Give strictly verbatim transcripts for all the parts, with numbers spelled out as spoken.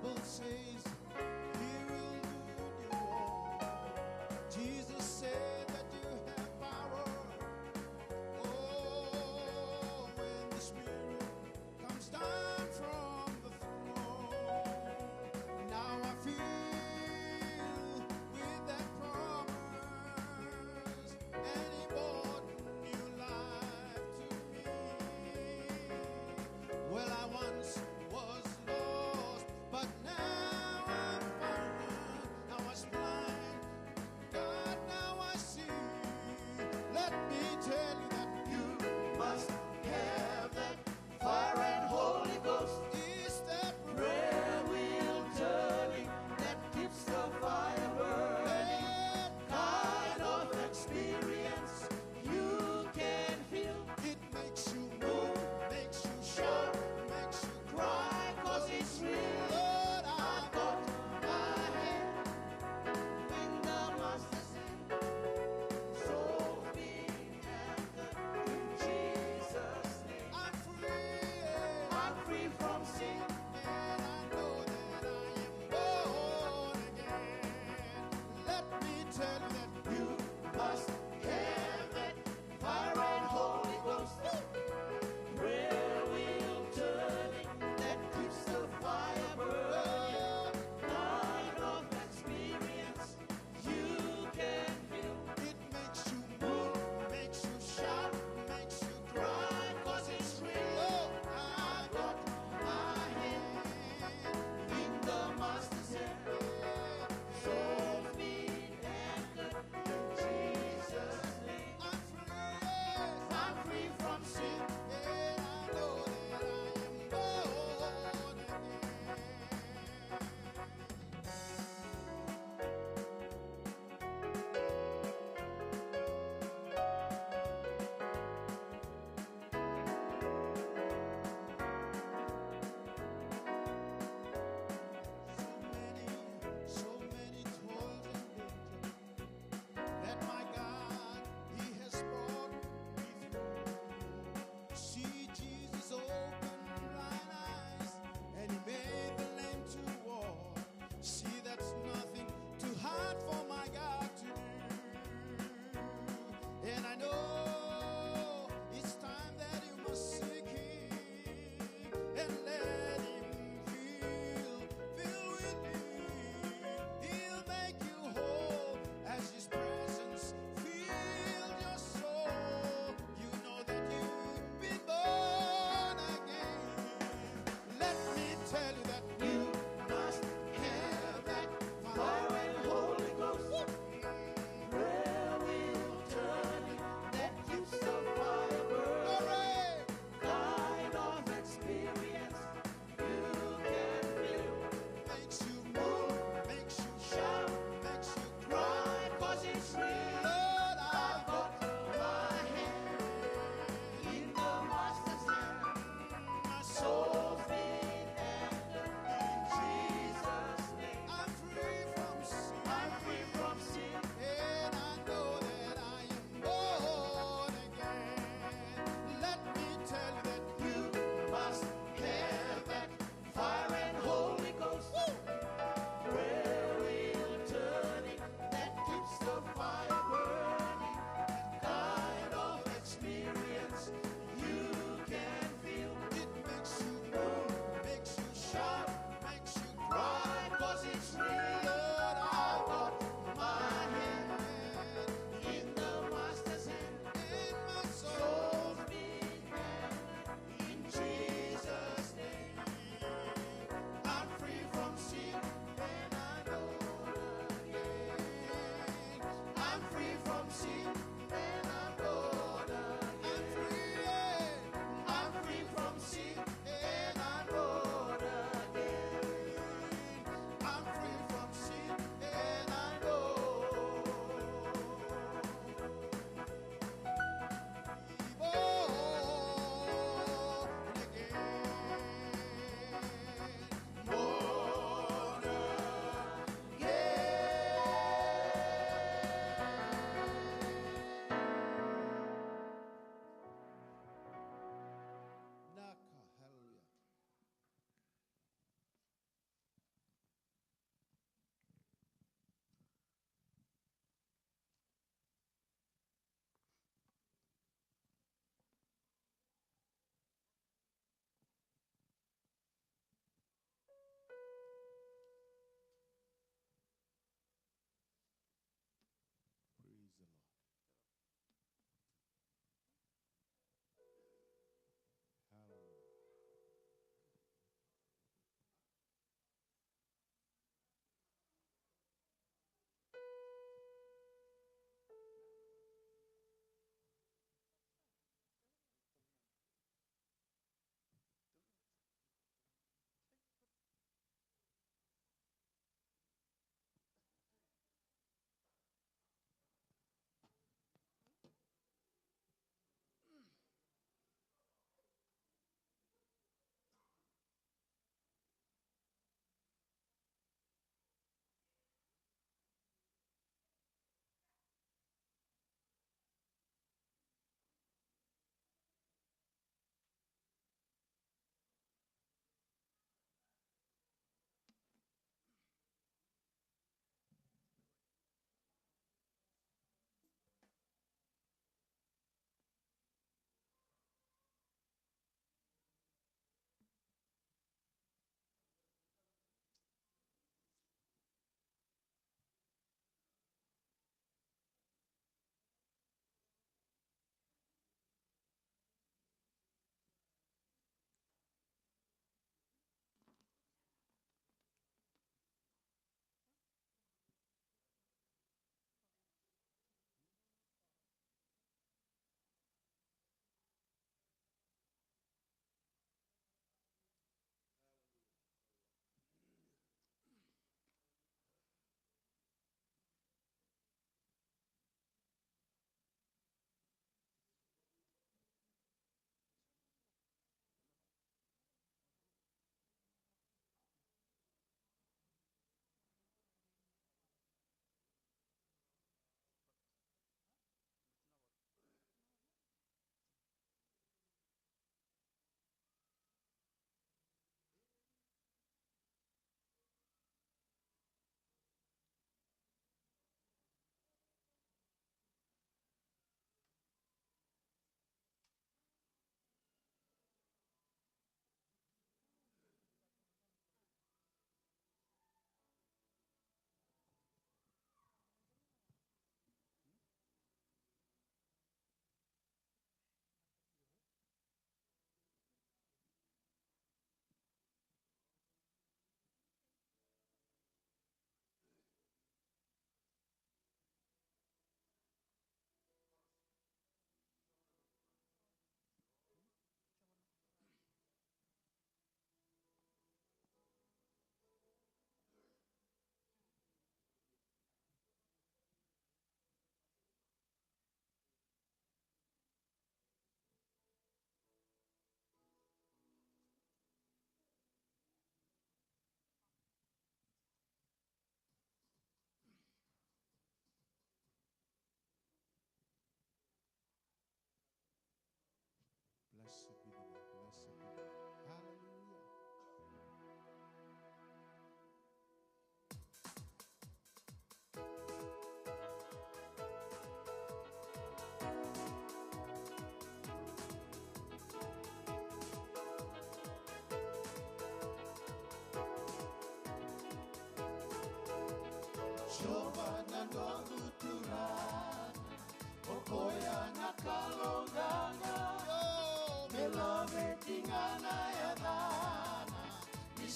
Bible says he will do the work. Jesus said that you have power. Oh, when the Spirit comes down from the throne. Now I feel with that promise, and he brought new life to me. Well, I once was lost, but now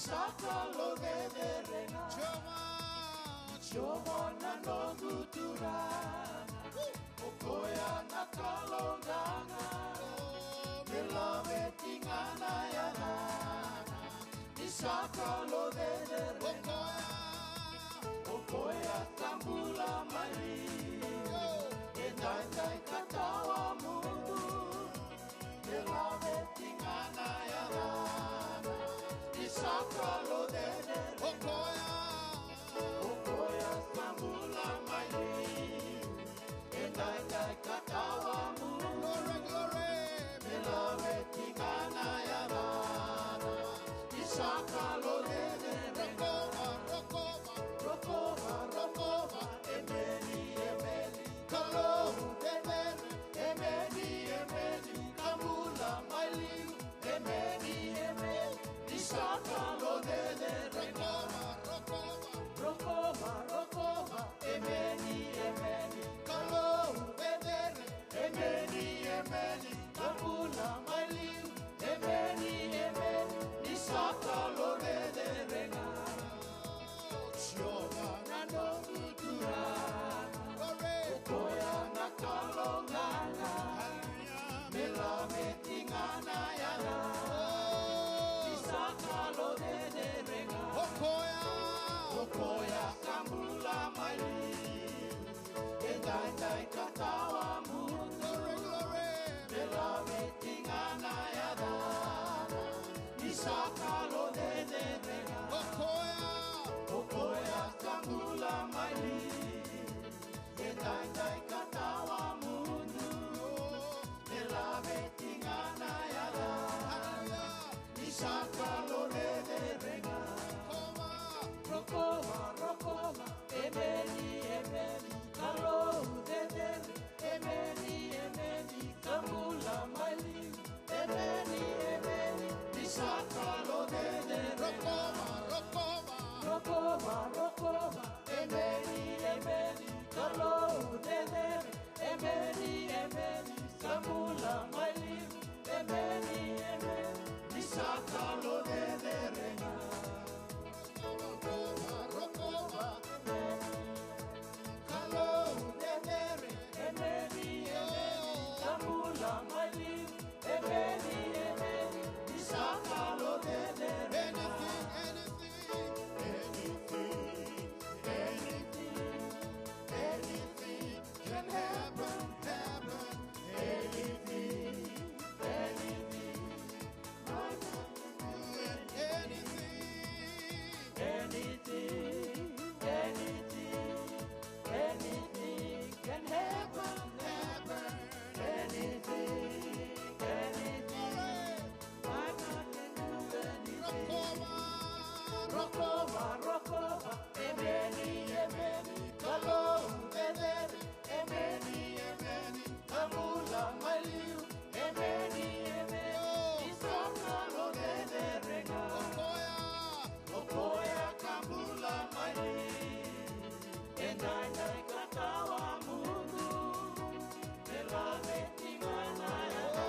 Sa Kalou cecere ga. Jiova. Jiova na noqu Turaga. O koya na Kalou qaqa. Me laveti ga na yacana. Ni sa Kalou cecere ga. O koya. O koya ka bula mai liu. E daidai ka tawamudu. E laveti ga na yacana. Ni sa Kalou cecere. O koya. O koya sa bula mai liu. E daidai ka tawamudu. Glory, glory. E laveti ga na yacana. Ni sa Kalou cecere. Rokova, rokova. Rokova, rokova. Emeni, emeni. Kalou cecere. Emeni, emeni. Ka bula mai liu. Emeni, emeni. Ni sa Kalou cecere. Rokova, rokova. Rokova, rokova. Emeni, emeni. Kalou cecere. Emeni, emeni. Ka bula mai liu. Emeni, emeni. Ni sa Kalou cecere ga. Jiova na noqu Turaga. Glory. O koya na Kalou qaqa. Hallelujah. Me laveti ga na yacana. Ni sa Kalou cecere ga. O koya. O koya ka bula mai liu. E daidai ka tawamudu. Glory, glory. Me laveti ga na yacana. Ni sa Kalou cecere ga. O koya. O koya ka bula mai liu. E daidai ka tawamudu. Me laveti ga na yacana. Hallelujah. Ni sa Kalou cecere ga. Rokova, rokova. Emeni, emeni. Kalou cecere. Emeni, emeni. Ka bula mai liu. Emeni, emeni. Ni sa Kalou cecere. Rokova, rokova. Rokova, rokova. Emeni, emeni. Kalou cecere. Emeni, emeni. Ka bula mai liu. Emeni, emeni. Ni sa Kalou cecere ga. Rokova, rokova. Kalou cecere. Emeni, emeni. Ka bula mai liu. Emeni, emeni. Ni sa Kalou cecere. Anything, anything, anything, anything, anything can happen, happen. Anything, anything. Anything, anything, anything, anything can happen, happen. Anything, anything. My God can do anything. Rokova, rokova, rokova. Emeni, emeni. Kalou cecere. Emeni, emeni. Ka bula mai liu. Emeni, emeni. Ni sa Kalou cecere ga. O koya. O koya ka bula mai liu. E daidai ka tawamudu. Me laveti ga na yacana.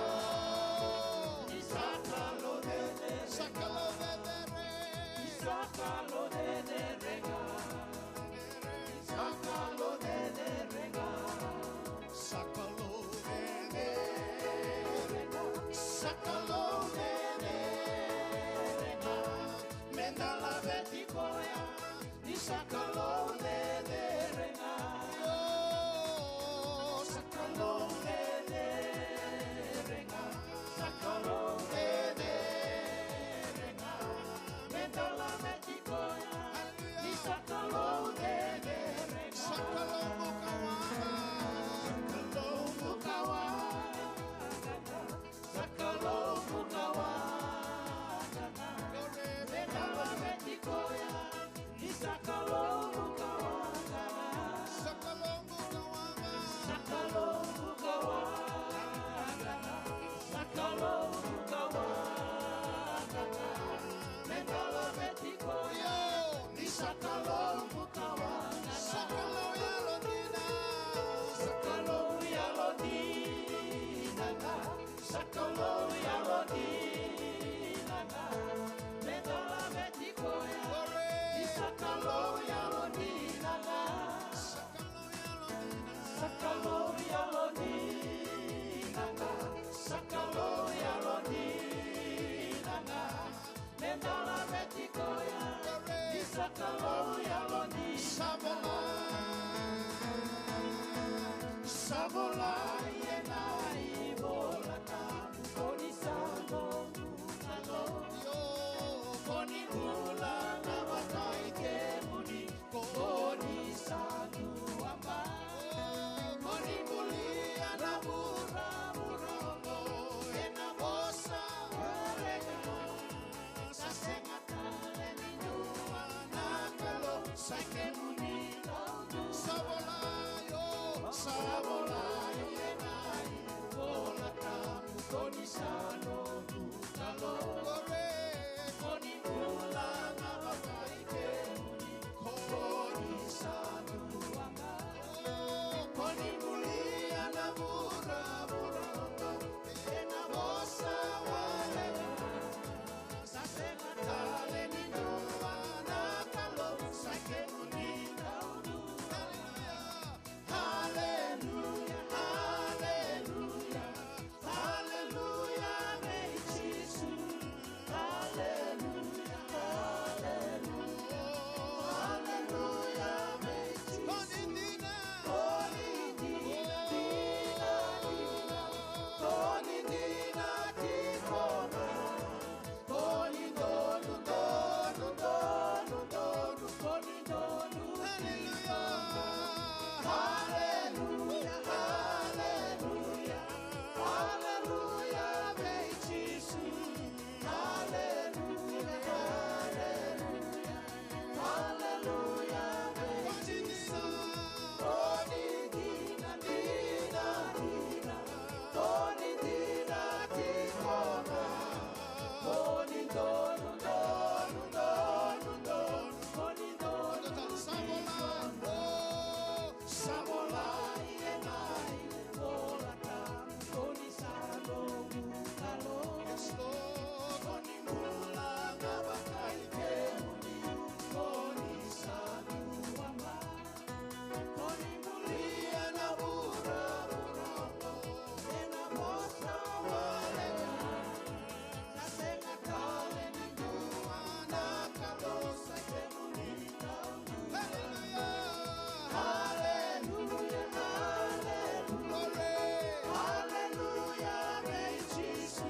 Ni sa Kalou cecere. Sa Kalou cecere. Ni sa Kalou cecere ga. Sa Kalou cecere ga. Sa Kalou cecere ga. Sa Kalou cecere ga. Meda laveti koya. Ni sa Kalou cecere ga. Sa Kalou cecere ga. Sa Kalou cecere ga. Meda laveti koya. Ni sa Kalou cecere ga. Sa Kalou bukawaqa. Sa Kalou bukawaqa. Sa Kalou bukawaqa. Meda laveti koya. Ni sa Kalou Sa kemuni Kalou. Sa volai o, sa volai o Enai, Vola Tabu, ko ni sa noqu Kalou. Ko ni bula ga vakaikemuni, ko ni sa dua ga. Ko ni bulia na vuravura, ena vosa wale. Sa sega tale ni dua na Kalou, sa kemuni Kalou. Haleluya, haleluya, haleluya, haleluya, vei Jisu. Haleluya, haleluya, haleluya, vei Jisu. Ko ni dina, ko ni dina, dina, dina, ko ni dina tiko ga. Ko ni donu, donu, donu, donu, ko ni donu. Haleluya. Haleluya, haleluya, haleluya, vei Jisu. Haleluya, haleluya, haleluya, vei Jisu. Ko ni dina, dina, dina, ko ni dina tiko ga. Ko ni donu, donu, donu, donu, ko ni donu. Sa volai o, sa volai o Enai, Vola Tabu, ko ni sa noqu Kalou. Yes, Lord. Ko ni bula ga vakaikemuni, ko ni sa dua ga. Ko ni bulia na vuravura, ena vosa wale ga. Sa sega tale ni dua na Kalou, sa kemuni Kalou. Haleluya. Haleluya, haleluya. Haleluya, vei Jisu.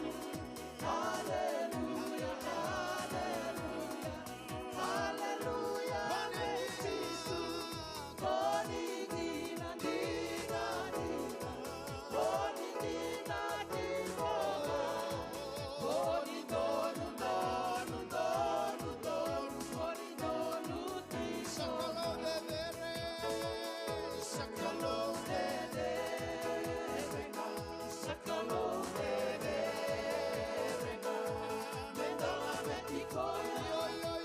Haleluya, haleluya. Haleluya, vei Jisu. Ko ni dina, dina, dina, ko ni dina tiko ga. Ko ni donu, donu, donu, donu, ko ni donu tiko. Sa Kalou cecere, sa Kalou cecere ga. Sa Kalou cecere ga. Meda laveti koya.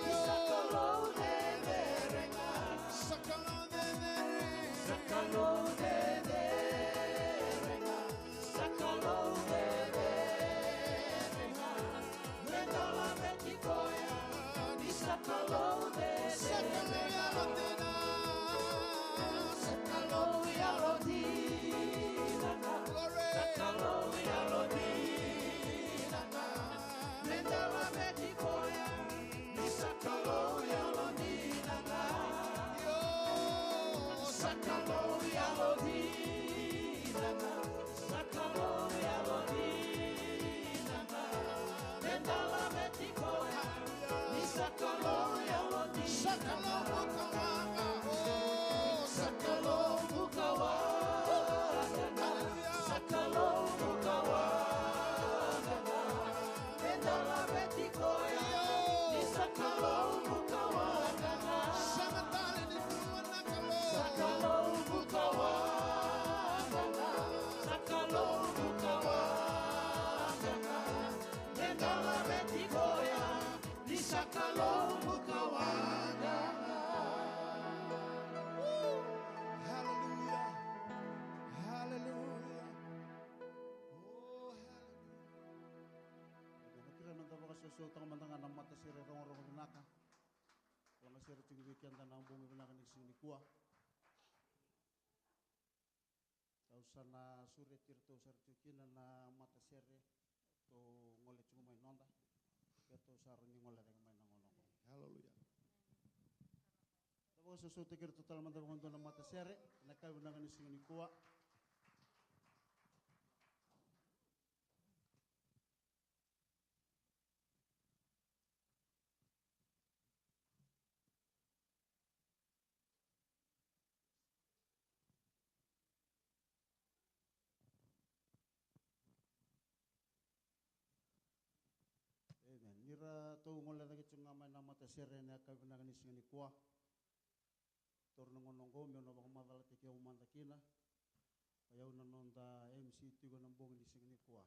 Ni sa Kalou cecere ga. Sa Kalou cecere. Sa Kalou cecere ga. Sa Kalou cecere ga. Meda laveti koya. Ni sa Kalou cecere. Sa Kalou yalodina. Sa Kalou yalodina ga. Sa Kalou yalodina ga. Meda laveti koya. Ni sa Kalou yalodina ga. Io, sa Kalou yalodina ga. Sa Kalou yalodina ga. Meda laveti koya. Ni sa Kalou yalodina. Sa Kalou bukawaqa. Oh, sa Kalou bukawaqa. Haleluya. Sa Kalou bukawaqa. Meda laveti koya. Ni sa Kalou bukawaqa. Sega tale ni dua na Kalou. Sa Kalou bukawaqa. Sa Kalou bukawaqa. Meda laveti koya. Ni sa Kalou bukawaqa. Haleluya. Haleluya. Oh, haleluya. Eda na kerea meda vakasausautaka mada ga na matasere rogorogo vinaka. Lagasere tiko vei keda na bogi vinaka ni siga nikua. Au sa na sureti iratou sara tiko kina na matasere. Ratou gole tiko mai noda. Keitou sa rawa ni gole cake mai na gauna oqo. Haleluya. Da vakasausautaki iratou tale mada vakadua na matasere ena yakavi vinaka ni siga nikua. Amen. Ni ratou gole cake tiko ga mai na matasere ena yakavi vinaka ni siga nikua. Taura na gauna oqo meu na vakamacalataki au mada kina. O yau na noda M C tiko ena bogi ni siga nikua.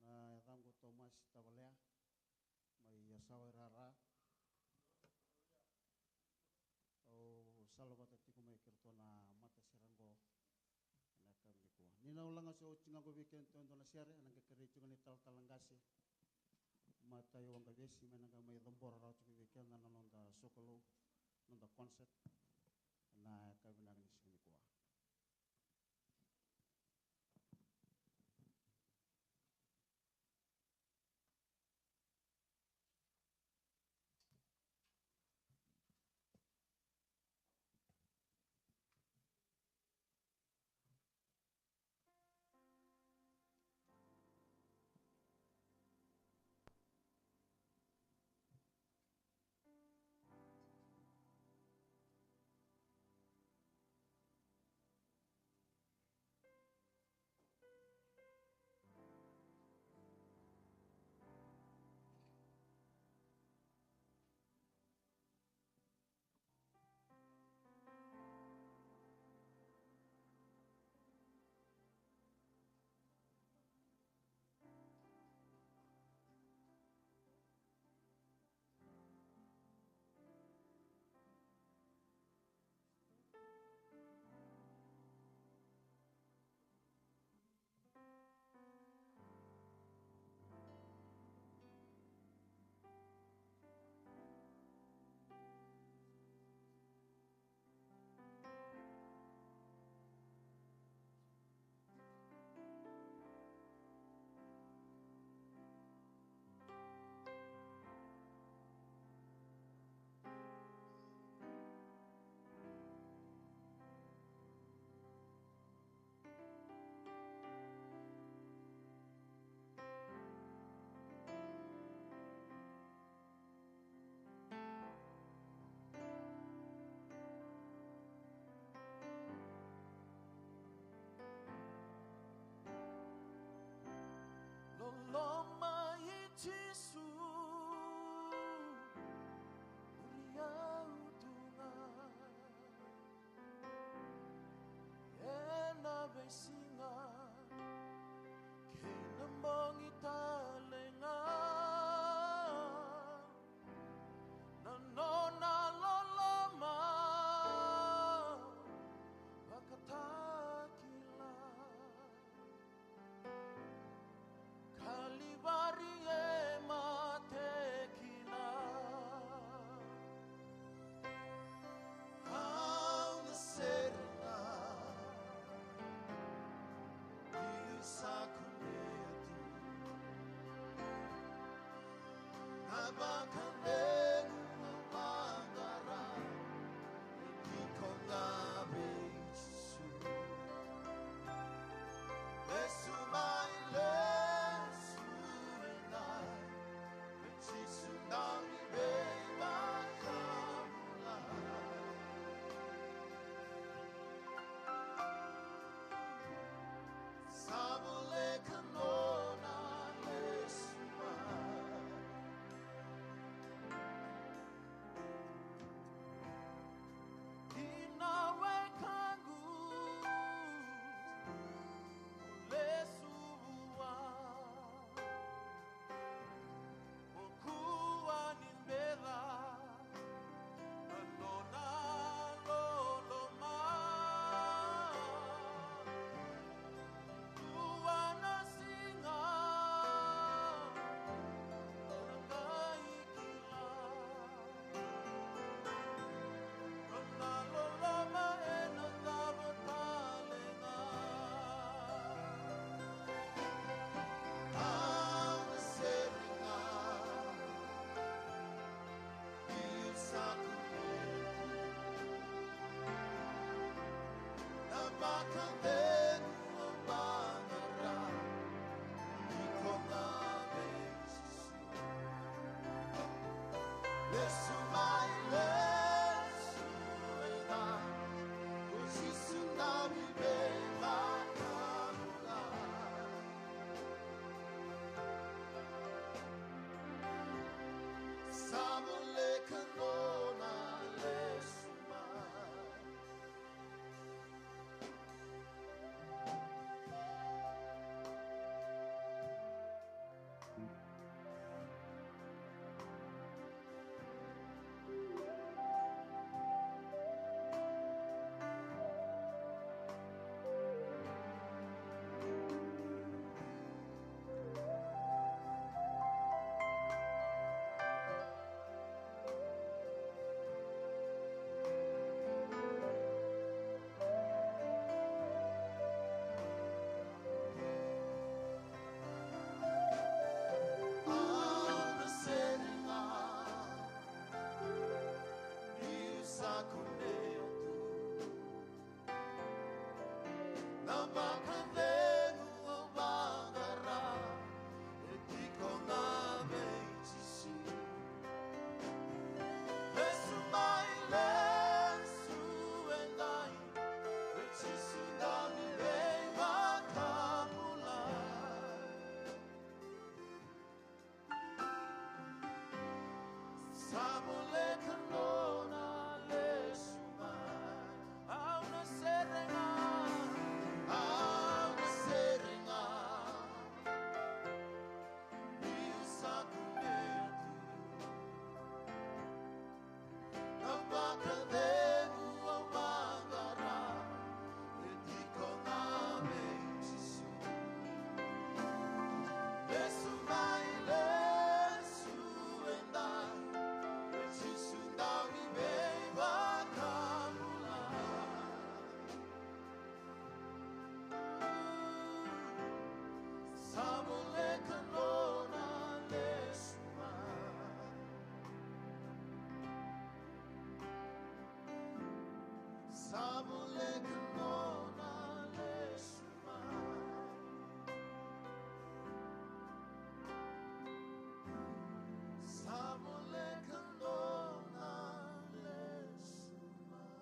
Na yacaqu o Tomasi Tavalea, mai Yasawa i Rara. Au salavata tiko mai kei iratou na matasere oqo ena yakavi nikua. Ni na ulaga se oti ga qo vei kedatou e dua na sere, ena qai kerei tiko na italatala qase, Matai Waqavesi, me na qai mai cabora rawa tiko vei keda na noda sokalou, noda concert ena yakavi vinaka ni siga nikua. Loloma i Jisu, muri au tu ga ena veisiga kei na bogi tale ga. Na nona loloma vakatakila. Kalivari e mate kina. Au na sere ga niu sa kunea tu na vakacegu, na vaqara. Iko ga vei Jisu. Lesu mai, lesu mai, vei Jisu na veivakabulai. Sa voleka nona lesu mai. Kina wekaqu, lesu vua. Mo kua ni beca na nona loloma. Dua na siga na qai kila. Nona loloma ena cava tale ga. Au na sere ga niu sa kunea tu na vakacegu, na vaqara. Iko ga vei Jisu. Lesu mai, lesu mai, ko Jisu na veivakabulai. Sa voleka nona lesu Sa kunea tu na vakacegu au vaqara, e tiko ga vei Jisu. Lesu mai, lesu edai, vei Jisu dau ni veivakabulai. Sa voleka nona lesu mai. Au na sere ga, au na sere ga. Niu sa kunea tu na vakacegu au vaqara, e tiko ga vei Jisu. Lesu mai, lesu edai, vei Jisu dau ni veivakabulai. Sa voleka nona lesu mai. Sa voleka nona lesu mai. Sa voleka nona lesu mai.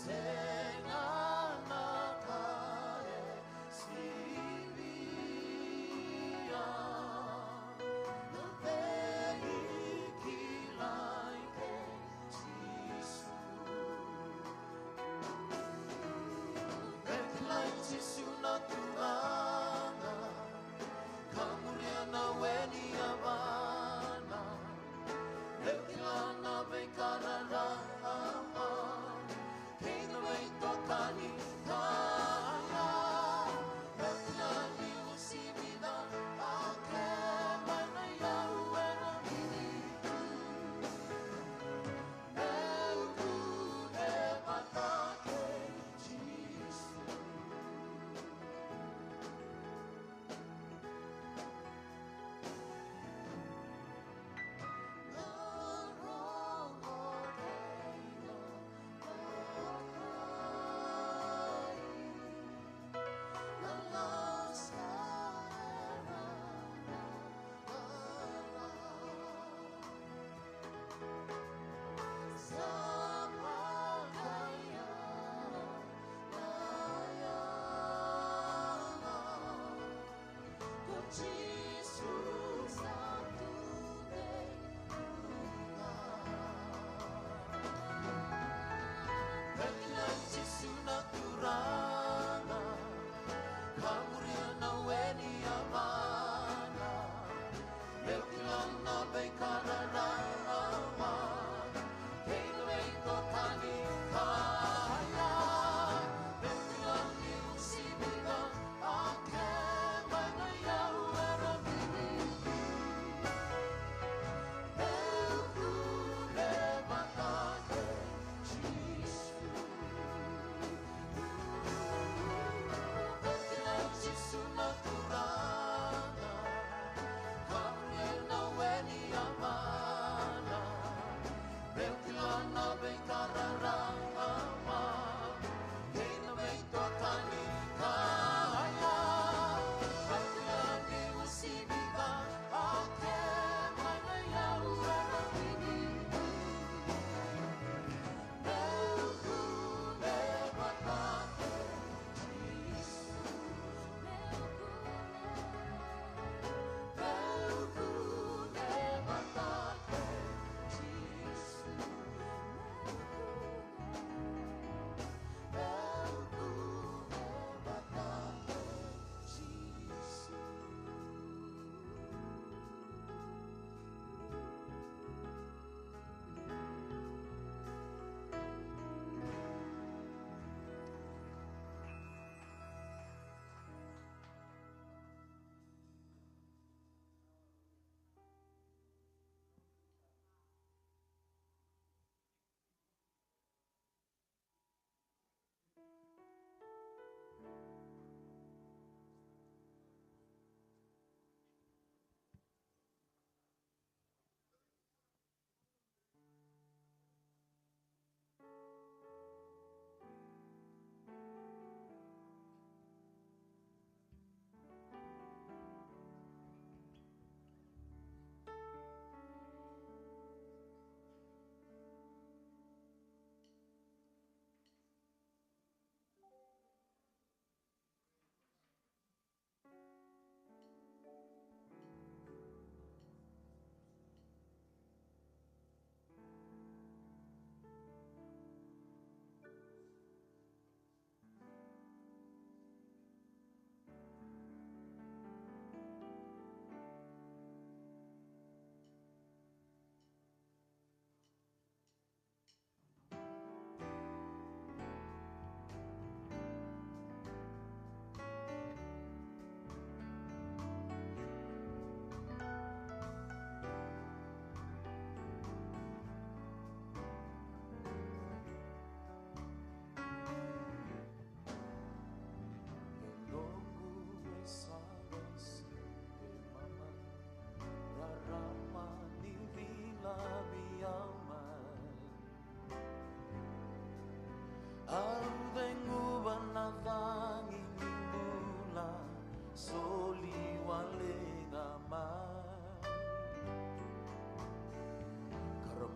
Sega na ka e sivia na veikilai kei Jisu. E kilai Jisu na Turaga, ka muria na we ni yavana. E kila na vei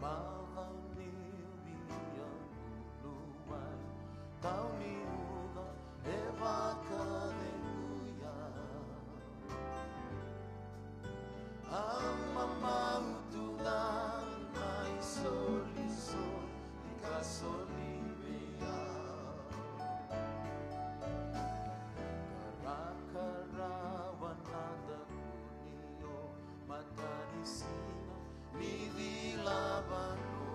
Ava ni via luluai, tau ni uca e vakaceguya. A mamau tu ga na isolisoli ka soli vei au. Karakarawa na dakuni o matanisiga ni cilava no.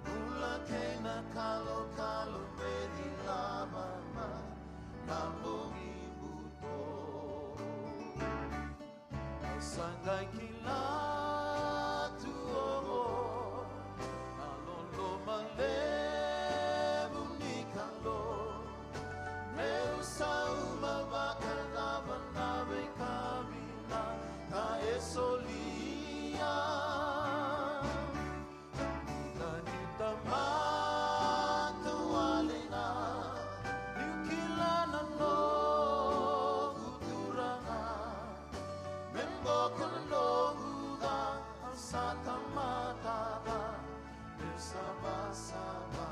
Bula kei na kalokalo me cilava mai na bogi buto. Au sa qai kila tu oqo na loloma levu ni Kalou. Meu sauma vakacava na veika vinaka e solia. Eda ni tamata wale ga, niu kila na noqu Turaga. Me boka na noqu ca, au sa tamata ca, meu savasava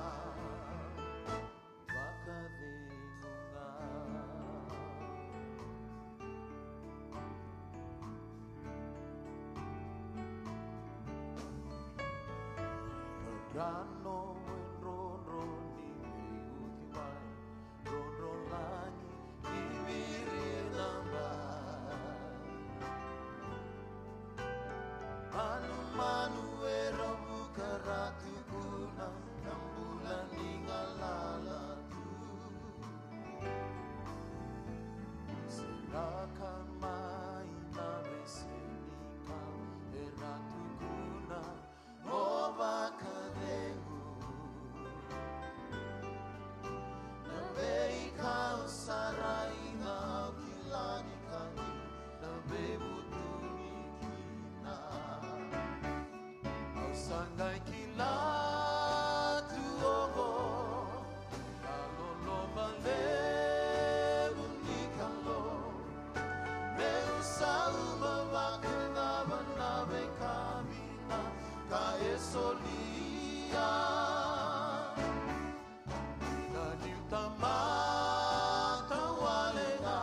vakacegu ga. Rano e drodro ni veiuci mai, drodro lagi ni viri na bai. Manumanu era vuka ra tukuna na bula ni galala tu. Seraka mai na vesenikau era tukuna mo vakacegu. Na veikau sa raica au kila ni ka ni na veivutuni kina. Au sa qai kila tu oqo na loloma levu ni Kalou. Meu sauma vakacava na veika vinaka e solia. Eda niu tamata wale ga,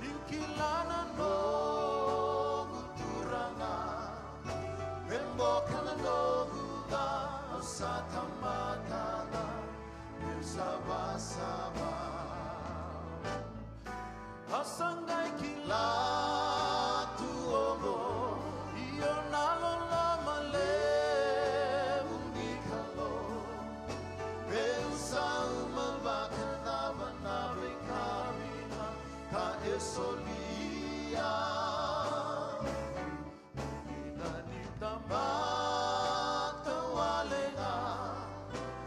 niu kila na noqu Turaga. Me boka na noqu ca, au sa tamata ca, meu savasava. Au sa qai kila tu oqo, io na loloma levu ni Kalou. Meu sauma vakacava na veika vinaka e solia. Eda ni tamata wale ga,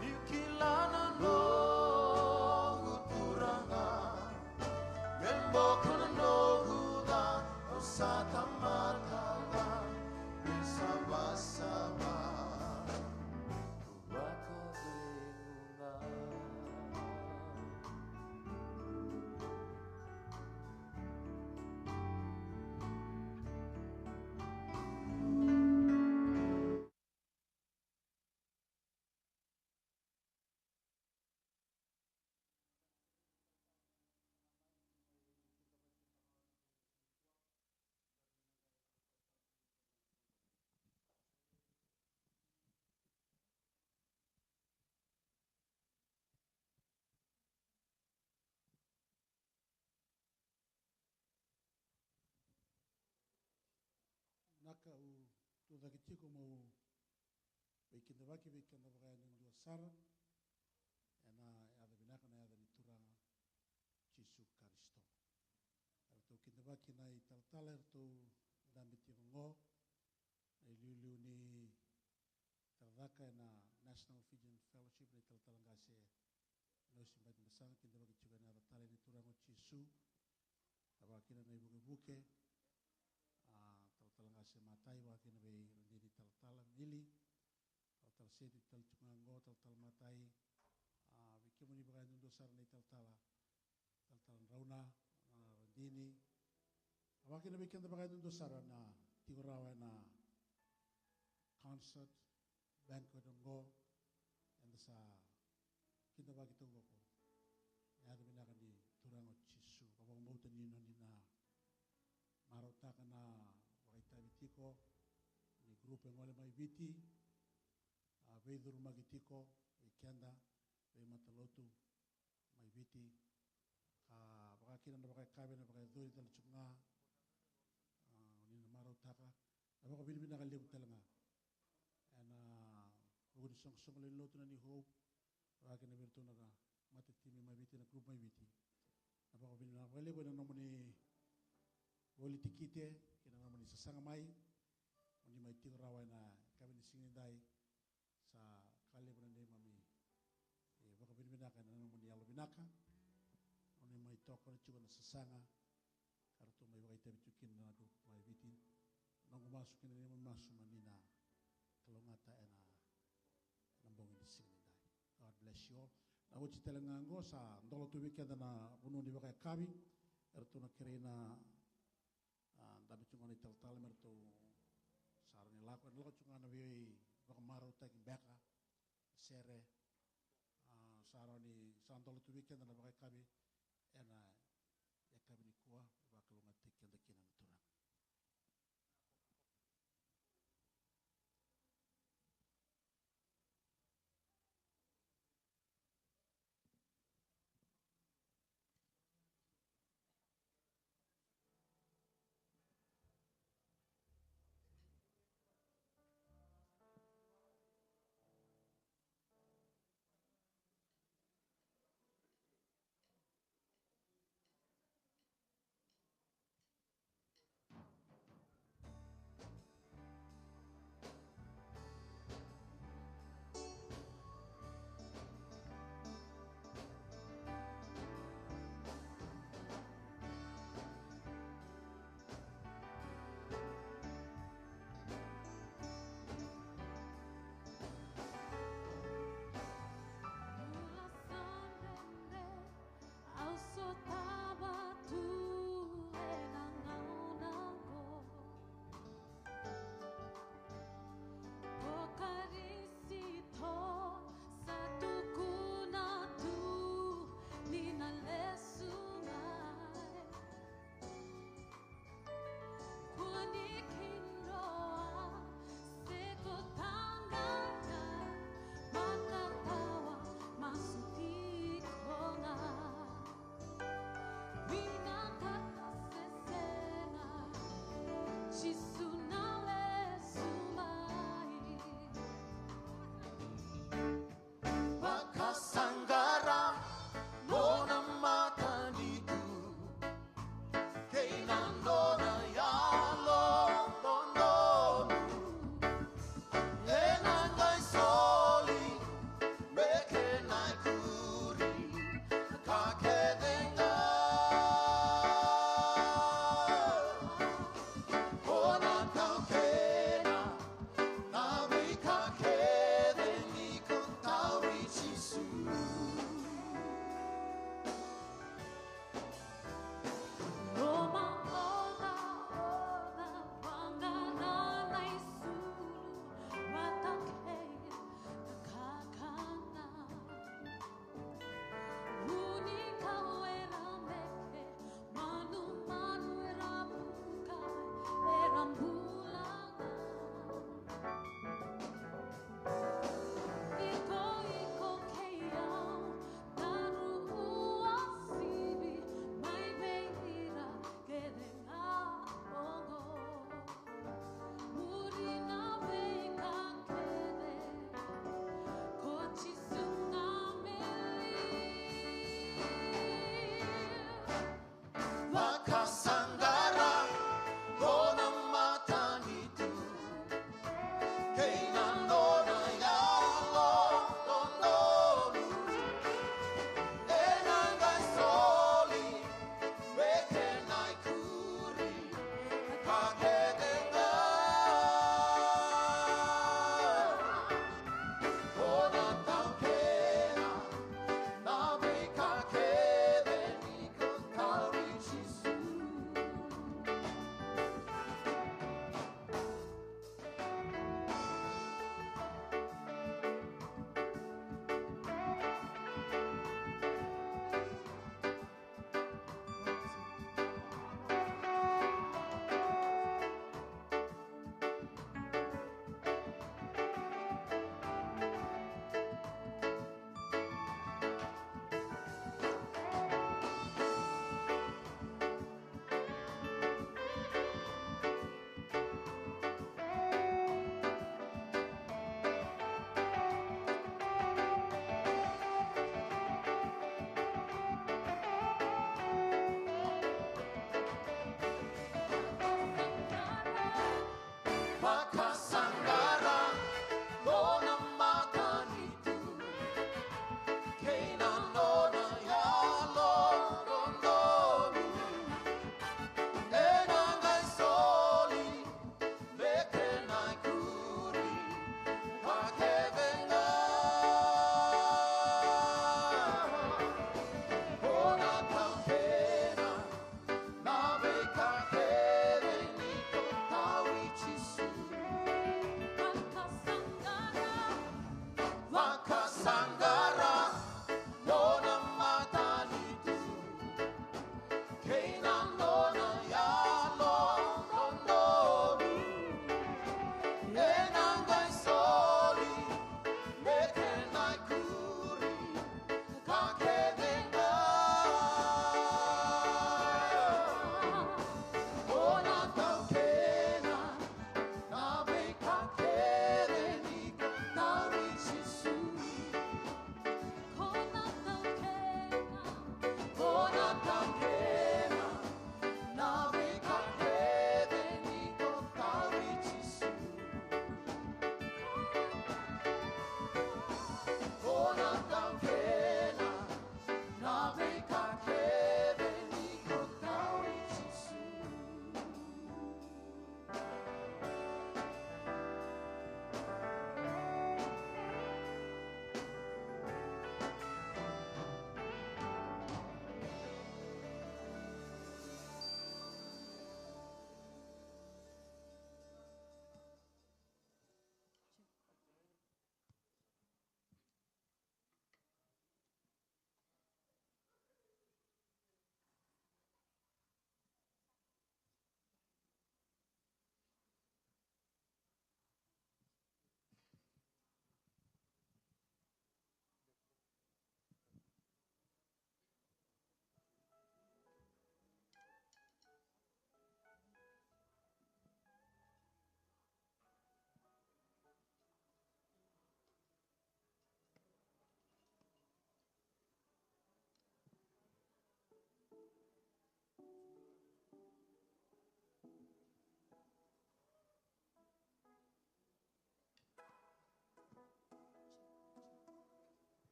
niu kila na noqu Turaga. Me boka na noqu ca, au sa tamata ca, me savasava vakacegu ga. Vinaka, au tucake tiko meu veikidavaki vei keda vakayadudua sara ena yaca vinaka, na yaca ni Turaga Jisu Karisito. Eratou kidavaki na italatala eratou dabe tiko oqo, na iliuliu ni tacake ena National Fijian Fellowship, na italatala qase Leosi Batibasaga, kidavaki tiko ena yaca talei ni Turaga o Jisu. Vakakina na ivukevuke, a, talatala qase Matai, vakakina vei radini talatala Mili, talatala Seti tale tiko ga oqo, talatala Matai, a, vei kemuni vakayadudua sara na italatala, talatala Drauna, a, radini, a, vakakina vei keda vakayadudua sara na tiko rawa ena concert, banquet oqo, eda sa kidavaki taucoko na yaca vinaka ni Turaga o Jisu. Ka vakabauta ni noni na marautaka na vakaitavi tiko ni group e gole mai Viti, a veicurumaki tiko vei keda, veimatalotu mai Viti, ka vaka kina na vakayakavi, na vakayacori tale tiko ga, a, ni na marautaka na vakavinavinaka levu tale ga ena vuku ni soqosoqo lewe ni lotu na New Hope, vaka kina vei iratou na matatimi mai Viti, na group mai Viti. Na vakavinavinaka vakalevu ena nomuni voli tikite kei na nomuni sasaga mai, moni mai tiko rawa ena yakavi ni siga nidai. Sa ka levu na neimami, e, vakavinavinaka ena nomuni yalo vinaka, nomuni mai tokona tiko na sasaga ka ratou mai vakaitavi tiko kina na group mai Viti. Noqu masu kei na neimami masu mo ni na kalougata ena, ena bogi ni siga nidai. God bless you all. Na oti tale ga oqo sa dola tu vei keda na vanua ni vakayakavi. Eratou na kerei na, a, dabe tiko ga na italatala me ratou sa rawa ni lako, ena lako tiko ga na veivakamarautaki beka, sere, a, sa rawa ni sa dola tu vei keda na vakayakavi ena yakavi nikua, me vakalougatataki keda kina na Turaga. Au sotava tu ena gauna qo. Ko Karisito sa tukuna tu ni na lesu mai. Kua ni kidroa se ko taqaya, mata tawa masu tiko ga. Vinaka se sega, Jisu na lesu mai. Vakasaqara nona matanitu kei na nona yalododonu. Ena qai soli me kena ikuri ka kece ga. O na taukena na veika kece ni ko tauri Jisu. Loma oca, oca, vaqara na isulu vata kei na kakana. Vunikau era meke, manumanu era vuka, era bula ga. Iko, iko kei au, na rua sivi mai vei ira kece ga oqo. Muri na veika kece ko Jisu ga me liu. Vakasaqara nona matanitu kei na nona yalododonu. Ena qai soli me kena ikuri ka kece ga. O na taukena na veika kece ni ko tauri Jisu.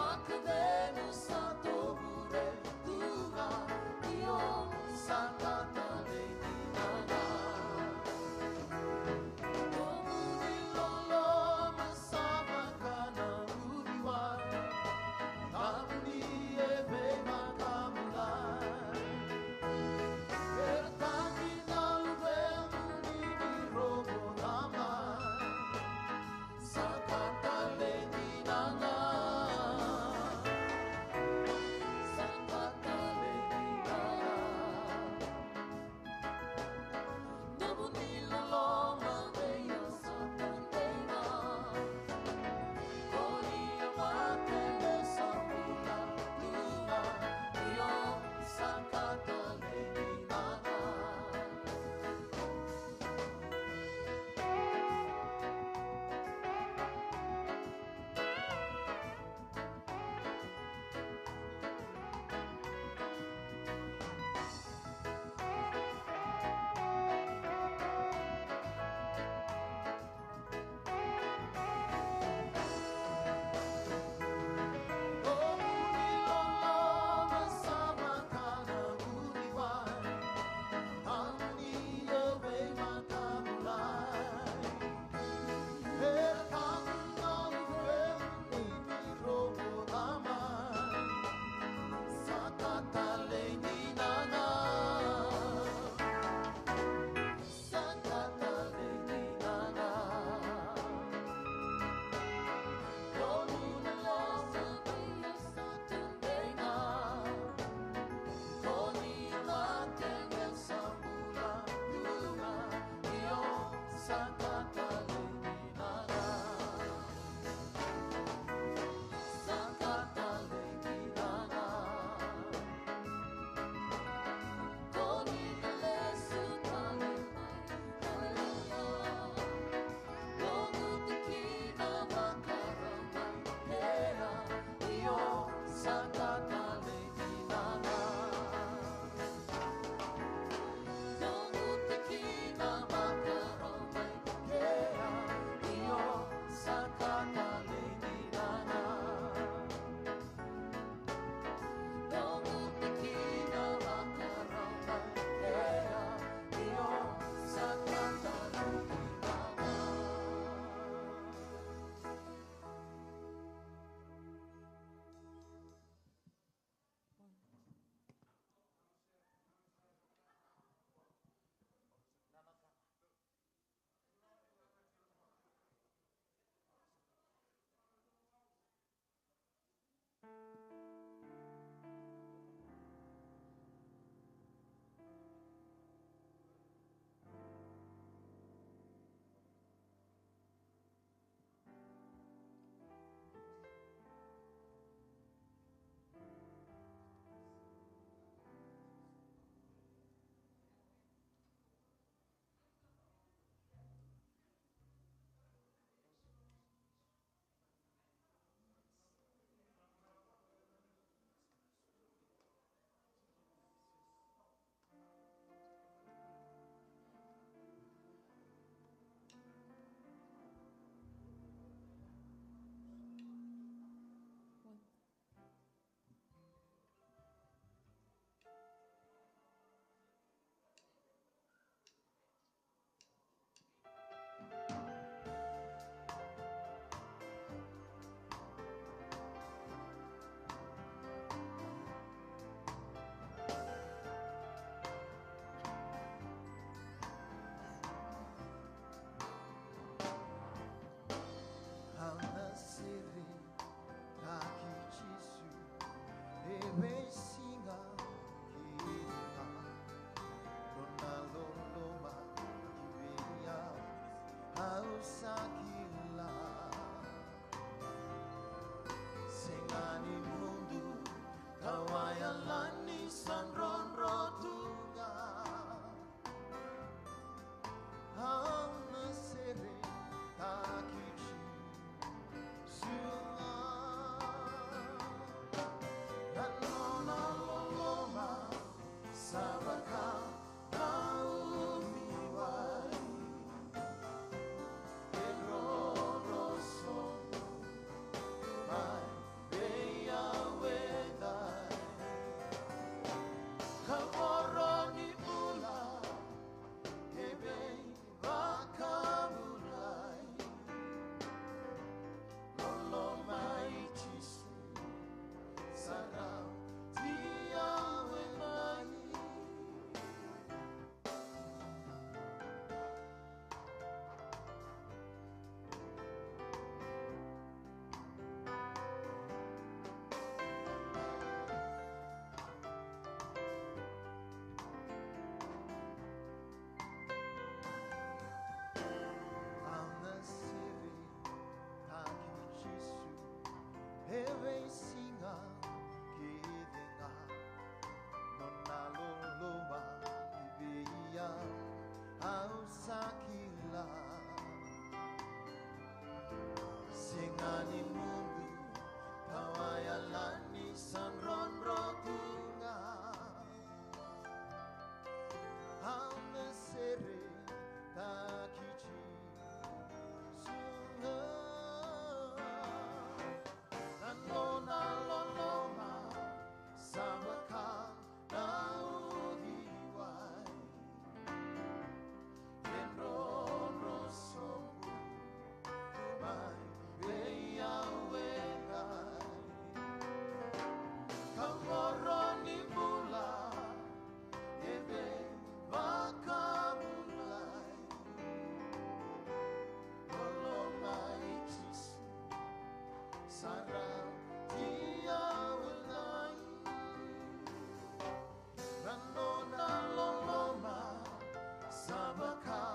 Vakacegu sa tovure tu ga, io sa ka talei dina ga. Nomuni loloma sa vaka na uciwai, nomuni e veivakabulai. Veitaki na luvemuni ni rogo na mai. Sa ka talei dina ga. Veisiga kece ga nona loloma vei au, au sa kila. Sega ni mudu, tawa yalani, sa drodro tu ga. Au na sere taki Jisu ga. Na nona loloma sa vaka na uciwai, e drodro sobu mai vei au e dai. Kavoro ni bula e veivakabulai. Loloma i Jisu sa rauti au e dai. Na nona loloma sa vaka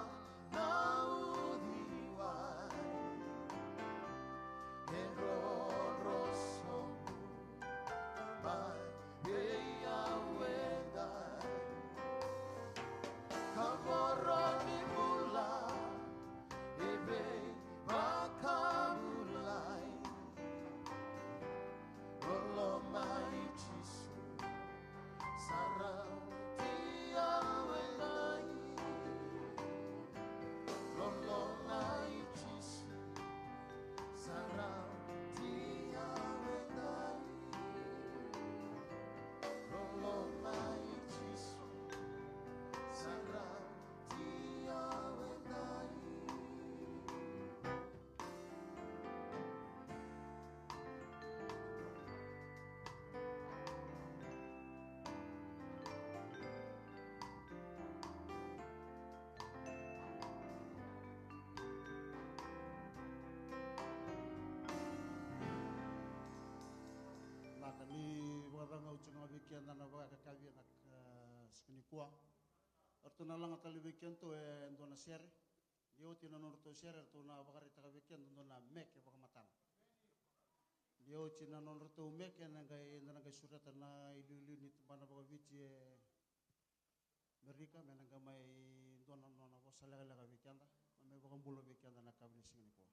na uciwai, e drodro sobu mai vei au e dai. Kavoro ni bula e veivakabulai. Loloma i Jisu sa rauti au e dai. Loloma i Jisu sa rauti au e dai. Loloma i Jisu sa rauti au e dai. Vinaka, ni vakacagau tiko ga vei keda na vakayakavi ena, e, siga nikua. Eratou na laga tale vei kedatou e dua na sere. Ni oti na nodratou sere, eratou na vakaraitaka vei keda e dua na meke vakamatana. Ni oti na nodratou meke, ena qai, eda na qai sureta na iliuliu ni tabana vakaviti e Merika, me na qai mai dua na nona vosa lekaleka vei keda, me mai vakabula vei keda na yakavi ni siga nikua.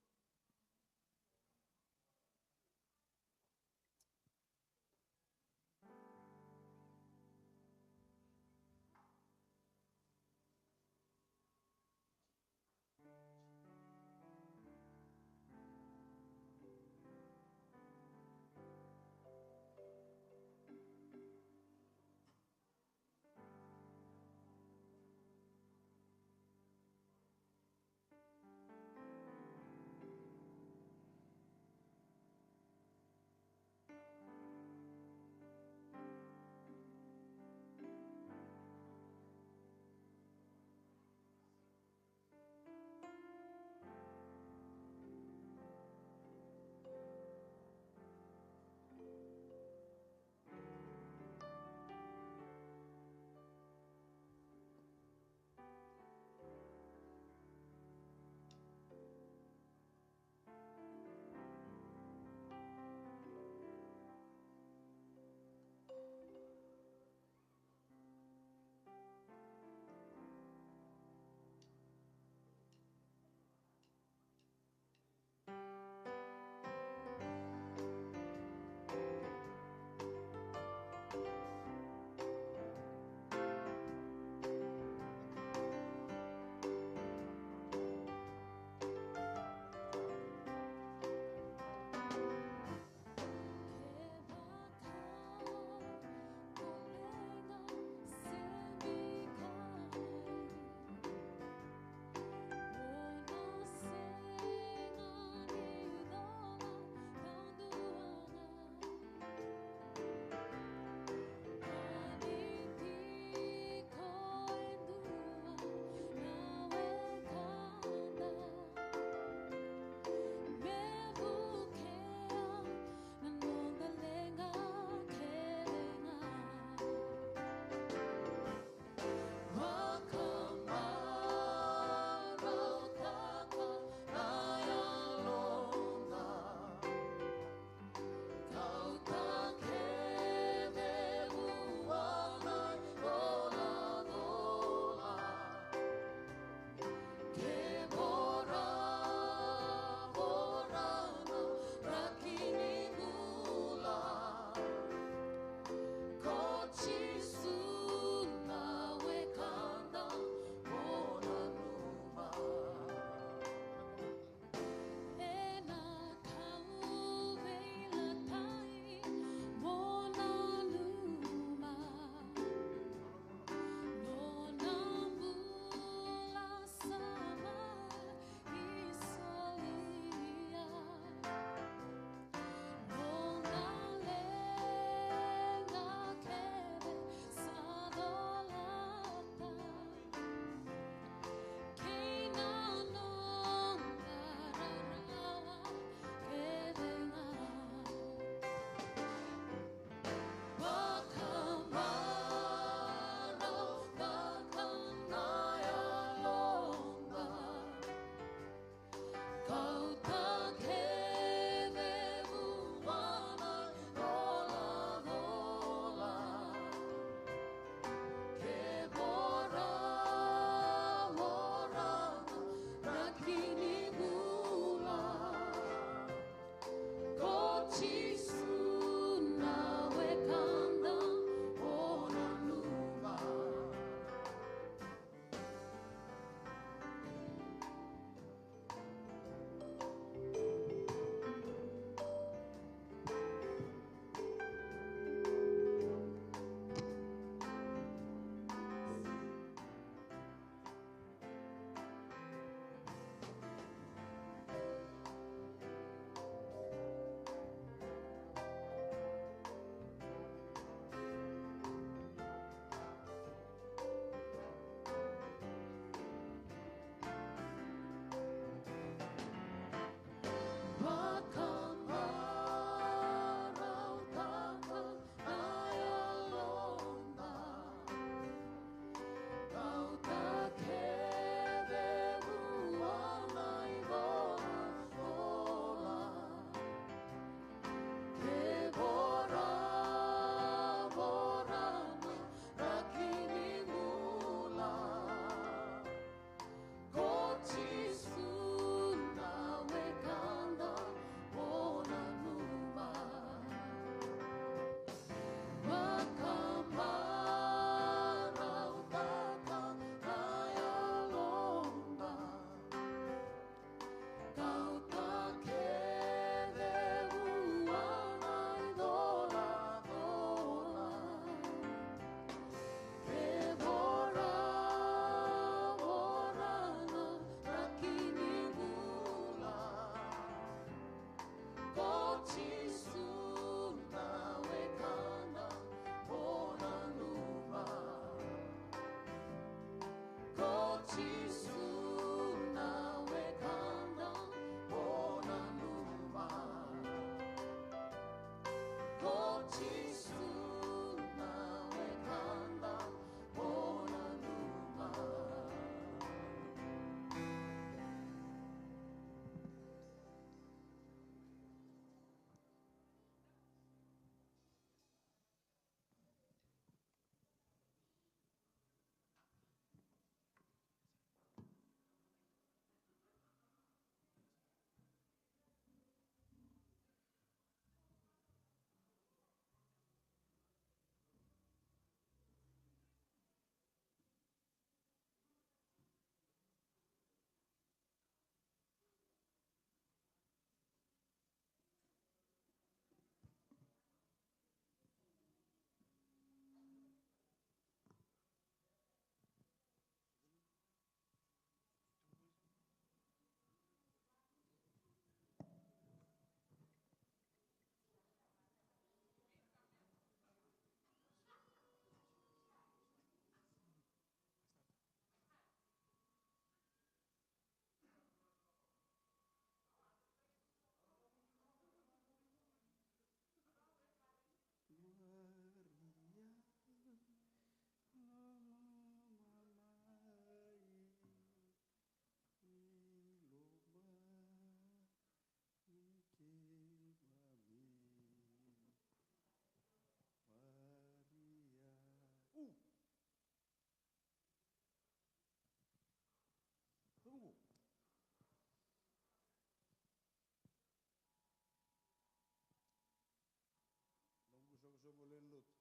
Noqu soqosoqo lewe ni lotu,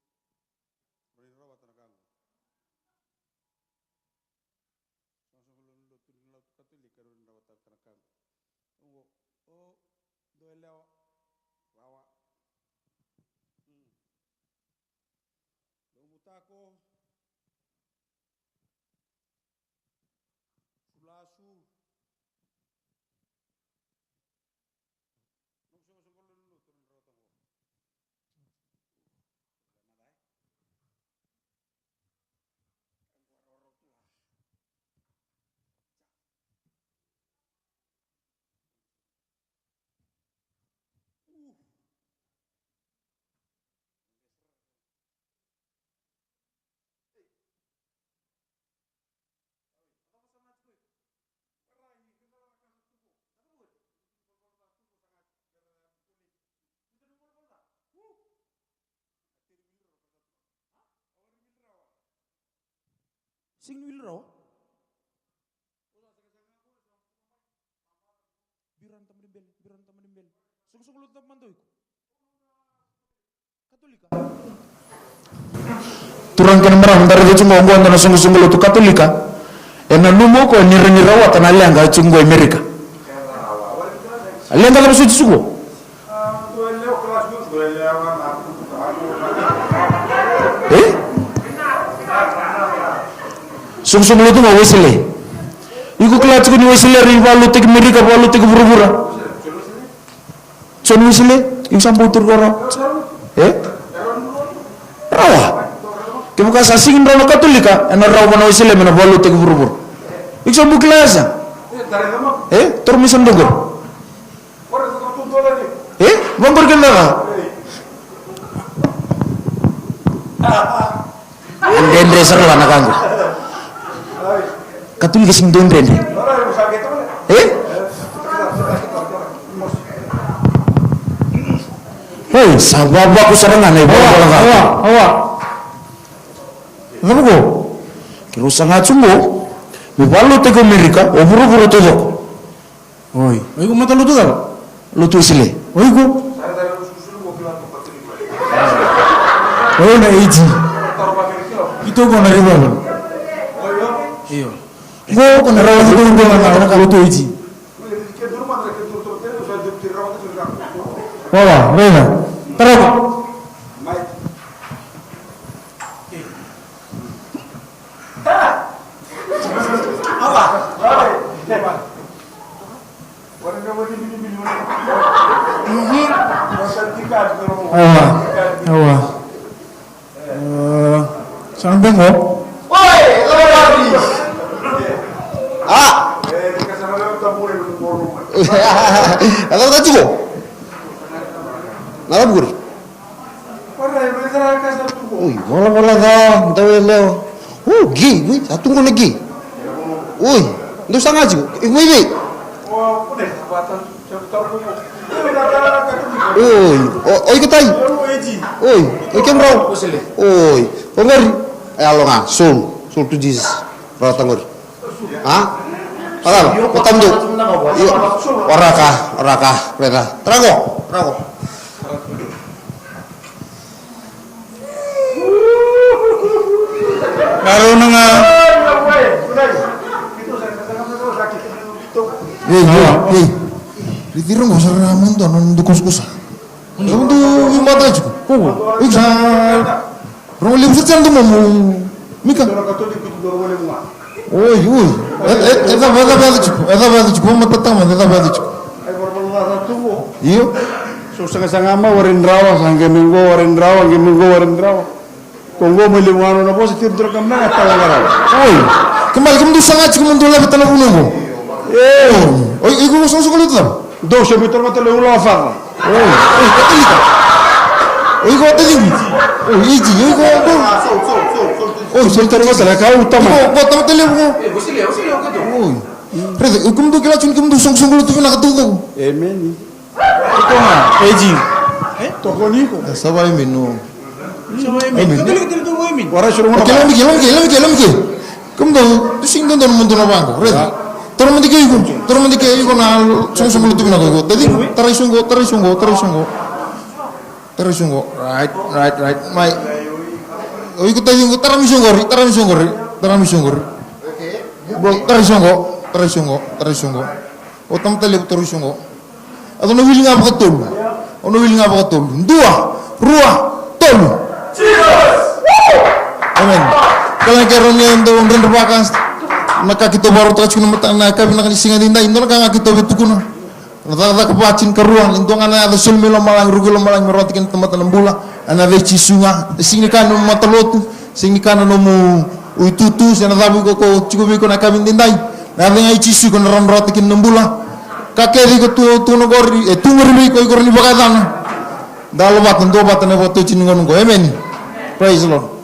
rawa ni rawata na ka qo. Soqosoqo lewe ni lotu ni lotu Katolika, rawa ni rawata na ka qo. Oqo, o, dou yalewa, wawa. Mm. Dou butako. Sulasu. Noqu soqosoqo lewe ni lotu, rawa ni rawata qo. Kila mada, e? Ka qo rawarawa tu la. Ca. Uh. Sega ni wili rawa. Bira na tama ni bele, bira na tama ni bele. Soqosoqo lotu, cava mada o iko? Katolika. Turaga kei na marama, da raica tiko qo, qo dua na soqosoqo lotu Katolika. Ena lumuqu o koya ni rawa ni rawata na leqa e tiko qo e Amerika. A leqa cava soti tiko? E? Soqosoqo lotu ga Wesele. Iko kila tiko ni Wesele era ivakalotutaki Amerika, vakalotutaki vuravura. John Wesley, iko sa bau tiko rawa. E? Rawa. Kevaka sa sega ni rawa na Katolika, ena rawa vua na Wesele me na vakalotutaki vuravura. Iko sa bau kila ya sa? E? Toro mai sa dou qori. E? Vaqori keda ga. Dredre sara ga na ka qo. Katolika sega ni dau dredre. E? Ei, sa vavaku sara ga na ivalavala ga. Awa, awa. Cava qo? Keirau saga tu qo me vakalotutaki o Amerika, o vuravura taucoko. Oi. O iko matalotu cava? Lotu Wesele. O iko? O iko na A G. Keitou qo na revival. Io. Qo ko na rawa ni qo na lotu A G. Wawa, raica. Tarava. Awa, awa. E, sa na beko. A. E caka tiko. Na cava qori? Oi, valavala ca, dau yalewa. O, qi, oi, sa tu qo na qi. Oi, dou saga tiko. E, vei, vei. Oi, o, o iko tai. Oi, o kemudrau. Oi, o qori. E yalo ga, soul, soul to Jesus. Rauta qori. A? A cava? O tamudou. Io. Waraka, waraka, raica. Tara qo, tara qo. Karona ga. Ei, ei, ei. Riti rogo sara na mudu, na mudu kusakusa. Rogo tu i mata tiko. Iko sa rogo levu sa tena domomu, Mika. Oi, oi. E, e, e cava, e cava yaco tiko, e cava yaco tiko, vakamatata mada, e cava yaco tiko. Io. So sagasaga mai, warai drawa, sa qai mai qo, warai drawa, qai mai qo, warai drawa. Ko qo mai levu ga nona vosa, tiri toro kam na ga tala ga rawa. Oi. Kemali, kemudou saga tiko, kemudou laveta na vunau qo. E. Oi, iko soqosoqo lotu cava? Dou se mai toro ga tale ula fara. Oi, oi, Katalika. Oi, iko Katalika. Oi, iji, oi, iko, iko. Oi, se mai toro ga tale, ka u tama. Iko, iko tamata levu, iko. Oi. Raica, iko kemudou kila tu ni kemudou soqosoqo lotu vinaka taucoko. Emeni. Iko ga, eji. E? Tokoni iko. E, sa vakaemeni, o. Sa vakaemeni. Emeni. Katalika tale tu vakaemeni. Warai soro ga. Okei, lomike, lomike, lomike, lomike. Kemudou, tu sega ni dodonu mo dua na vaqo, raica. Toro mada ke iko, toro mada ke iko na soqosoqo lotu vinaka iko. Taci, tarai soqo, tarai soqo, tarai soqo. Tarai soqo, right, right, right, mai. O iko taci qo, tara mai soqori, tara mai soqori, tara mai soqori. Qo, tarai soqo, tarai soqo, tarai soqo. O tamata levu, tarai soqo. Au na wili ga vakatolu. Au na wili ga vakatolu. Dua, rua, tolu. Amen. Kila na kena rawa ni dau dredre vaka na ka keitou vakarautaka tiko na mataka, na yakavi, na ka ni siga edaidai, dua na ka ga keitou via tukuna. Na Cakacaka va tinikarua, ni dua ga na yaca soli mai lomalagi, ruku i lomalagi me rawata kina na tamata na bula. Ena yaca i Jisu ga. E sega ni kaya na nomu matalotu, sega ni kaya na nomu itutu, se na cava iko ko tiko vei iko na yakavi edaidai. Na yaca ga i Jisu ko na rawa ni rawata kina na bula. Ka kece iko tu, tu na qori, e tu qori vei iko, iko rawa ni vakayacana. Da yalo vata, dua vata na vakatotini ni gauna qo. Emeni. Praise the Lord.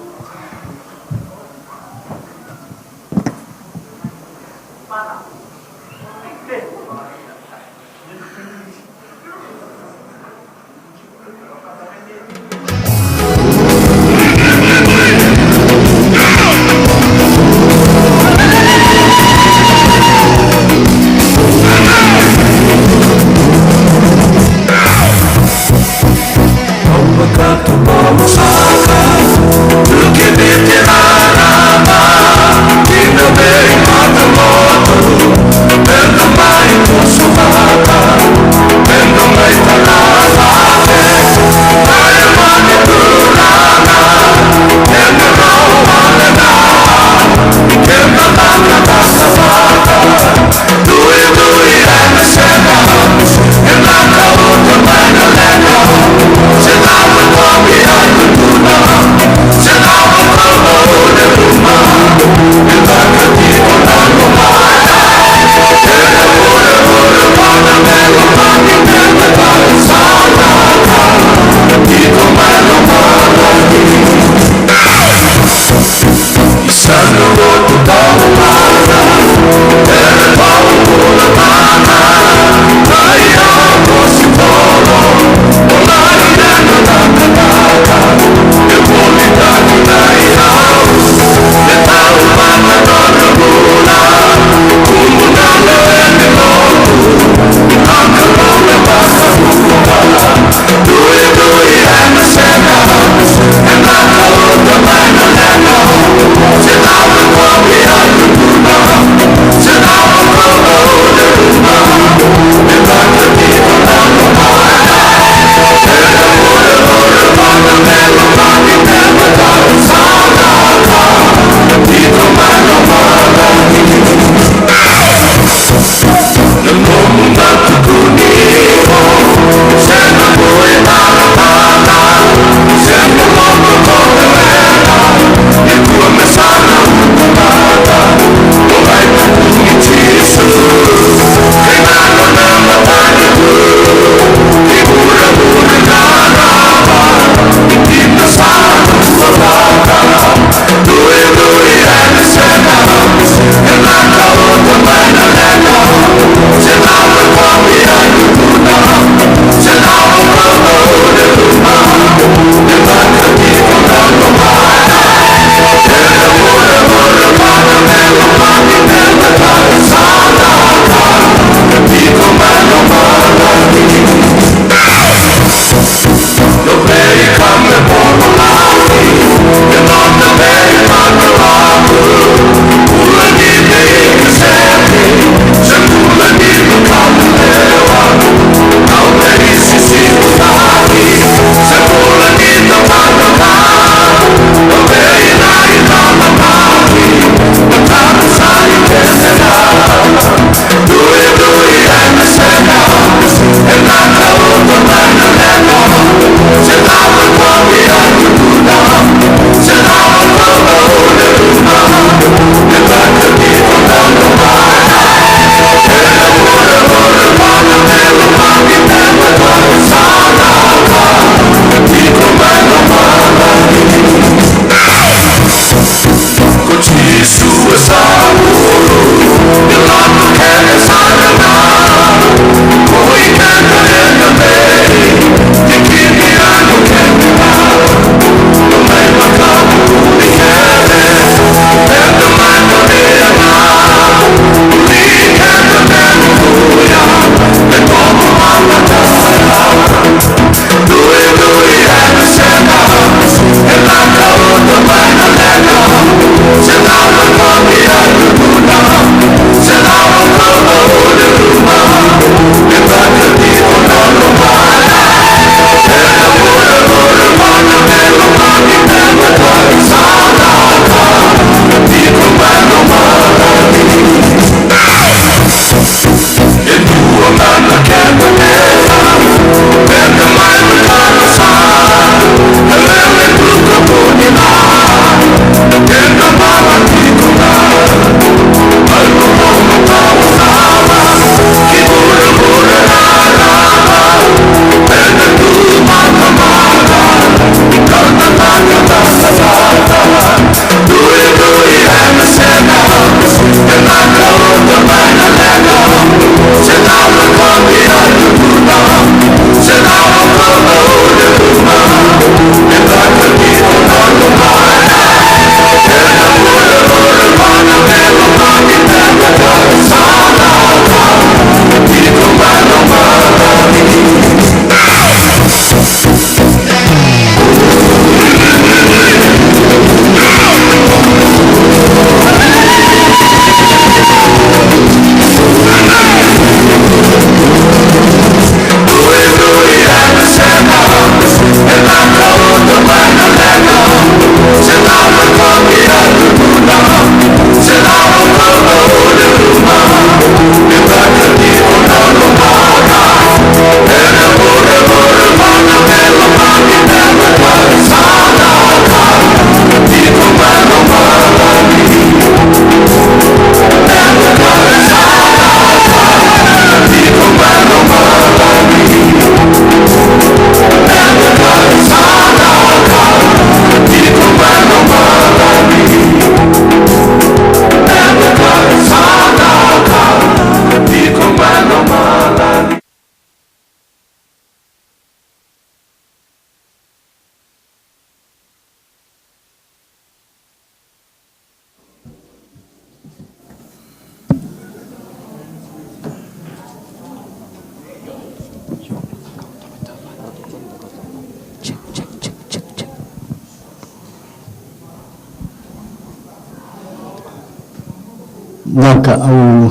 Naka au,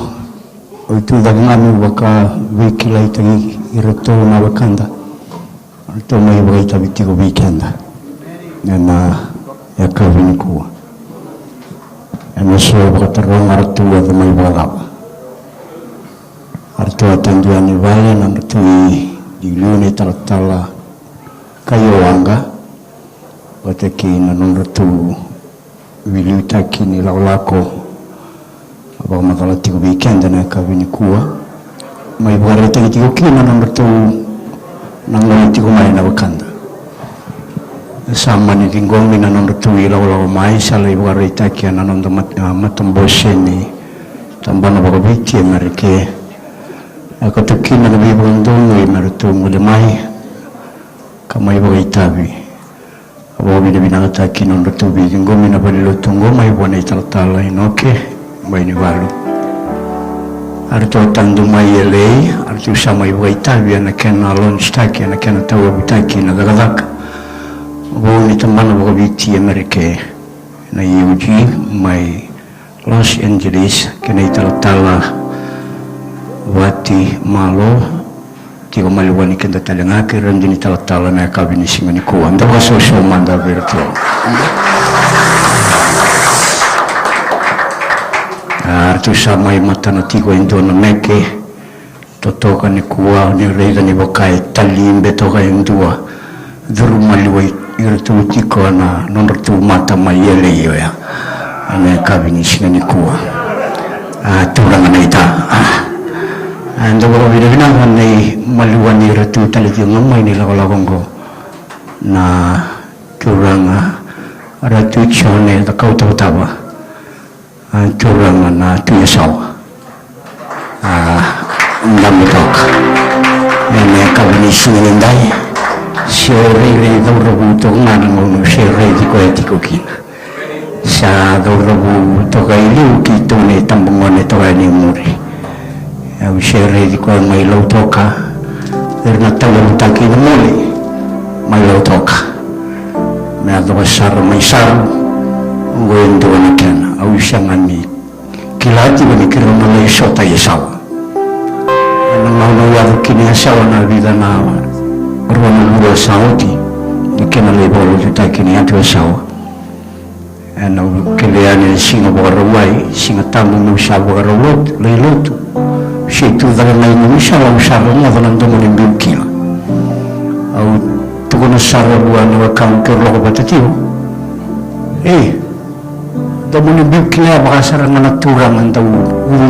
au tu cake ga meu vakaveikilaitaki iratou na wekada. Ratou mai vakaitavi tiko vei keda ena yakavi nikua. Ena so vakataroga ratou eda mai vakacava. Ratou a tadu yani vale na nodratou i liu na italatala kai Oaqa vata kei na nodratou veiliutaki ni lakolako a vakamacala tiko vei keda na yakavi nikua. Mai vakaraitaki tiko kina na nodratou na gole tiko mai na wekada. Sa mani ciqomi na nodratou ilakolako mai, sa lai vakaraitaki ena noda mat-, a, matabose ni tabana vakaviti e Merika. E koto kina na veivakadonui me ratou gole mai ka mai vakaitavi. Au vakavinavinakataki na nodratou veiciqomi na valenilotu oqo mai vua na italatala Inoke Bainivalu. A ratou a tadu mai e L A, a ratou sa mai vakaitavi ena kena launch taki, ena kena tauyavu taki na cakacaka vou ni tabana vakaviti e Merika na U G mai Los Angeles, kei na italatala Vati Malo, tiko maliwani keda tale ga kei ira dina italatala na yakavi ni siga nikua. Da vakasausau mada vei iratou. A, ratou sa mai matana tiko e dua na meke totoka nikua, ni raica ni vaka e talibe toka e dua. Curu maliwai iratou tiko na nodratou mata mai L A oya ena yakavi ni siga nikua. A, turaga naita. A, da vakavinavinaka na maliwani iratou tale tiko ga mai ni lakolako oqo, na turaga Ratu Jone Cakau Tavatava. A, turaga na Tui Yasawa. A, dabe toka ena yakavi ni siga nidai. Se o rairai cauravou toka ga na gauna se raici koya tiko kina. Sa cauravou toka i liu keitou na itabagone toka yani i muri. Au se raici koya mai Lautoka. Era na talevutaki na moli mai Lautoka. Me yaco sara mai Saru, oqo e dua na kena. Au sega ni kila tiko ni keirau na lai sota i Yasawa. Ena gauna au yaco kina i Yasawa na vica na rua na vula sa oti, na kena lai vakalotutaki ni yatu Yasawa. Ena kele yani na Siga Vakarauwai, Siga Tabu, meu sa vakarau lotu, lai lotu. Se tu cake mai Nuisala, au sa rogoca na domo ni biu kila. Au tukuna sara vua na wekaqu keirau lako vata tiko. E, domo ni biu kila ya vaka sara ga na turaga dau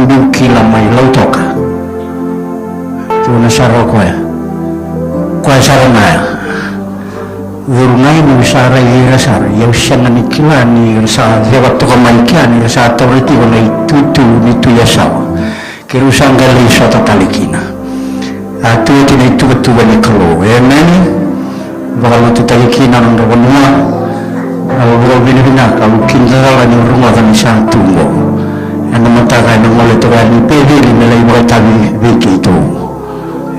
biu kila mai Lautoka. Tukuna sara o koya. Koya sara ga ya. Curu ga i, niu sa raici ira sara, ia au sega ni kila ni ra sa ceva toka mai kea, ni ra sa taura tiko na itutu ni Tui Yasawa. Keirau sa qai lai sota tale kina. A tu oti na ituvatuva ni Kalou. Emeni. Vakalotutaki kina na nodra vanua. Au vakavinavinaka, au kidacala niu rogoca ni sa tu oqo. Ena mataka ena gole toka yani i Peceli me lai vakaitavi vei keitou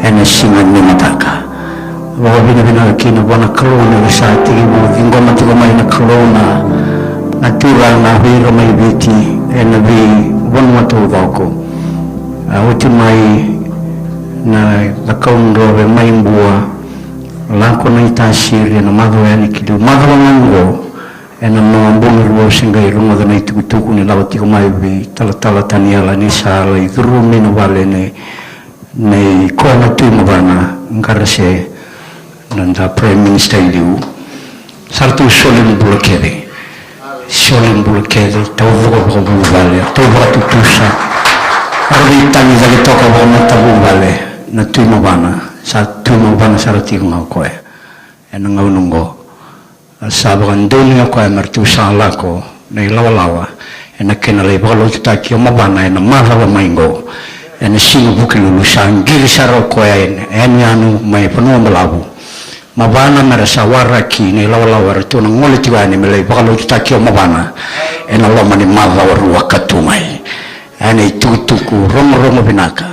ena siga ni mataka. Vakavinavinaka kina vua na Kalou ni ra sa tekivu ciqoma tiko mai na Kalou na, na turaga vei ira mai Viti ena veivanua taucoko. A, oti mai na Cakaudrove mai Bua, lako na iTasiri ena macawa yani ki liu, macawa ga oqo. Ena noqu bogi rua au se qai rogoca na itukutuku ni lako tiko mai vei talatala Taniela ni sa lai curumi na vale nei, nei koya na Tui Mavana Qarase, na noda Prime Minister i liu. Sa ratou soli bula kece. Soli bula kece, taucoko vakavuvale, ratou vakatutusa. Ratou veitagi cake toka vakamatavuvale na Tui Mavana. Sa Tui Mavana sara tiko ga o koya ena gauna oqo. A sa vakadonui o koya me ratou sa lako na ilawalawa ena kena lai vakalotutaki o Mavana ena macawa mai oqo. Ena siga Vukelulu sa qiri sara o koya ena yanuyanu mai Vanua Balavu. Mavana me ra sa waraki na ilawalawa eratou na gole tiko yani me lai vakalotutaki o Mavana ena loma ni macawa rua ka tu mai. Ena itukutuku rogorogo vinaka.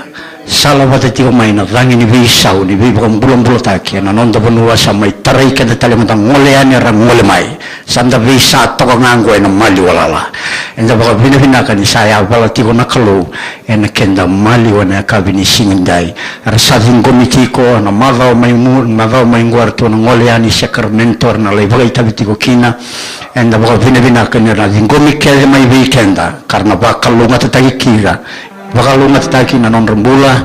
Sala vata tiko mai na cagi ni veisau ni veivakabulabulataki ena noda vanua sa mai tarai keda tale mada gole yani era gole mai. Sa da veisa toka ga oqo ena maliwa lala. Eda vakavinavinaka ni sa yavala tiko na Kalou ena keda maliwa ena yakavi ni siga edai. Era sa ciqomi tiko na macawa mai mu-, macawa mai qo eratou na gole yani Sacramento, era na lai vakaitavi tiko kina. Eda vakavinavinaka ni ra na ciqomi kece mai vei keda, ka ra na vakalougatataki kina, vakalougatataki na nodra bula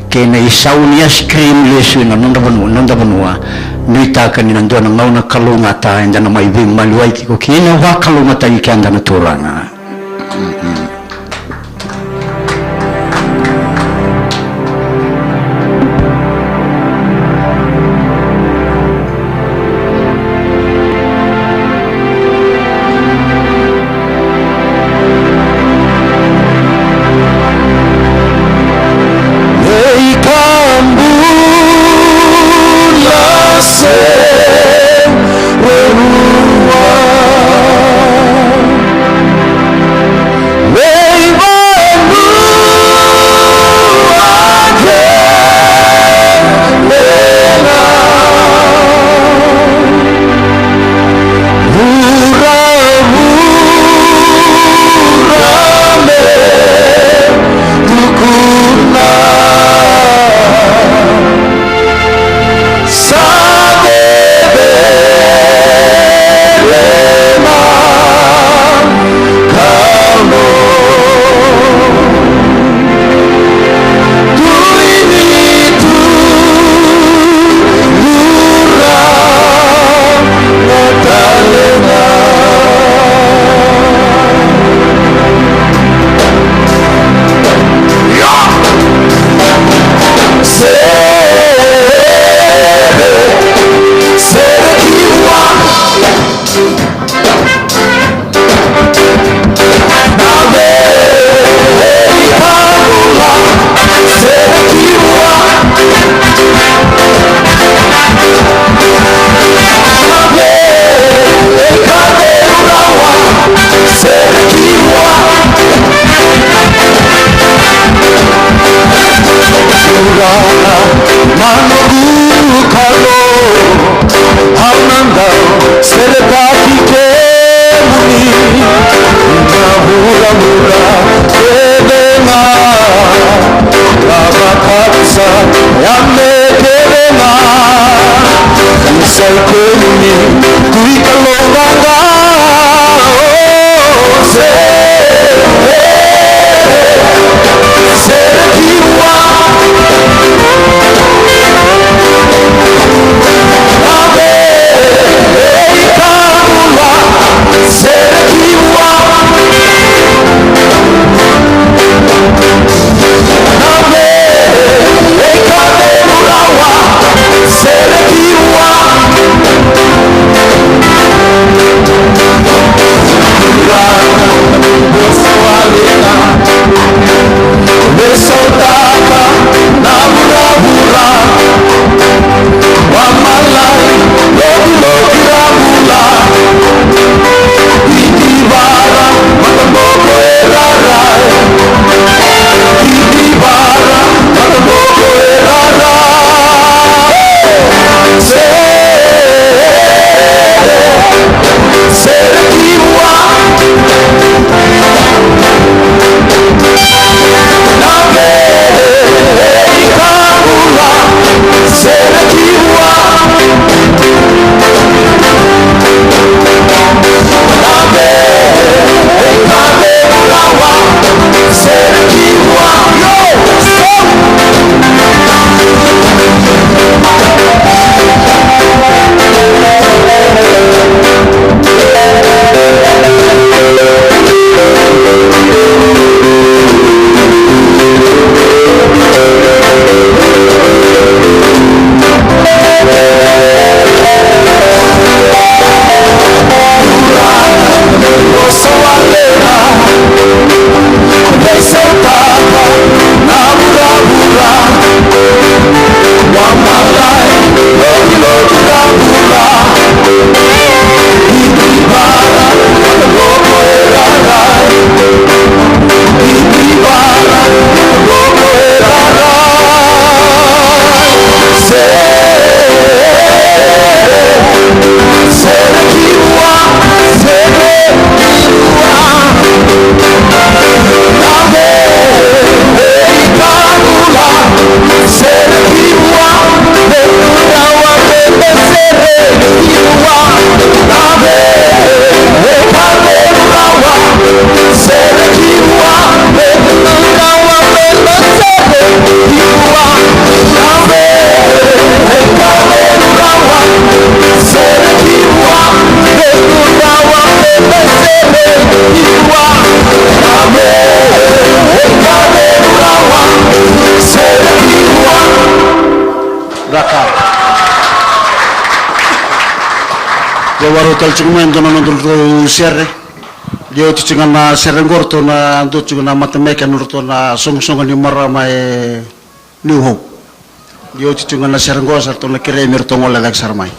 kei na isau ni ice cream lesu ena nodra vanua, noda vanua. Nuitaka ni na dua na gauna kalougata eda na mai veimaliwai tiko kina, vakalougatataki keda na Turaga. Vei ka bula se rua. Ia, vakarau tale tiko mai e dua na nodratou sere. Ia oti tiko ga na sere oqo, ratou na dua tiko na matameke nodratou na soqosoqo ni marama e New Hope. Ia oti tiko ga na sere oqo, sa ratou na kerei me ratou gole cake sara mai.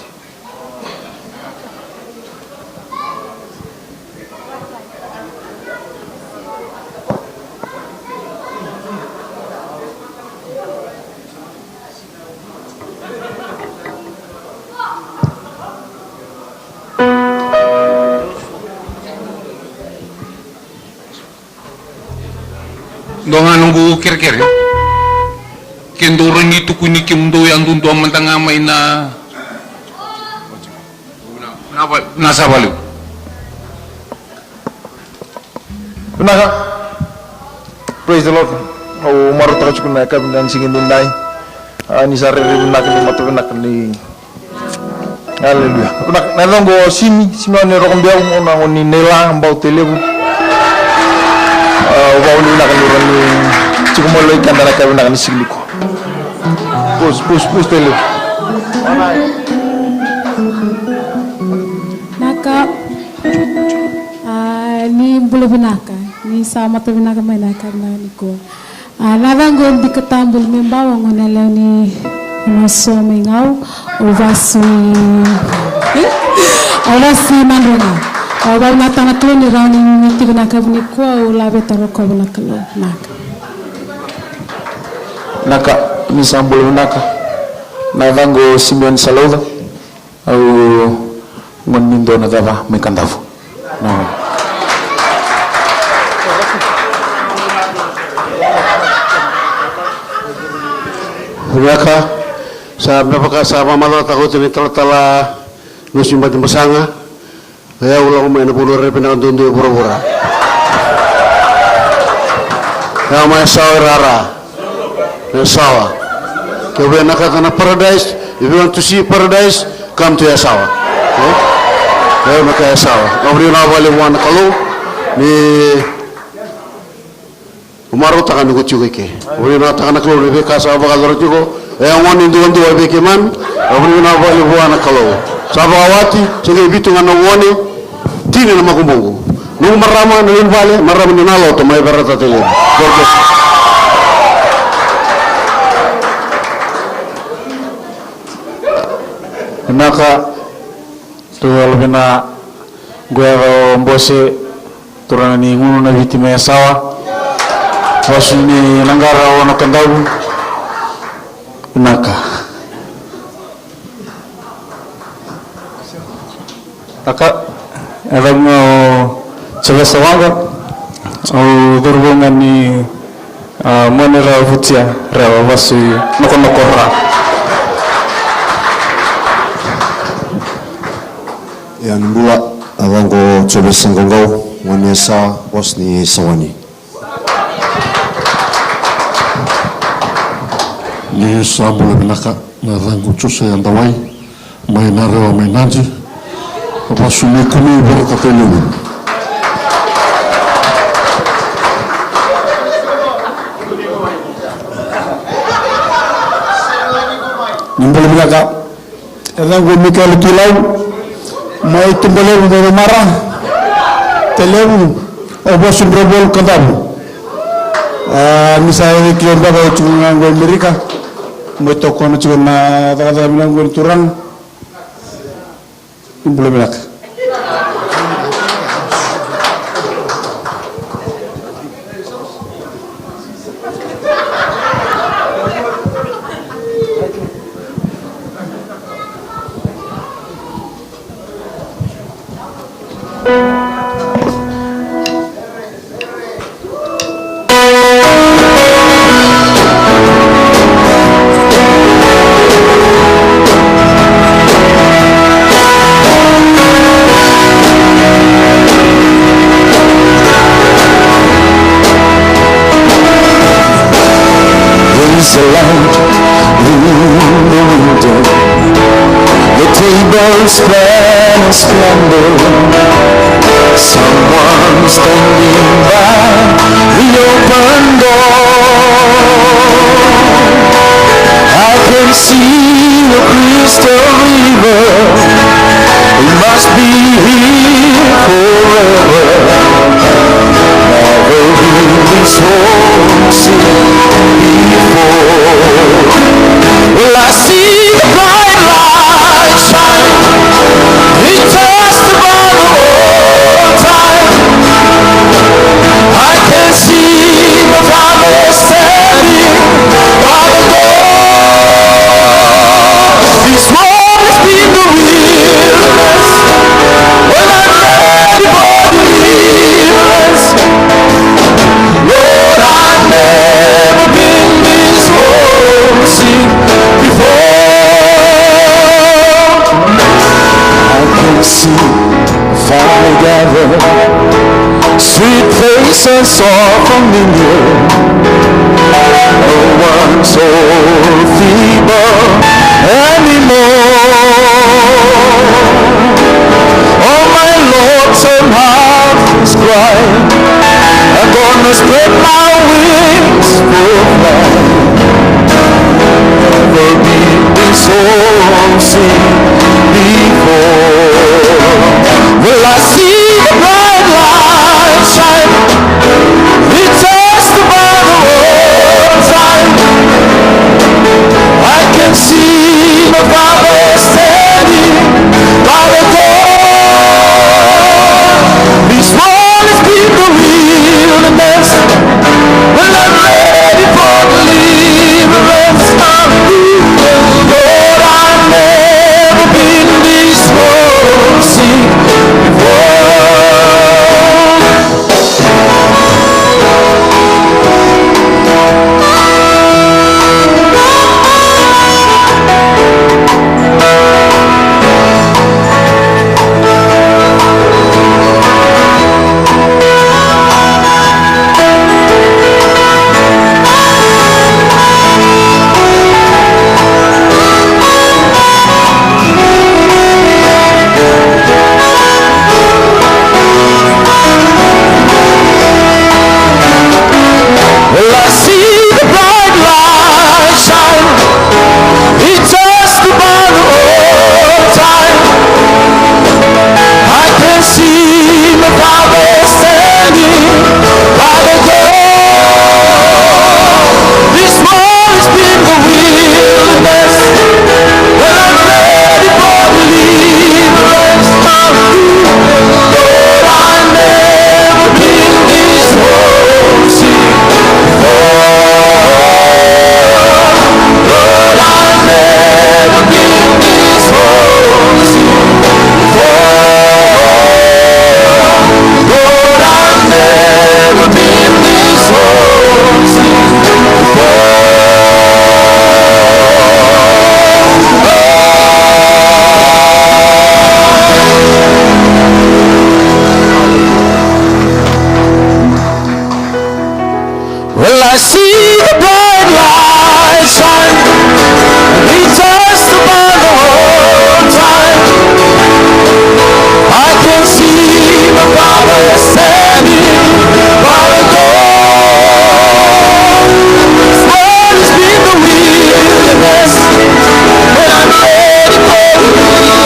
Dua ga noqu kerekere. Ke dou rawa ni tukuni kemudou yadudua mada ga mai na, na, na sava levu. Vinaka. Praise the Lord. Au marautaka tiko na yakavi ni siga edaidai. A, ni sa rairai vinaka ni mata vinaka ni. Aleluya. Vinaka. Na yacaqu o Simi, Simione Rokobiau, au na gone ni Naila, Bau, Tailevu. A, au vakavinavinaka ni rawa ni tiko mai vei keda na yakavi vinaka ni siga nikua. Pus, pus, pus, Tailevu. Vinaka. A, ni bula vinaka, ni sa mata vinaka mai na yakavi vinaka nikua. A, na yacaqu o Bika Tabu Lumebawa, gone yalewa ni Naso mai Gau, au vasu i, au vasu i Nadroga. Au vakavinavinaka na Kalou ni rawa ni tiko na yakavi nikua, au laveta rokova na Kalou. Vinaka. Vinaka, ni sa bula vinaka. Na yacaqu o Simione Salauca. Au gone ni dua na cava mai Kadavu. Na. Vinaka, sa me vaka sa vakamacataka oti na italatala Nosi Bati Basaga. Ia au lako mai na vanua rerevaki duadua e vuravura. Ia mai Yasawa e rara. Yasawa. Ke vei na kaka na paradise, if you want to see paradise, come to Yasawa. Eh? Ia na ka Yasawa. Au via na vale vua na Kalou. Ni Au marautaka ni ko tiko i ke. Au vinakataka na Kalou na veika sa vakayacora tiko. E a gone duadua vei keimami. Au vinaka vale vua na Kalou. Sa vakawati, se qai vitu ga na gone. Tini na makubuqu. Noqu marama na lewe ni vale, marama ni Naloto, mai Verata, Tailevu. God bless you. Vinaka. Tu yalo vina, qo yaca o Bose, turaga ni Gunu na Viti mai Yasawa. Vasu ni Naqara o na Kadavu. Vinaka. Vinaka, yacamu o Jovesa Waqa, au cauravou ga ni A, Muanerewa, Vutia, Rewa, vasu i Nokonoko, Ra. Ia ni bula, a vaqo Jovesa Qauqau, gone Yasawa, vasu ni Sawani. Ni sa bula vinaka. Na yacaqu Josaia Dawai, mai Narewa, mai Nadi, vasu ni Kumi, Verata, Tailevu. Ni bula vinaka. Yacaqu Mikaela Tuilau, mai Tubalevu, mai Namara, Tailevu, au vasu Dravolu, Kadavu. A, ni sa yaco kina beka au tiko ga qo Amerika. Mai tokona tiko na cakacaka vinaka qo ni turaga. Ni bula vinaka. There is a light in the window. The table spread in splendor. Someone standing by the open door. I can see the crystal river. Must be here forever. Never been this homesick before. Well, I see the bright light shine. It turns the bottom all time. I can see my father standing by the door. This world has been the wilderness, and I'm ready for deliverance. Lord, I've never been this homesick before. I can see family gathered, sweet faces all familiar. No one's old feeble anymore. Oh my Lord, turn my heart is crying. I'm gonna spread my wings for flight. Never been this homesick before. Well, I see the bright light shine. It turns the bottom all time. I can see my father standing by the door. This world has been the wilderness, and I'm ready for deliverance. Lord, I've never been this homesick before. Well, I see the bright light shine. It turns the bottom all time. I can see my father standing by the door. This world has been the wilderness, and I'm ready for deliverance. Lord, I've never been this homesick before. Lord, I've never been this homesick before. Lord, I've never been this homesick before. Well, I see the bright light shine. It turns the bottom all time. I can see my father standing by the door. This world has been the wilderness, and I'm ready for the deliverance.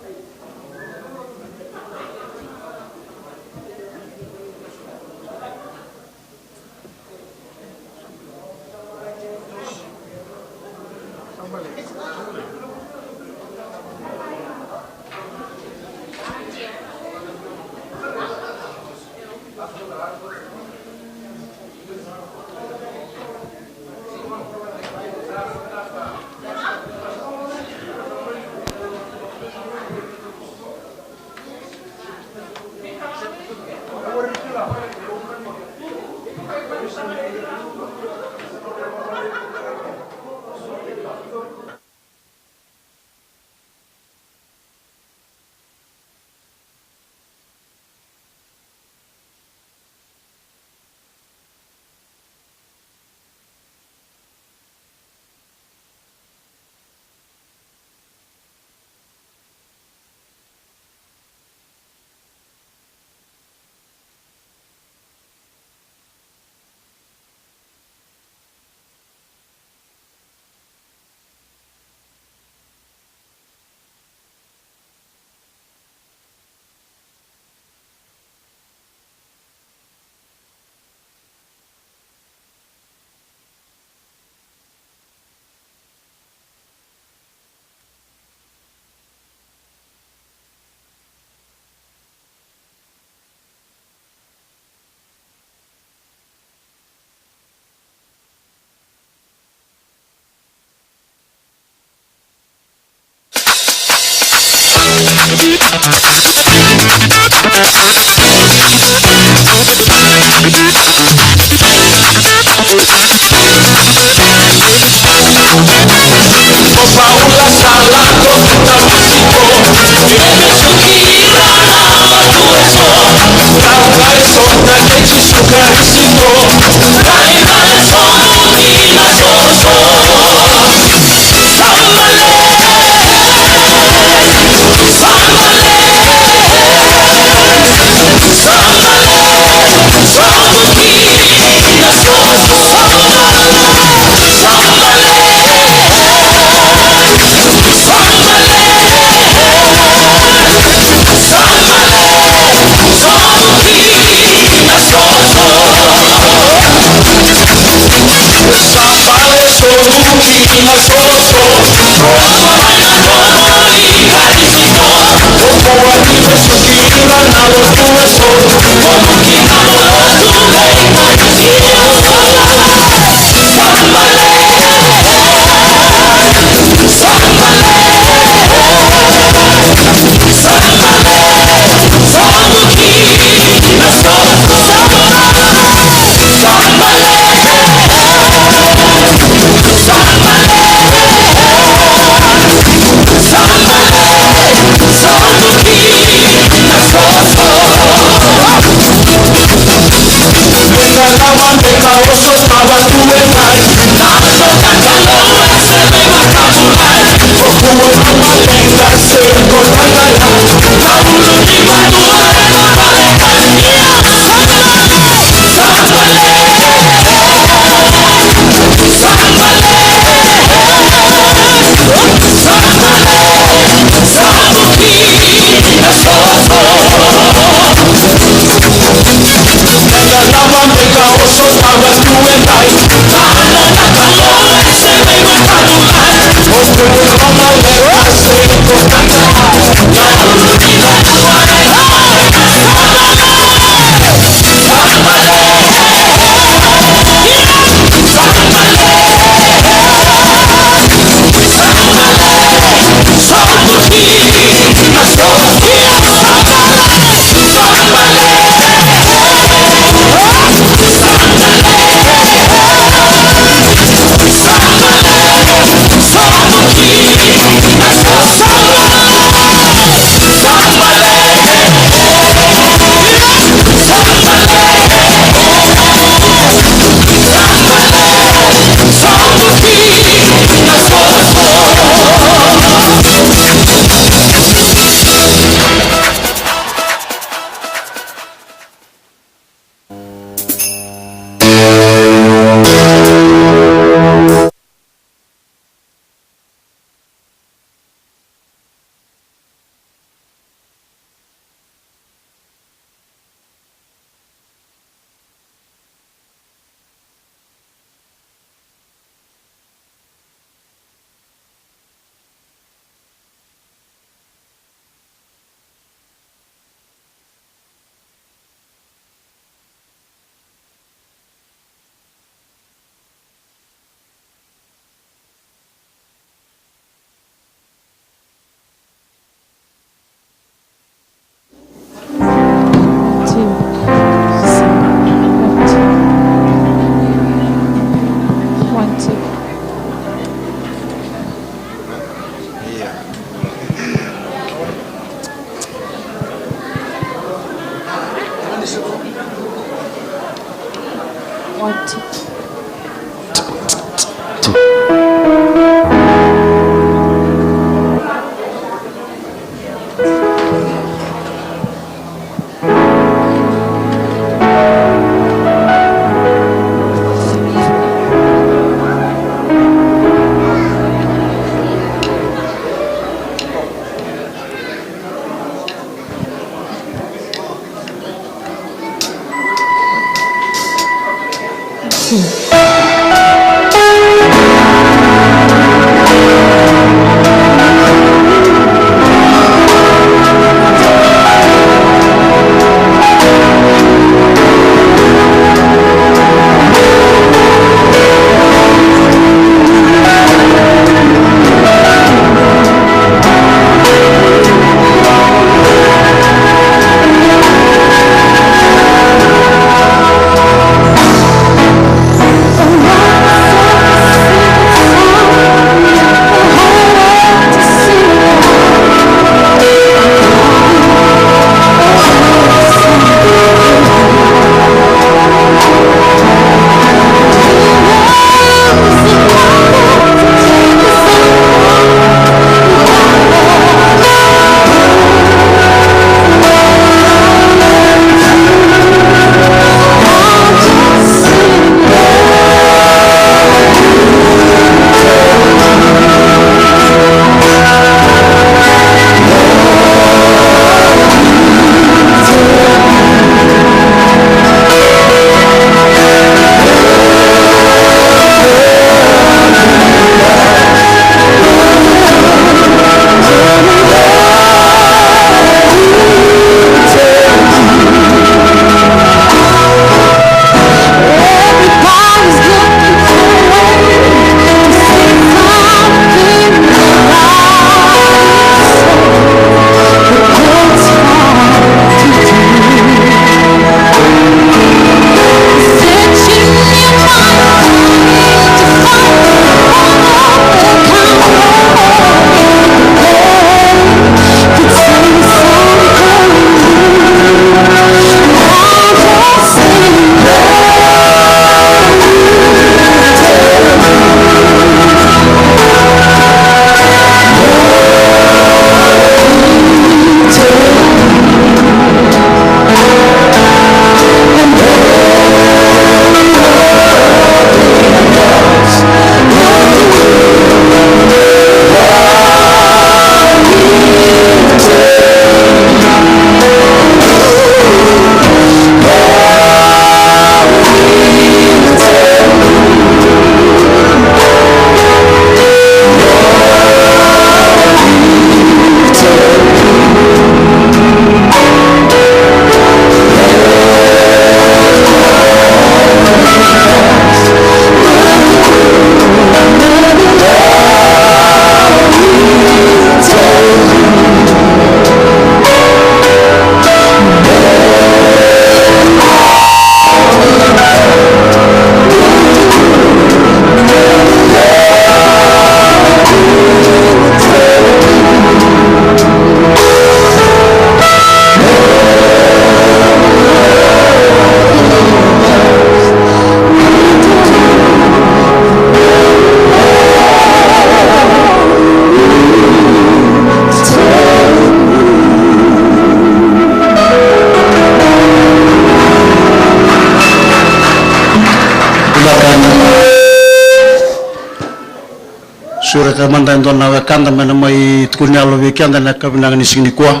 Sureta mada e dua na wekada me na mai tukuni yalo vei keda na yakavi vinaka ni siga nikua.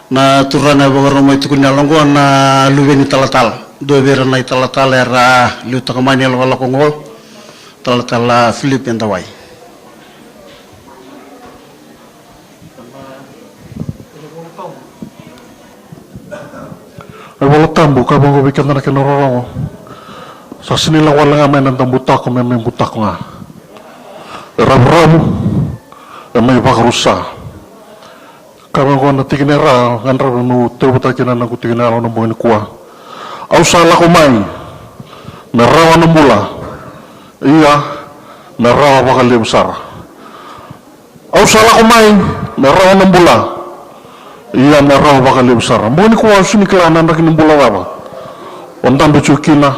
Na turaga e vakarau mai tukuni yalo oqo na luve ni talatala, dua vei ira na italatala era liutaka mai na ilakolako oqo, talatala Filipe Dawai. Na iVola Tabu ka vaqo vei keda na kena rorogo. Sa sega ni lako wale ga mai na daubutako me mai butako ga. E ravuravu, e mai vakarusa. Ka vaqo na tikina e ra, gadreva meu tauvata kina na noqu tikina yalo na bogi nikua. Au sa lako mai me rawa na bula, ia me rawa vakalevu sara. Au sa lako mai me rawa na bula, ia me rawa vakalevu sara. Bogi nikua au sega ni kila na draki ni bula cava o dabe tiko kina,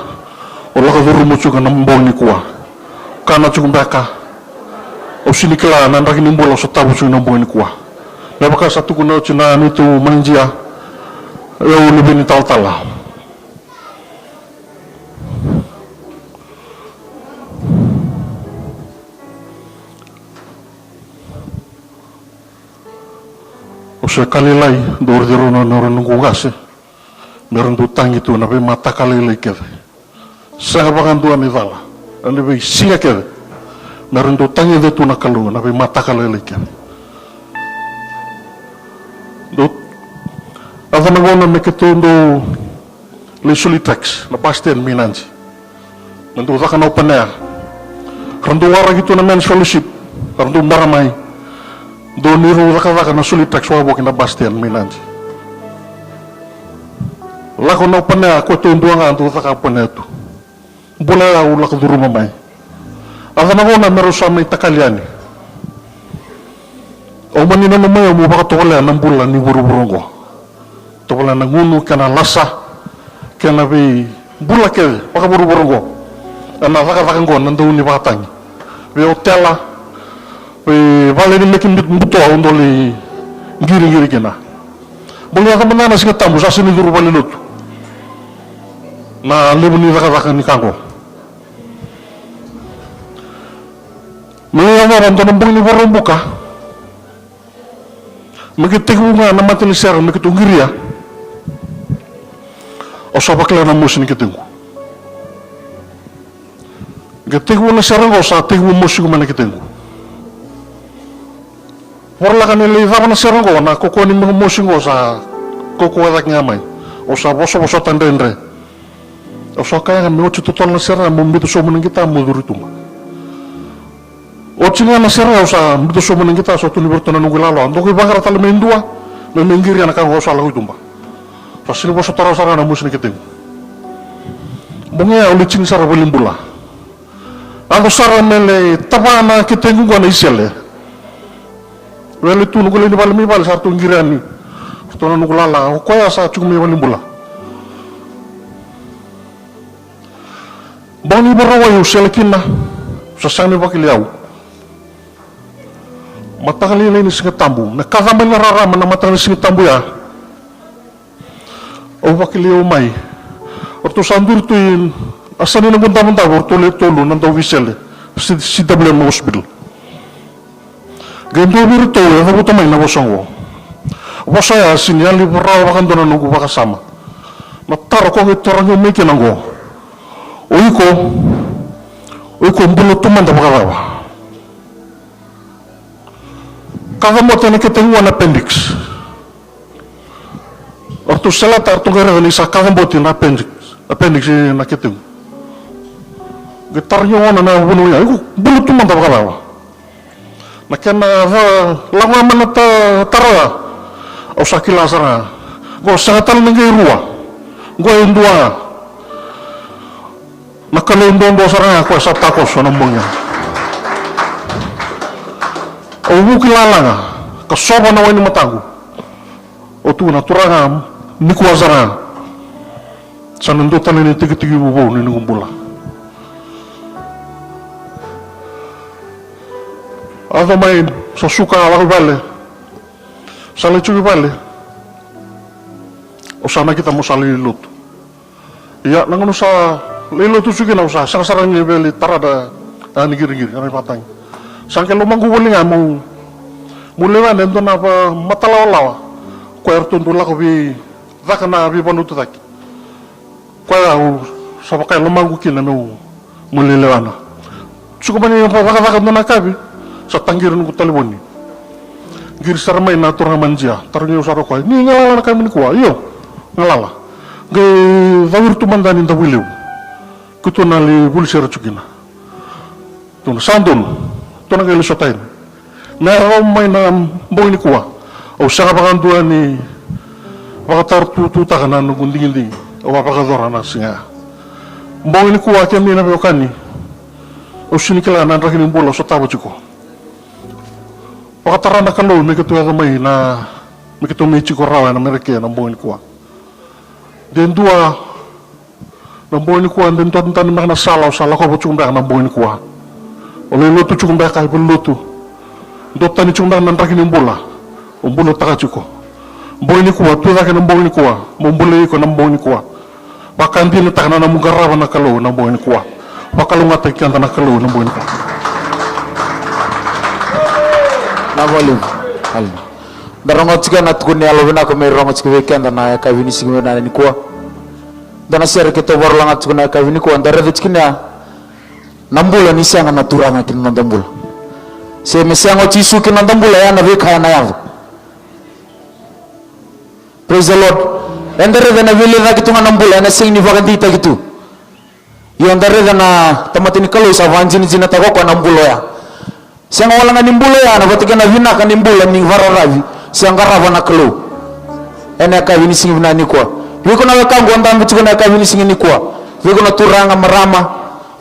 o lako curuma tiko na bogi nikua. Kana tiko beka, au sega ni kila na draki ni bula au sotava tiko na bogi nikua. Me vaka sa tukuna oti na neitou manager, e au luve ni talatala. Au se ka lailai, dou raici rau na nodra noqu qase, me ra dau tagi tu na veimataka lailai kece. Sega vakadua ni cala, ena veisiga kece me ra dau tagica tu na Kalou ena veimataka lailai kece. Dou, yaco na gauna me keitou dau lai soli taxi na bus stand mai Nadi. Me dau caka na open air. Ra dau waraki tu na men's fellowship, ra dau bera mai. Dau ni rau cakacaka na soli taxi wavoki na bus stand mai Nadi. Lako na open air, ko tou dua ga dau caka open air tu. Bula ya au lako curuma mai. Yaco na gauna me rau sa mai takali yani. Au mani nanuma mai au meu vakatovolea na bula ni vuravura oqo. Tovolea na gunu kei na lasa kei na veibula kece vakavuravura oqo. Ena cakacaka oqo na dau ni vakatagi. Vei otela, vei vale ni leki buto au dau lai qiriqiri kina. Bau ni yaco mada na Siga Tabu sa sega ni curu valenilotu. Na levu ni cakacaka ni ka oqo. Me lai yacova dua na bogi ni Vakaraubuka. Me qai tekivu ga na mata ni sere me keitou qiria. Au sa vakila na mosi ni ketequ. Qai tekivu na sere oqo sa tekivu mosi qo mai na ketequ. Vorolaka ni lai cava na sere oqo, na kaukaua ni mosi oqo sa kaukaua cake ga mai. Au sa vosavosota dredre. Au sa kaya ga me oti totolo na sere mo biuta sobu na qita mo curu i tuba. Oti ga na sere au sa biuta sobu na qita, sa tu ni vei ratou na noqu ilala. Dou qai vaqara tale mai dua me mai qiria na ka oqo, au sa lako i tuba. Sa sega ni vosota rawa sara ga na mosi ni ketequ. Bogi ya au lai tini sara valenibula. Yaco sara me lai tava na ketequ oqo na isele. Wele tu noqu lewe ni vale mai vale sa ratou qiri yani. Ratou na noqu lala, o koya sa tiko mai valenibula. Bogi ni Vakarauwai au sele kina, sa sega ni vakilai au. Mataka lailai ni Siga Tabu, me kaca mai na rarama na mataka ni Siga Tabu ya. Au vakilai au mai. Ratou sa duri tu i na yasa ni noqu davodavo, ratou le tolu na dauveisele, C-, C W M Hospital. Qai dua vei iratou e cavuta mai na vosa oqo. Vosa ya sega ni yali rawa vakadua na noqu vakasama. Na taro ko qai tarogi au mai kina oqo. O iko, o iko bula tu mada vakacava? Kacabote na ketequ na appendix. Ratou seleta, ratou qai raica ni sa kacabote na appendix, appendix na ketequ. Qai tarogi au na vanua ya, iko bula tu mada vakacava? Na kena ca, lako ga mai na ta-, taro ya. Au sa kila sara ga. Qo sega tale ni qai rua. Qo e dua ga. Na Kalou duadua sara ga koya sa takoso na bogi ya. Au vuki lala ga ka sova na wai ni mataqu. Au tukuna, Turaga, nikua sara ga sa na dua tale na itekitekivu vou ni noqu bula. Yaco mai, sa suka, lako i vale. Sa lai tiko i vale. Au sa nakita meu sa lai lotu. Ia, na gauna au sa lai lotu tiko kina au sa sega sara ni via lai tara na, a, ni qiriqiri, a, na ivakatagi. Sa qai lomaqu voli ga meu, meu lewena e dua na va-, matalawalawa. Koya eratou dau lako vei caka na veivalutu cake. Koya au sa vaka e lomaqu kina meu, meu lewena. Suka mai na cakacaka dua na yakavi, sa taqiri noqu talevoni. Qiri sara mai na turaga Manijia, tarogi au sara o koya, ni galala na yakavi nikua? Io, galala. Qai cawiri tu mada ni Davuilevu. Keitou na lai vuli sere tu kina. Tou na sa donu. Tou na qai lesu tale. Na yakavi mai na bogi nikua, au sega vakadua ni vakatarotututaka na noqu digidigi. Au a vakayacora na siga ya. Bogi nikua, kemuni na veiwekani, au sega ni kila na draki ni bula au sotava tiko. Vakatara na Kalou me keitou yaco mai na, me keitou mai tiko rawa ena Merika ena bogi nikua. De dua na bogi nikua, de dua tani beka na sala au sa lakova tiko beka na bogi nikua. Au lai lotu tiko beka e valenilotu. Dua tani tiko beka na draki ni bula au bulataka tiko. Bogi nikua, tu cake na bogi nikua, meu bulai iko na bogi nikua. Vakadinataka na nomu qarava na Kalou na bogi nikua. Vakalougatataki keda na Kalou na bogi nikua. Na voli. Haleluya. Da rogoca tiko na tukuni yalo vinaka me rogo tiko vei keda na yakavi ni siga vinaka nikua. Da na sere keitou vakarorogo tiko na yakavi nikua, da raica tiko na, na bula ni sega na Turaga ki na noda bula. Se me sega o Jisu ki na noda bula, ya na veika ena yaco. Praise the Lord. Eda raica ena veiliutaki tu ga na bula, ena sega ni vakadeitaki tu. Io, da raica na tamata ni Kalou sa vakajinajinataka o koya na bula oya. Sega wale ga ni bula oya, na vata kei na vinaka ni bula ni vakararavi se qarava na Kalou. Ena yakavi ni siga vinaka nikua, vei iko na wekaqu o dabe tiko na yakavi ni siga nikua, vei iko na turaga, marama,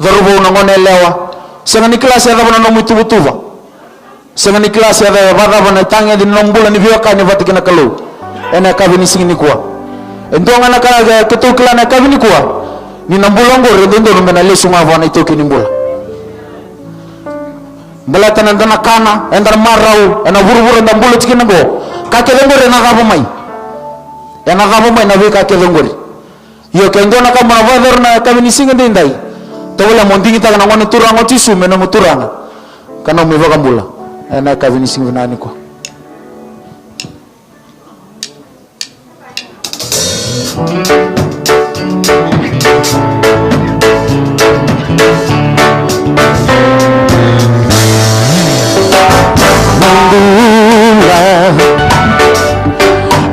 cauravou, na gone yalewa, sega ni kila se cava na nomu ituvatuva. Sega ni kila se vakacava na itagede ni nomu bula ni veiwekani vata kei na Kalou. Ena yakavi ni siga nikua, e dua ga na ka keitou kila na yakavi nikua, ni na bula oqori e dodonu me na lesu ga vua na itaukei ni bula. Baleta na, eda na kana, eda na marau ena vuravura eda bula tiko kina oqo, ka kece oqori ena cava mai. Ena cava mai na veika kece oqori. Io, ke dua na ka mo na vakayacora na yakavi ni siga edaidai, tovolea mo digitaka na Gone Turaga o Jisu me nomu Turaga ka nomu iVakabula ena yakavi ni siga vinaka nikua. Na bula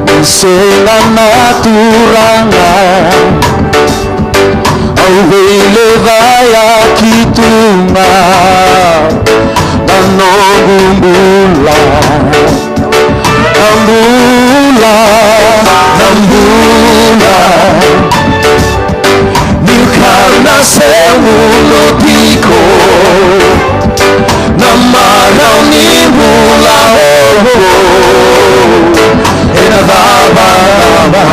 ni sega na Turaga, au veilecayaki tu ga na noqu bula. Na bula, na bula, ni kana se muno tiko na marau ni bula oqo. Ena cava, cava?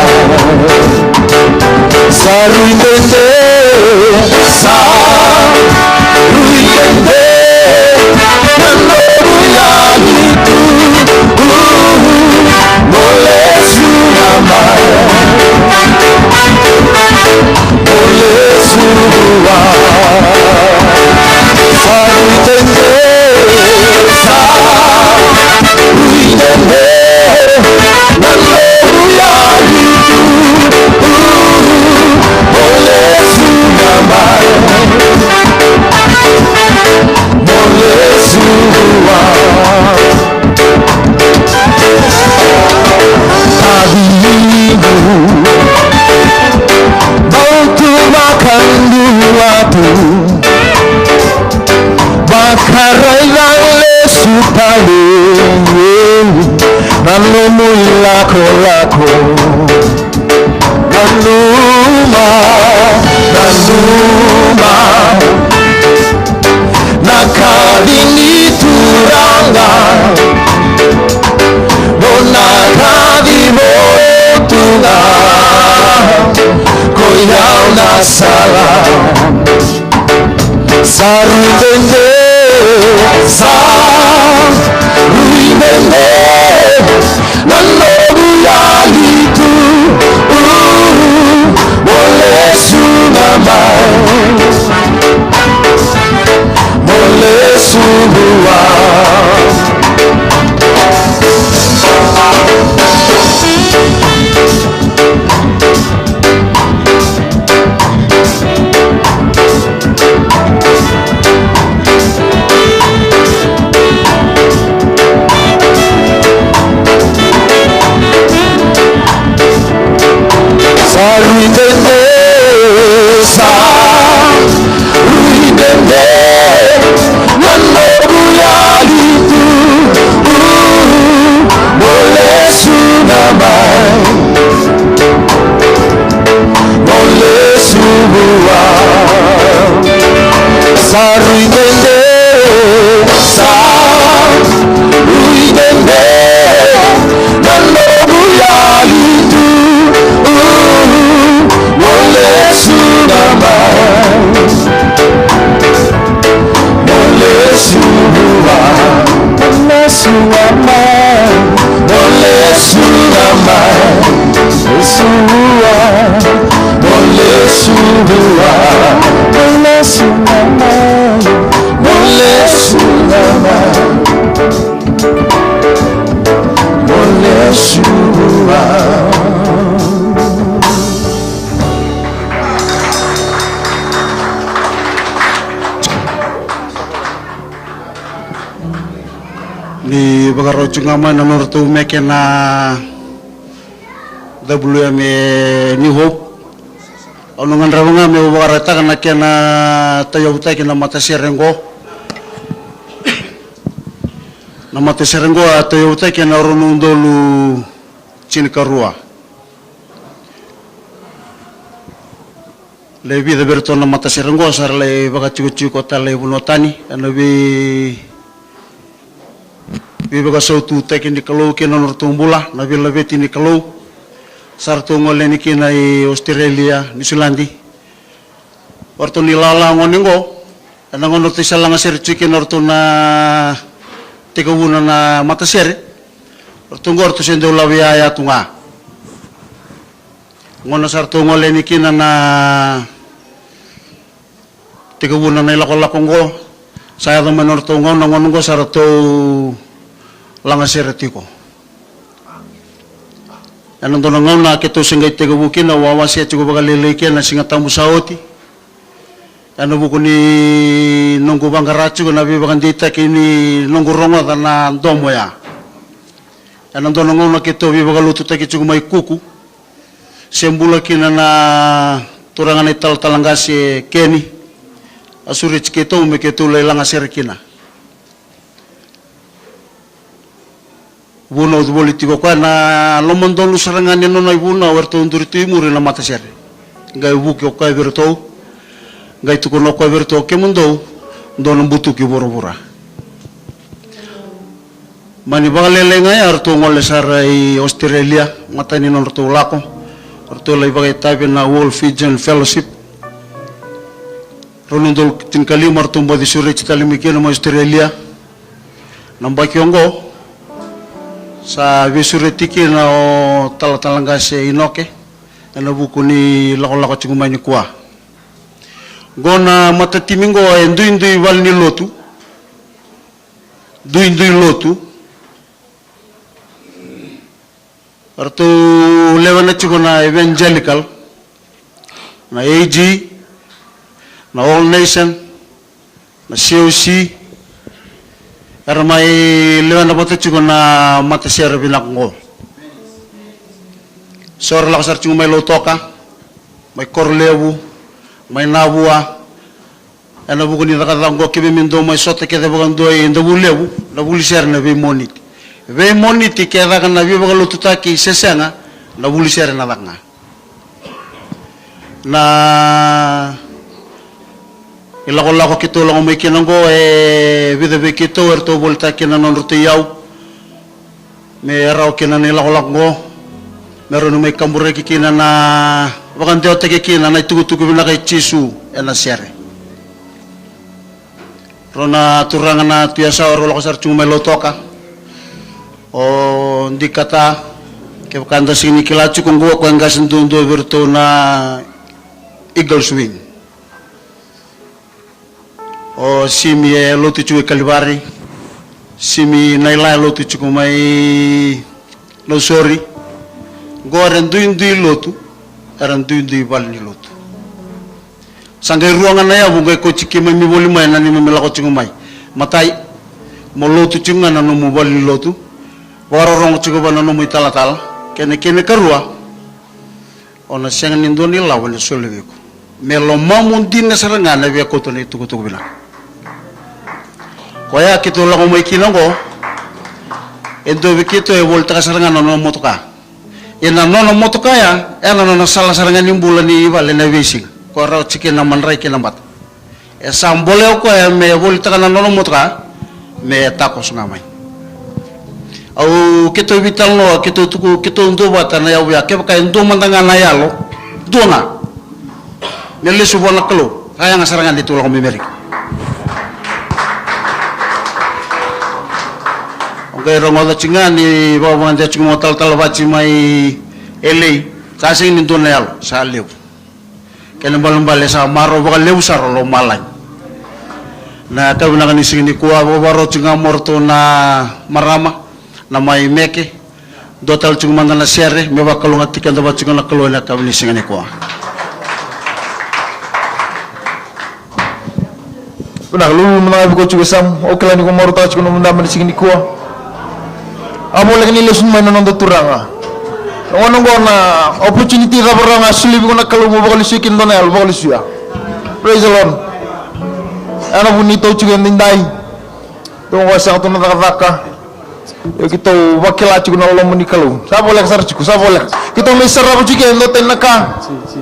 Sa rui dede, sa rui dede na noqu yali tu. Mo lesu ga mai, mo lesu vua. Sa rui dede, sa rui dede na noqu yali tu. Mo lesu ga mai, mo lesu vua. Ka vinivu, bau tu vakadua tu. Vakaraica lesu tale na nomu ilakolako. Nanuma, nanuma na kaci ni Turaga. Mo na kaci votu ga, ko i au na sala. Sa rui dede, sa rui dede na noqu yali tu. Mo lesu ga mai, mo lesu vua. Ni vakarau tiko ga mai na nodratou meke na W M A New Hope. Au na gadreva ga meu vakaraitaka na kena tauyavutaki na matasere qo. Na matasere qo a tauyavutaki ena rua na udolu tinikarua. Lai vica vei iratou na matasere qo sa ra lai vakatikotiko tale i vanua tani ena vei veivakasaututaki ni Kalou kei na nodratou bula, na veilaveti ni Kalou. Sa ratou gole yani kina i Australia, Niusiladi. O ratou na ilala gone qo, ena gauna ratou sa lagasere tiko kina o ratou na tekivuna na matasere. O ratou qo ratou se dau lavo yaya tu ga. Gauna sa ratou gole yani kina na tekivuna na ilakolako oqo, sa yaco mai nodratou gauna, gauna oqo sa ratou lagasere tiko. Ena dua na gauna keitou se qai tekivu kina, au a wasea tiko vakalailai kina na Siga Tabu sa oti. Ena vuku ni noqu vaqara tiko na veivakadeitaki ni noqu rogoca na domo ya. Ena dua na gauna keitou veivakalotutaki tiko mai Kuku. Se bula kina na turaga na italatala qase Keni. A sureti keitou me keitou lai lagasere kina. Vunau voli tiko o koya na lomadonu sara ga ni nona ivunau, eratou duri tu i muri na matasere. Qai vuki o koya vei iratou. Qai tukuna o koya vei iratou, kemudou, dou na butuki vuravura. Mani vakalailai ga ya, eratou gole sara i Australia, matai ni nodratou lako. Eratou lai vakaitavi na World Fijian Fellowship. Rua na udolu tinikalima, eratou baci sureti tale mai kina mai Australia. Na yabaki oqo, sa veisureti kina o talatala qase Inoke, ena vuku ni lakolako tiko mai nikua. Qo na matatimi qo e duidui valenilotu. Duidui lotu. Ratou lewena tiko na Evangelical, na A G, na All Nation, na C O C. Era mai lewena vata tiko na matasere vinaka oqo. So era lako sara tiko mai Lautoka, mai Korolevu, mai Navua. Ena vuku ni cakacaka oqo, keimami dau mai sota kece vakadua i Davuilevu, na vuli sere na veimoniti. Veimoniti ke caka na veivakalotutaki se sega, na vuli sere na caka ga. Na ilakolako keitou lako mai kina oqo, e vica vei keitou eratou volitaka kina na nodratou iyau me rawa kina na ilakolako oqo, me rawa ni mai kaburaki kina na, vakadewataki kina na itukutuku vinaka i Jisu ena sere. Rau na turaga na Tui Yasawa rau lako sara tiko mai Lautoka. O Dikata, kevaka da sega ni kila tiko oqo, o koya e qase duadua vei iratou na Eagles Wing. O Simi e lotu tiko i Kalivari. Simi Naila e lotu tiko mai Nausori. Qo era duidui lotu, era duidui valenilotu. Sa qai rua ga na yavu qai kauti keimami voli mai na neimami lako tiko mai. Matai, mo lotu tiko ga na nomu valenilotu. Vakarorogo tiko vua na nomu italatala. Kena, kena ikarua, o na sega ni dua na ilavo ena soli vei iko. Me lomamu dina sara ga na via kauta na itukutuku vinaka. Koya keitou lako mai kina oqo, e dua vei keitou e volitaka sara ga na nona motoka. Ia na nona motoka ya, e na nona sala sara ga ni bula ni vale na veisiga. Ko rawa tiko na madrai kei na bata. E sa bolea o koya me volitaka na nona motoka me takoso ga mai. Au keitou veitalanoa, keitou tuku, keitou duavata na yavu ya, kevaka e dua mada ga na yalo, dua ga. Me lesu vua na Kalou, ka yaga sara ga ni tou lako mai Merika. Au Qai rogoca tiko ga ni vakavakadewa tiko mo talatala vati mai L A. Sa sega ni dua na yalo, sa levu. Kena balebale sa marau vakalevu sara o lomalagi. Na yakavi vinaka ni siga nikua, vakavakarau tiko ga mo ratou na marama na mai Meke. Dua tale tiko mada na sere me vakalougatataki keda vata tiko na Kalou ena yakavi ni siga nikua. Vinaka, lululu mada ga vei koya tiko e yasamu. Au kila ni ko marautaka tiko na nomu daba ni siga nikua. A voleka ni lesu mai na noda Turaga. Na gauna oqo na opportunity cava rawa ga solia vei iko na Kalou mo vakalesui kina dua na yalo, vakalesui ya. Praise the Lord. Ena vu ni tou tiko e daidai. Tou qo sega tu na cakacaka. Io, keitou vakila tiko na loma ni Kalou. Sa voleka sara tiko, sa voleka. Keitou mai sarava tiko e dua tani na ka.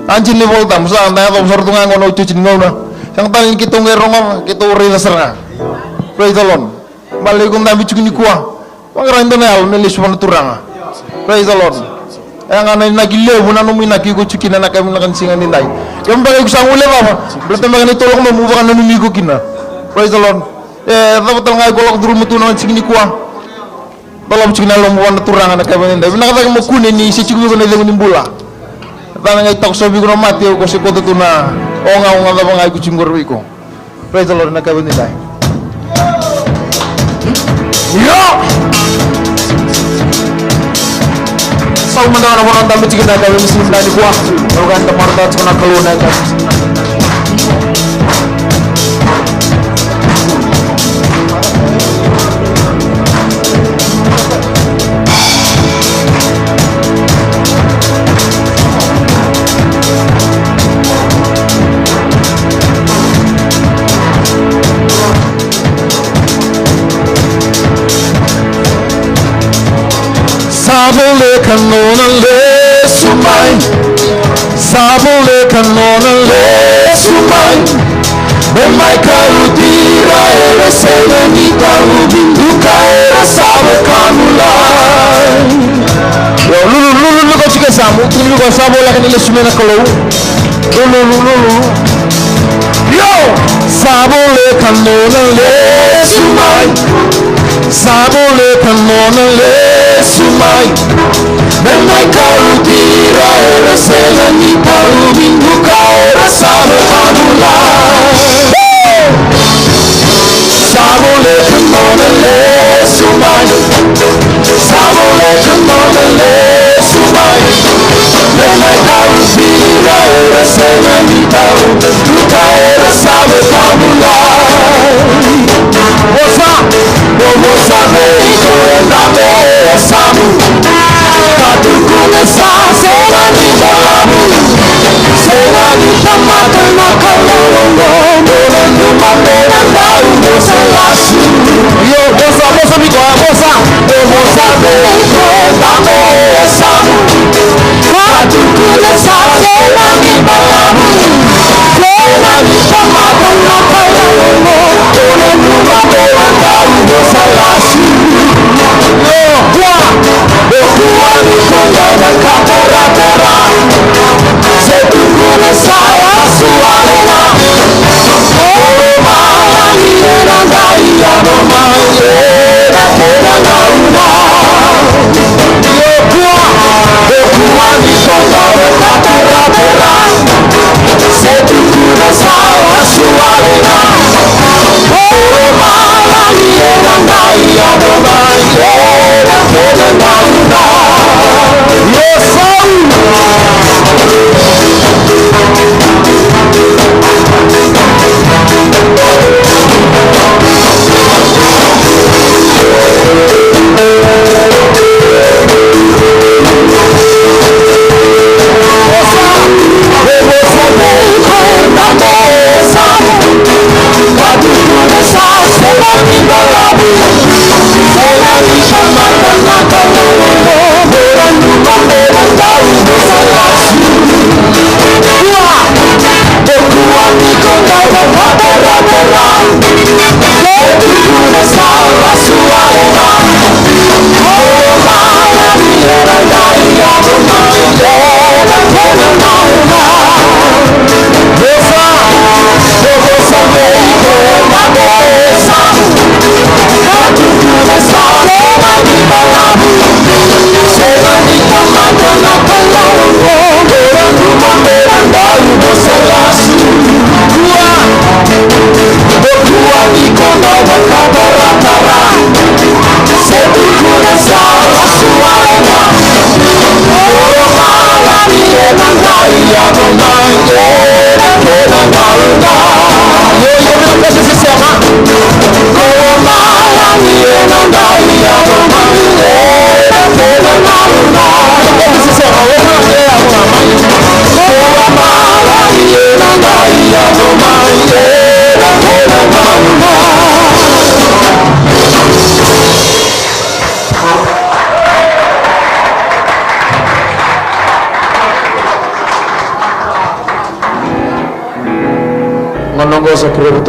Anji ni Vola Tabu, sa da yacova sara tu ga qo na iotioti ni gauna. Sega tale ni keitou qai rogoca, keitou raica sara ga. Praise the Lord. Baleta iko dabe tiko nikua. Vaqara e dua na yalo me lesu vua na Turaga. Praise the Lord. E ga na inaki levu na nomu inaki iko tiko kina ena yakavi vinaka ni siga ni dai. Kevaka iko sa guilecava, baleta beka ni tolu ka mu vakananumi iko kina. Praise the Lord. E cava tale ga iko lako curuma tu na siga nikua. Dolava tiko na yalomu vua na Turaga na yakavi ni dai. Vinaka cake mo kune ni se tiko vei iko na icegu ni bula. Cana ga i takoso vei iko na mate, o iko se kauta tu na ogaoga cava ga iko tiko qori vei iko. Praise the Lord, na yakavi ni dai. Io! Sau mada na vanua dabe tiko na yakavi ni siga nikua. Au ga da marautaka tiko na Kalou na yakavi. Sa voleka nona lesu mai. Sa voleka nona lesu mai. Me mai kauti ira era sega ni tauvi, duka era sa vakamulai. Io, lulu, lulu, lulu, ko tiko e yasamu, lulu, ko sa voleka ni lesu mai na Kalou. Lulu, lulu, lulu. Io, sa voleka nona lesu mai. Sa voleka nona lesu mai. Me mai kauti ira era sega ni tauvi, duka era sa vakamulai. Sa voleka nona lesu mai. Sa voleka nona lesu mai. Me mai kauti ira era sega ni tauvi, duka era sa vakamulai. Vosa, vosa vei iko e dabe e yasamu. Ka tukuna sa sega ni balavu, sega ni tamata na Kalou oqo. Mo nanuma me na dau vosa lasu. Io, vosa, vosa vei iko, vosa. Vosa vei iko e dabe e yasamu. Ka tukuna sa sega ni balavu, sega ni tamata na Kalou.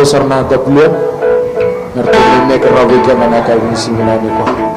Sara na W M, me ratou mai qarava vei keda na yakavi ni siga nikua.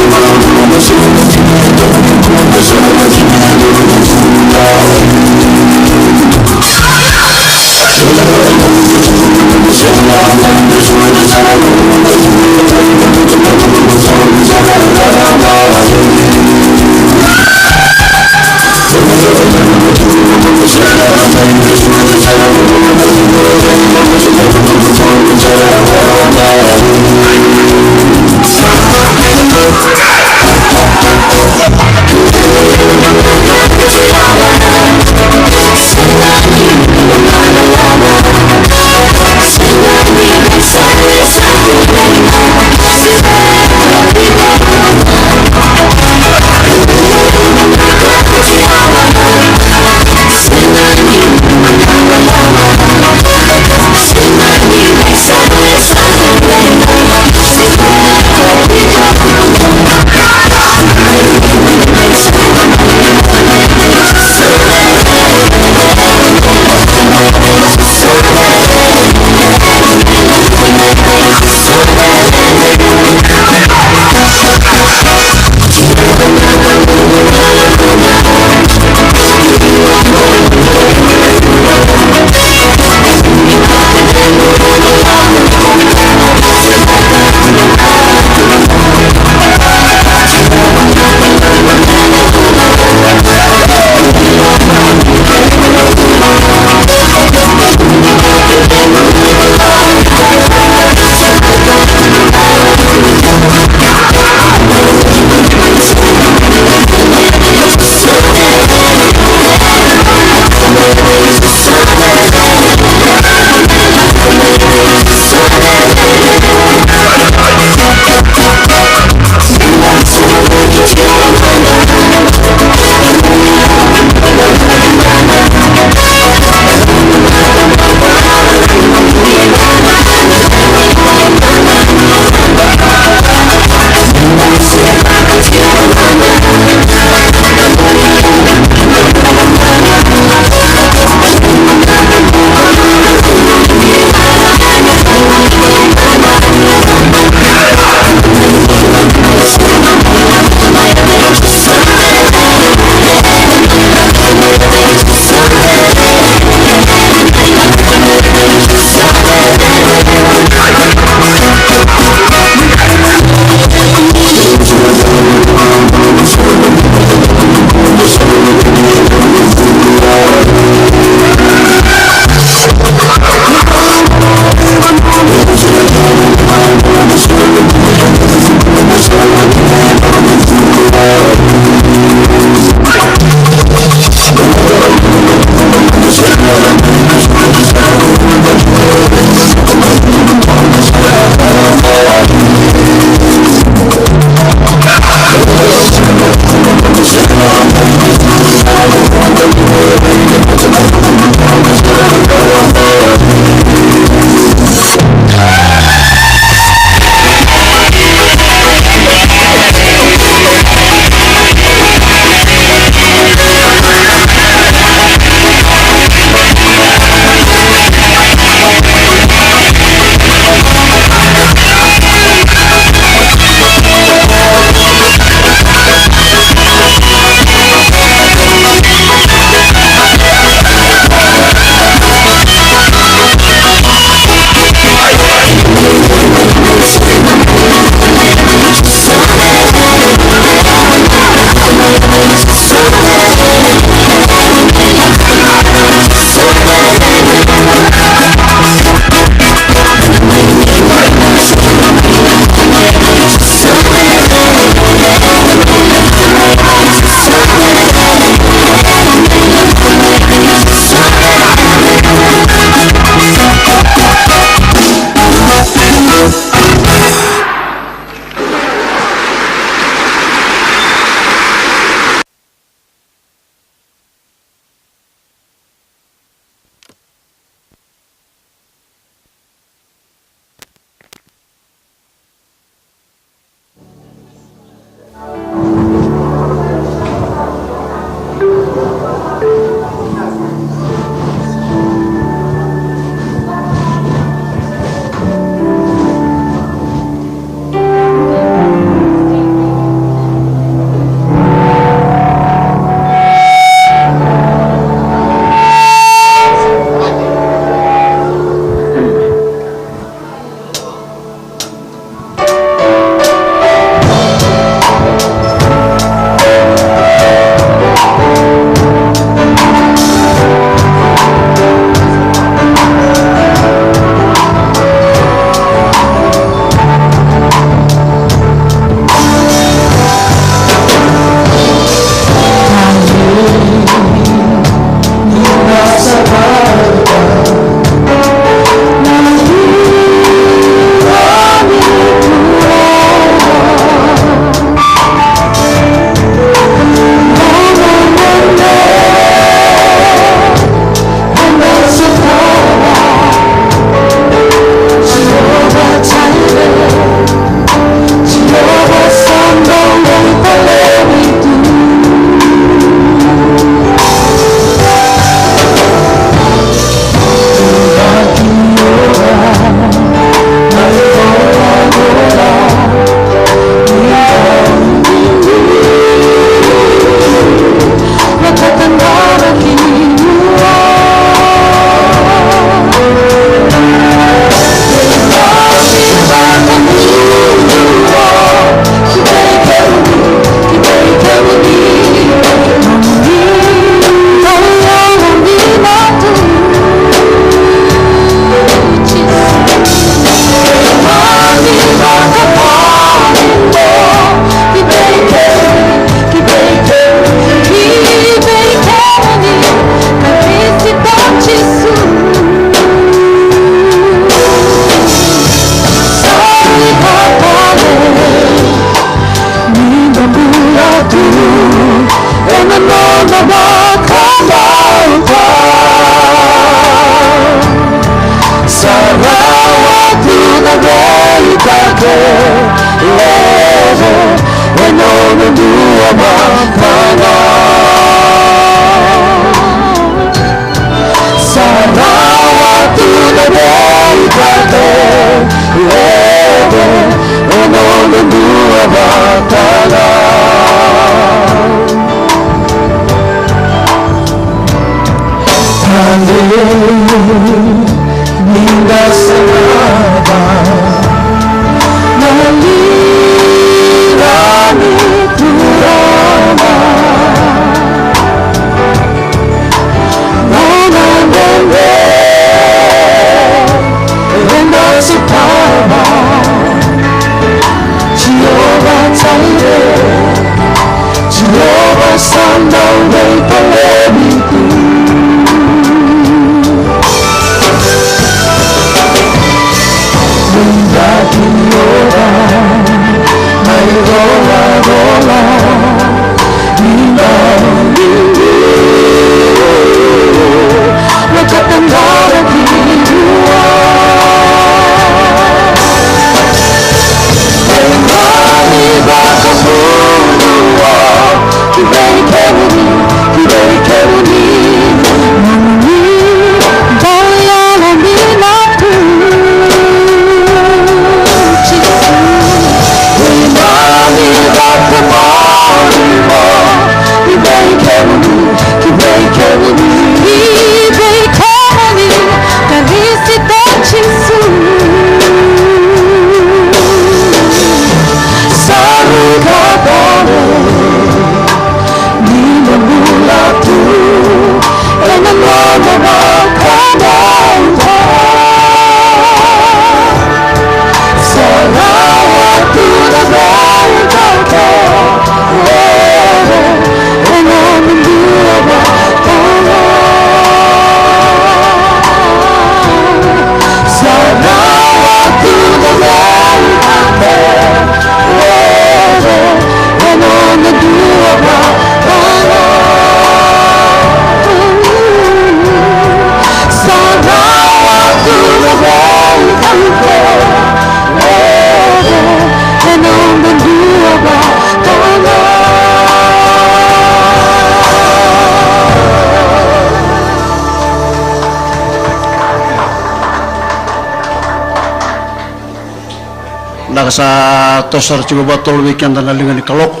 Vinaka, sa toso sara tiko vakatotolo vei keda na liga ni kaloko.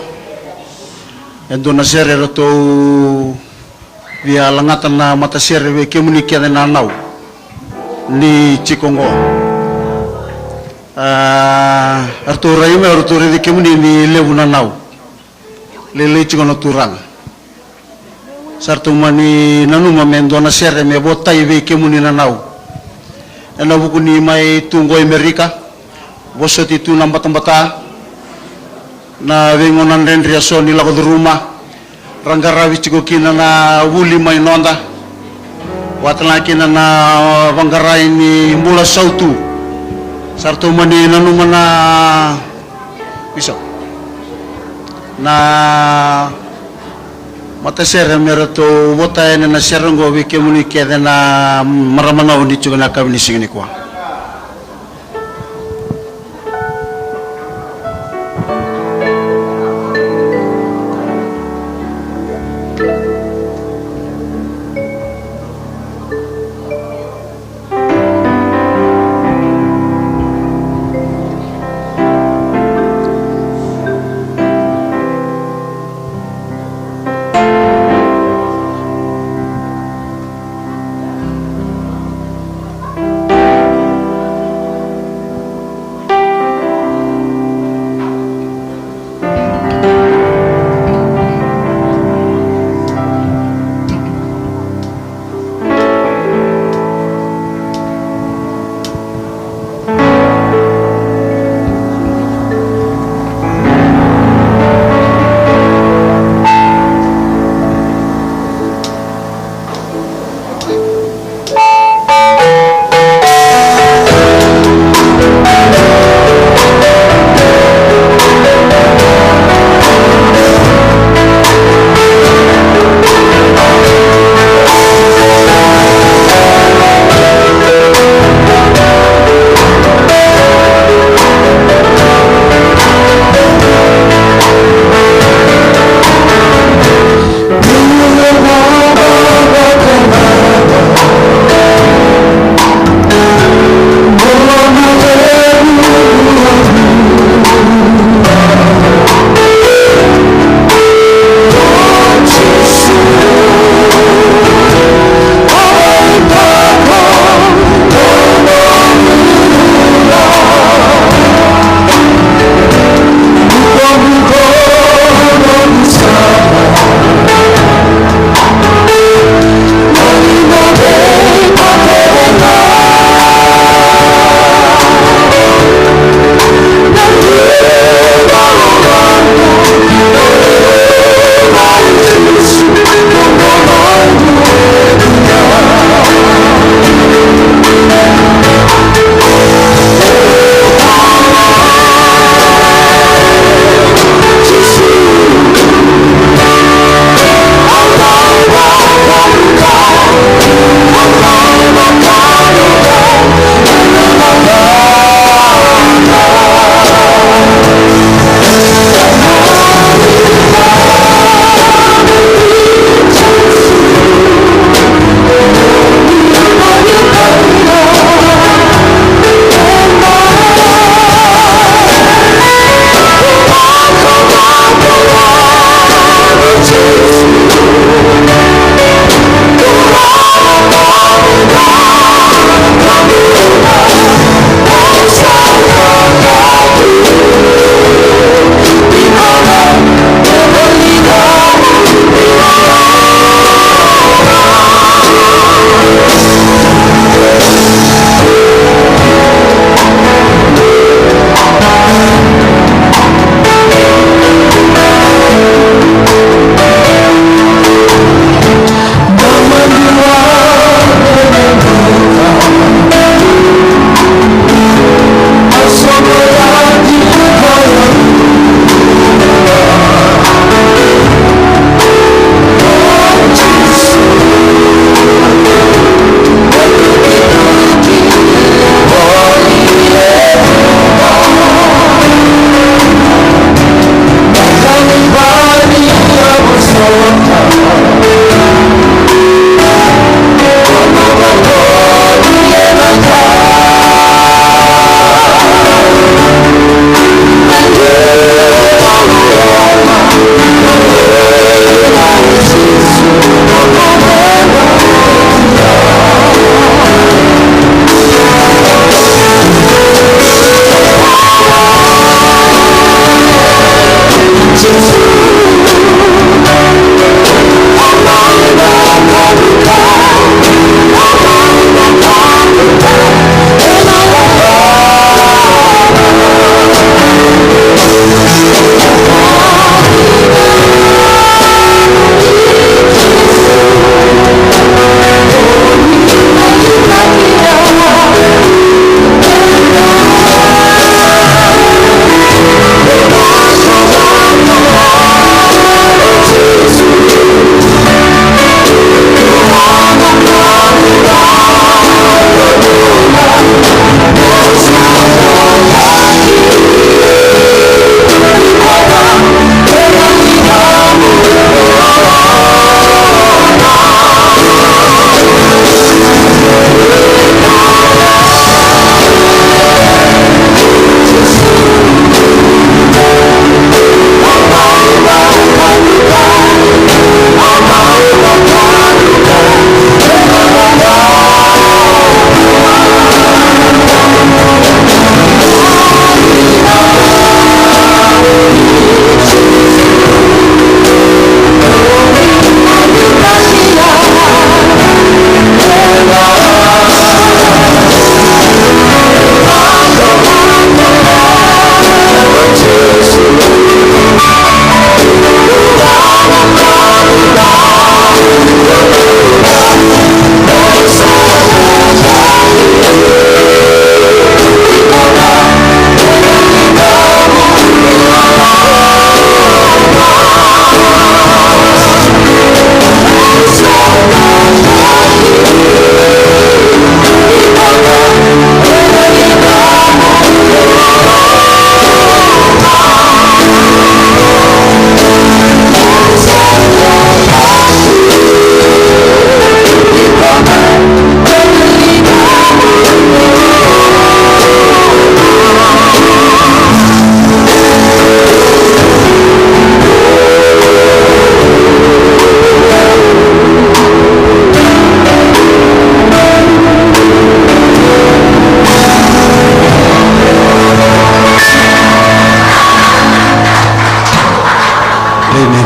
E dua na sere eratou via lagata na matasere vei kemuni kece na nau ni tiko qo. A, eratou rai mai, eratou raici kemuni ni levu na nau. Lailai tiko na turaga. Sa ratou mani nanuma me dua na sere me votai vei kemuni na nau. Ena vuku ni mai tu qo i Merika, vosoti tu na batabata, na veigauna dredre eso ni lako curuma, ra qaravi tiko kina na vuli mai noda, vata tale ga kina na vaqarai ni bula sautu. Sa ratou mani nanuma na Bishop, na matasere me ratou vota yani na sere oqo vei kemuni kece na marama nau ni tiko na yakavi ni siga nikua.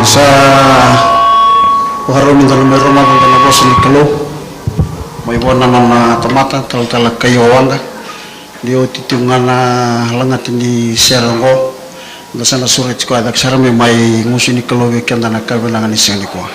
Sa vakarau me da na mai rogoca na vosa ni Kalou mai vua na nona tamata, talatala Kaio Waqa. Ni oti tu ga na lagata ni sere oqo, da sa na sureti koya cake sara me mai gusu ni Kalou vei keda na ka vinaka ni siga nikua.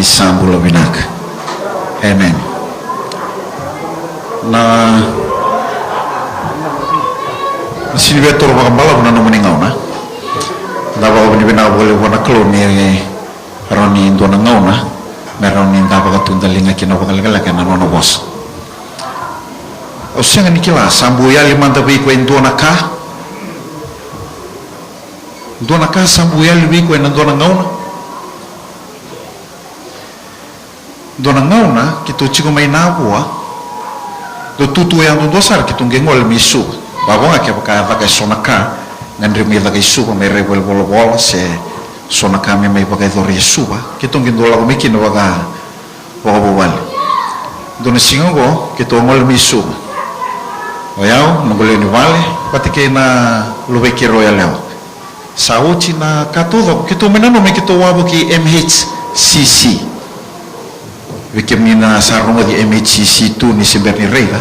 Sa bula vinaka. Amen. Na, na sini via toro vakabalavu na nomuni gauna. Da vakavinavinaka vakalevu vua na Kalou ni rawa ni dua na gauna me rawa ni da vakatudaliga kina vakalekaleka na nona vosa. Au sega ni kila, sa bau yali mada vei iko e dua na ka? Dua na ka sa bau yali vei iko ena dua na gauna? Dua na gauna keitou tiko mai Navua, dau tutu yadudua sara keitou qai gole mai Suva. Vavo ga kevaka e caka e so na ka, gadrevi mai caka i Suva, mai rai valenivolavola se so na ka me mai vakayacori e Suva, keitou qai dau lako mai kina vaka, vakavuvale. Dua na siga oqo keitou gole mai Suva, o yau, noqu lewe ni vale vata kei na luvei keirau yalewa. Sa oti na ka taucoko, keitou mai nanuma me keitou wavoki M H C C. Vei kemuni na sa rogoci M H C C tu ni se bera ni raica,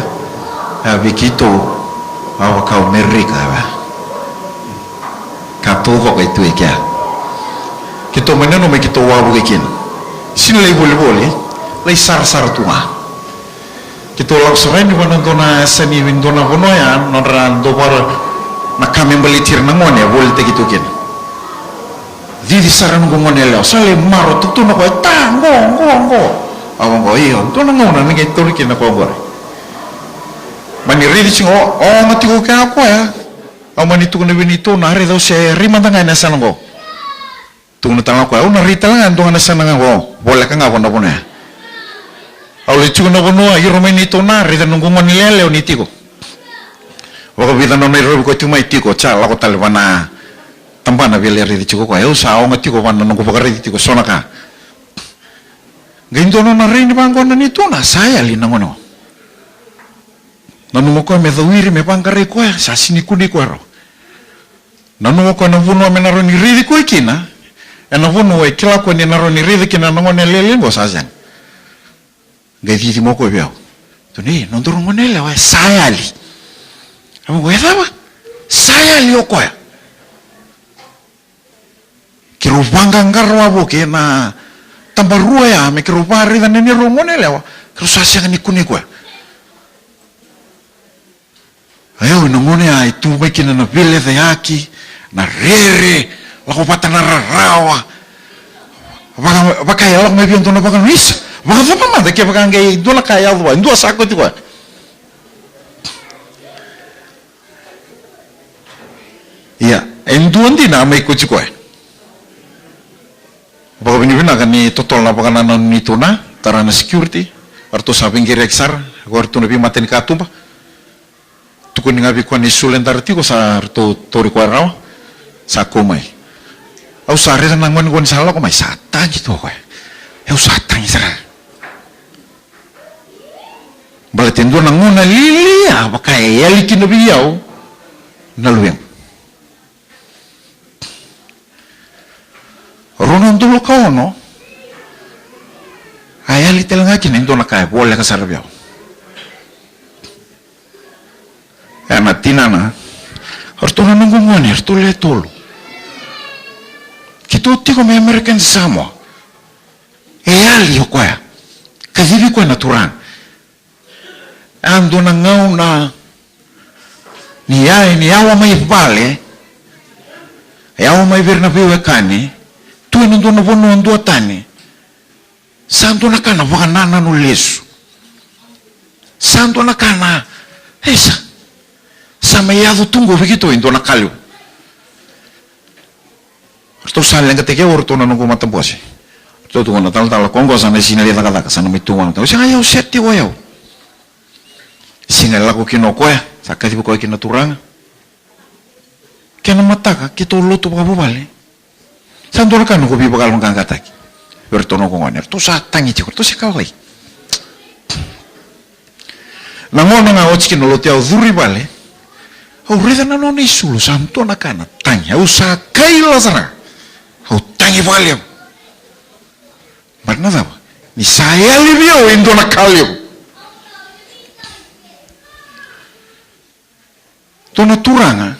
a, vei keitou, a, vaka o Merika, a, ka taucoko e tu e kea. Keitou mai nanuma me keitou wavoki kina. Sini lai volivoli, lai sarasara tu ga. Keitou lako sara yani vua na dua na yasa ni dua na vanua ya, nodra dau vara na ka me baleti ira na gone, e volitaki tu kina. Cici sara noqu gone yalewa, sa lai maro tutu na koya, ta, qo, qo, qo. Au qo, io, dua na gauna na qai tauri kina na koya qori. Mani raici tiko, o, o, ga tiko kea o koya. Au mani tukuna vei neitou na, raica au se rai mada ga ena yasana qo. Tukuna tale ga o koya, au na rai tale ga e dua ga na yasana ga qo, voleka ga vua na vanua ya. Au lai tiko na vanua, iro mai neitou na, raica noqu gone yalewa ni tiko. Vakavica na nona irovi koya tiko mai tiko, sa lako tale vua na tabana via lai raici tiko koya. Au sa oga tiko vua na noqu vakaraici tiko so na ka. Qai dua nona rai ni vaqo na neitou na, sa yali na gone qo. Nanuma koya me cawiri, me vaqarai koya, sa sini kunei koya rawa. Nanuma koya na vanua me na rawa ni raici koya kina, ena vanua e kila koya ni na rawa ni raici kina na gone yalewa qo, sa sega. Qai cici mai o koya vei au. Tukuna, e, nodaru gone yalewa e sa yali. Au qo, e cava? Sa yali o koya. Keirau vaqaqara wavoki ena tabarua ya, me keirau vakaraica na neirau gone yalewa, keirau sa sega ni kunei koya. Io, na gauna ya e tu mai kina na veilecayaki, na rere, lako vata na rarawa. Vaka, vaka e lako mai vei au dua na vakanuisa. Vakacava mada kevaka qai dua na ka e yaco vua, e dua sa kauti koya. Ia, e dua dina a mai kauti koya. Vakavinavinaka ni totolo na vakanananu ni tu na, tara na security, eratou sa veiqiraki sara, ko eratou na veimatanikatuba. Tukuni ga vei koya ni sule dara tiko sa ratou tauri koya rawa, sa kau mai. Au sa raica na gone qo ni sa lako mai, sa tagi tu o koya. Au sa tagi sara. Baleta e dua na gauna lialia vaka e yali kina vei au na luvequ. Rua na udolu ka ono, a yali tale ga kina e dua na ka e voleka sara vei au. E na tinana, o ratou na noqu gone, o ratou le tolu. Keitou tiko mai American Samoa. E yali o koya. Kacivi koya na turaga. A dua na gauna ni yai, ni yawa mai vale, yawa mai vei ira na veiwekani, tu ena dua na vanua duatani. Sa dua na ka na vakanananu lesu. Sa dua na ka na, e sa, sa mai yaco tu qo vei keitou e dua na ka levu. Ratou sa leqataki au o ratou na noqu matabose. Ratou tukuna, talatala, ko qo sa na sega ni lai cakacaka, sa na mai tu gona. Au sega, au set tiko o yau. Siga e lako kina o koya, sa kacivi koya kina na turaga. Kena mataka, keitou lotu vakavuvale. Sa dua na ka noqu veivakayaloqaqataki vei iratou na noqu gone, ratou sa tagi tiko, ratou se ka lalai. Na gauna ga oti kina lotu, au curu i vale, au raica na nona isulu, sa dua na ka na tagi, au sa kaila sara, au tagi vakalevu. Baleta na cava? Ni sa yali vei au e dua na ka levu. Dua na turaga,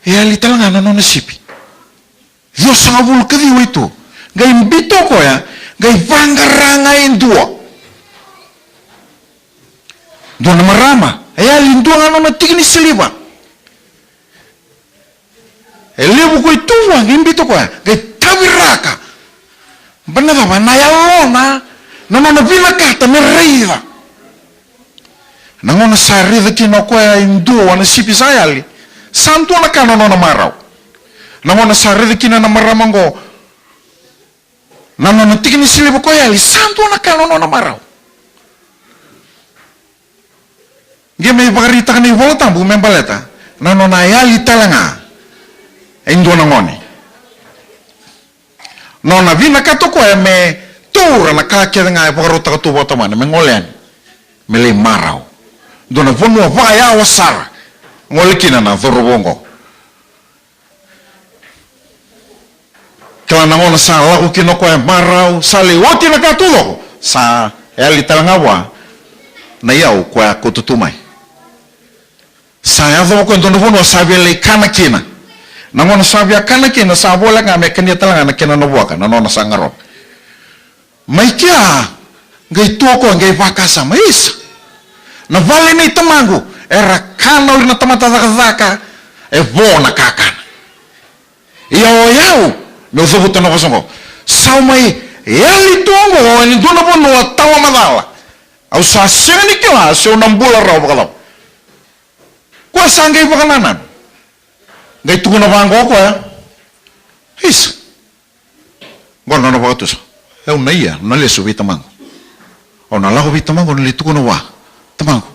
e yali tale ga na nona sipi. Ciwasagavulu ka ciwa i tu. Qai biuta o koya, qai vaqara ga e dua. Dua na marama, e yali dua ga na nona tiki ni siliva. E levu ko i tu vua, qai biuta o koya, qai taviraka. Baleta na cava? Na yalona, na nona vinakata me raica. Na gauna sa raica kina o koya e dua na sipi sa yali, sa dua na ka na nona marau. Na gauna sa raica kina na marama oqo, na nona tiki ni siliva ko yali, sa dua na ka na nona marau. Qai mai vakaraitaka na iVola Tabu me baleta na nona yali tale ga e dua na gone. Nona vinakata o koya me taura na ka kece ga e vakarautaka tu vua o tamana me gole yani, me lai marau. Dua na vanua vakayawa sara gole kina na cauravou oqo. Kila na gauna sa lako kina o koya e marau, sa lai oti na ka taucoko, sa yali tale ga vua na iyau koya kauta tu mai. Sa yacova o koya e dua na vanua sa via lai kana kina. Na gauna sa via kana kina, sa voleka ga me kania tale ga na kena na vuaka, na nona sa garova. Mai kea, qai tu o koya qai vakasama, isa, na vale nei tamaqu era kana o ira na tamata cakacaka e vo na kakana. Ia o yau, meu cavuta na vosa oqo, sa mai yali tu oqo e dua na vanua tawa macala. Au sa sega ni kila se au na bula rawa vakacava. Koya sa qai vakanananu. Qai tukuna vaqo o koya, isa, qo na nona vakatusa. Au na ia, au na lesu vei tamaqu. Au na lako vei tamaqu, au na lai tukuna vua, tamaqu,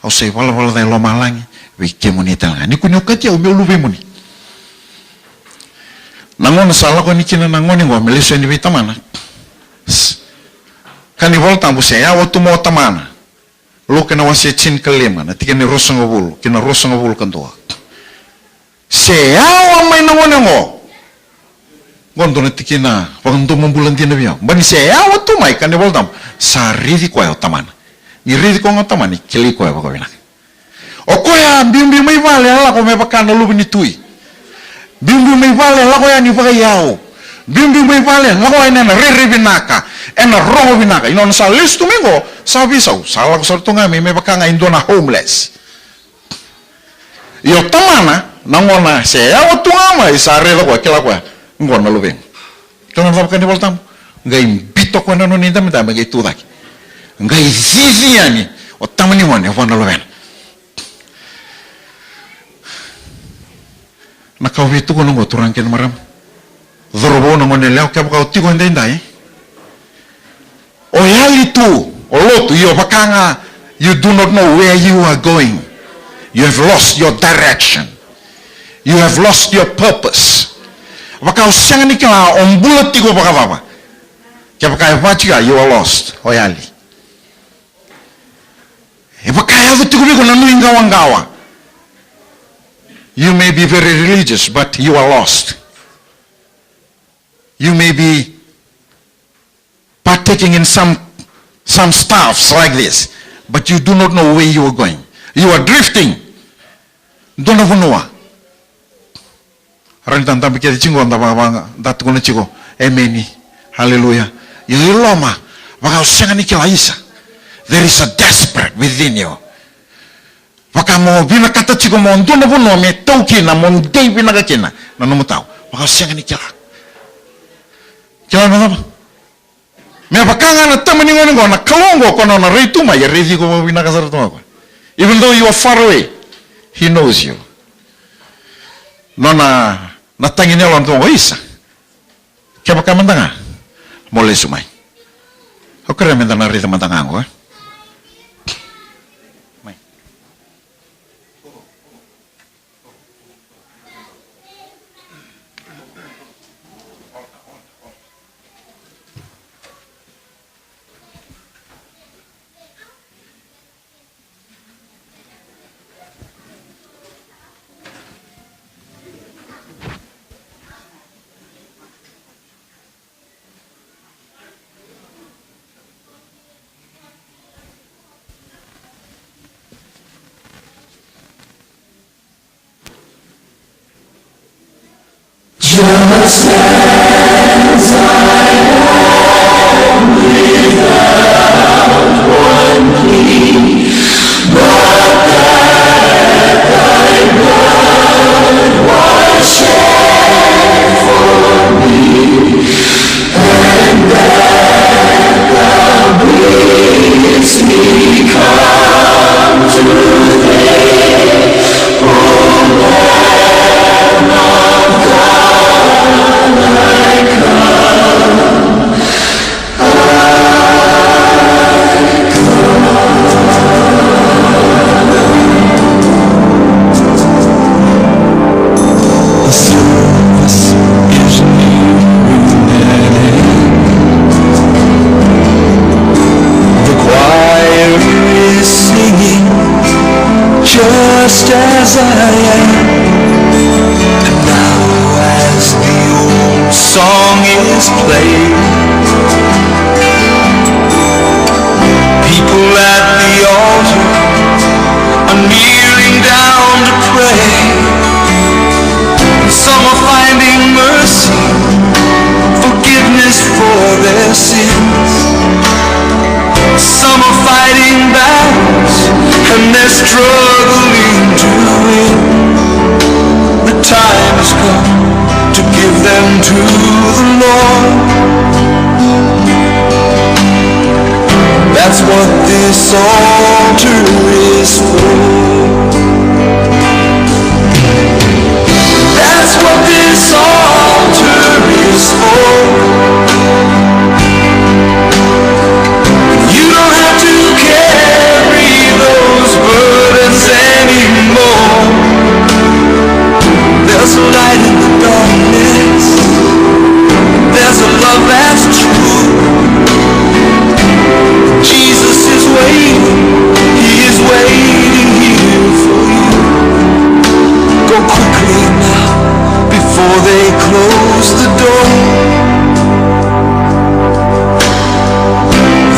au sa ivalavala ca e lomalagi vei kemuni tale ga. Ni kua ni okati au meu luve i muni. Na gauna sa lako yani kina na gone oqo me lesu yani vei tamana, kaya na iVola Tabu se yawa tu mai o tamana. Luke na wase e tinikalima, na tikina e ruasagavulu kei na ruasagavulu ka dua. Se yawa mai na gone oqo. Oqo dua na tikina vakadomobula dina vei au. Baleta ni se yawa tu mai, kaya na iVola Tabu, sa raici koya o tamana. Ni raici koya ga o tamana, e kilai koya vakavinaka. O koya biubiu mai vale e lako me vaka na luve ni tui. Biubiu mai vale e lako yani vakaiyau. Biubiu mai vale e lako yani ena rairai vinaka, ena rogo vinaka. Ia na gauna sa lesu tu mai oqo, sa veisau, sa lako sara tu ga mai me vaka ga e dua na homeless. Ia o tamana, na gauna se yawa tu ga mai, sa raica koya, kila koya, oqo na luvemu. Kila na cava kaya na iVola Tabu? Qai biuta o koya na nona idabedabe, qai tu cake. Qai cici yani o tama ni gone vua na luvena. Na ka au via tukuna oqo, turaga kei na marama, cauravou, na gone yalewa, kevaka o tiko edaidai, o yali tu, o lotu, io, vaka ga, you do not know where you are going. You have lost your direction. You have lost your purpose. Vaka o sega ni kila o bula tiko vakacava. Kevaka e vaka tiko ya, you are lost. O yali. E vaka e yaco tiko vei iko na nuiqawaqawa. You may be very religious, but you are lost. You may be partaking in some, some stuffs like this, but you do not know where you are going. You are drifting. Dua na vanua. Rawa ni da dabe kece tiko, da vaka, vaka, da tukuna tiko, emeni, haleluya. Io, i loma, vaka o sega ni kila, isa. There is a desperate within you. Vaka mo vinakata tiko mo dua na vanua me tau kina, mo dei vinaka kina na nomu tau. Vaka o sega ni kila. Kila na cava? Me vaka ga na tama ni gone oqo, na Kalou oqo, ko nona rai tu mai, e raici iko vakavinaka sara tu ga o koya. Even though you are far away, he knows you. Nona, na tagi ni yalona tu oqo, isa. Kevaka mada ga mo lesu mai. Au kerea meda na raica mada ga oqo, e? Mai. Just as I am. And now, as the old song is played, people at the altar are kneeling down to pray. Some are finding mercy, forgiveness for their sins. Some are fighting battles and they're struggling to win. The time has come to give them to the Lord. That's what this altar is for. That's what this altar is for. You don't have to carry those burdens anymore. There's a light in the darkness. There's a love that's true. Jesus is waiting. He is waiting here for you. Go quickly now before they close the door.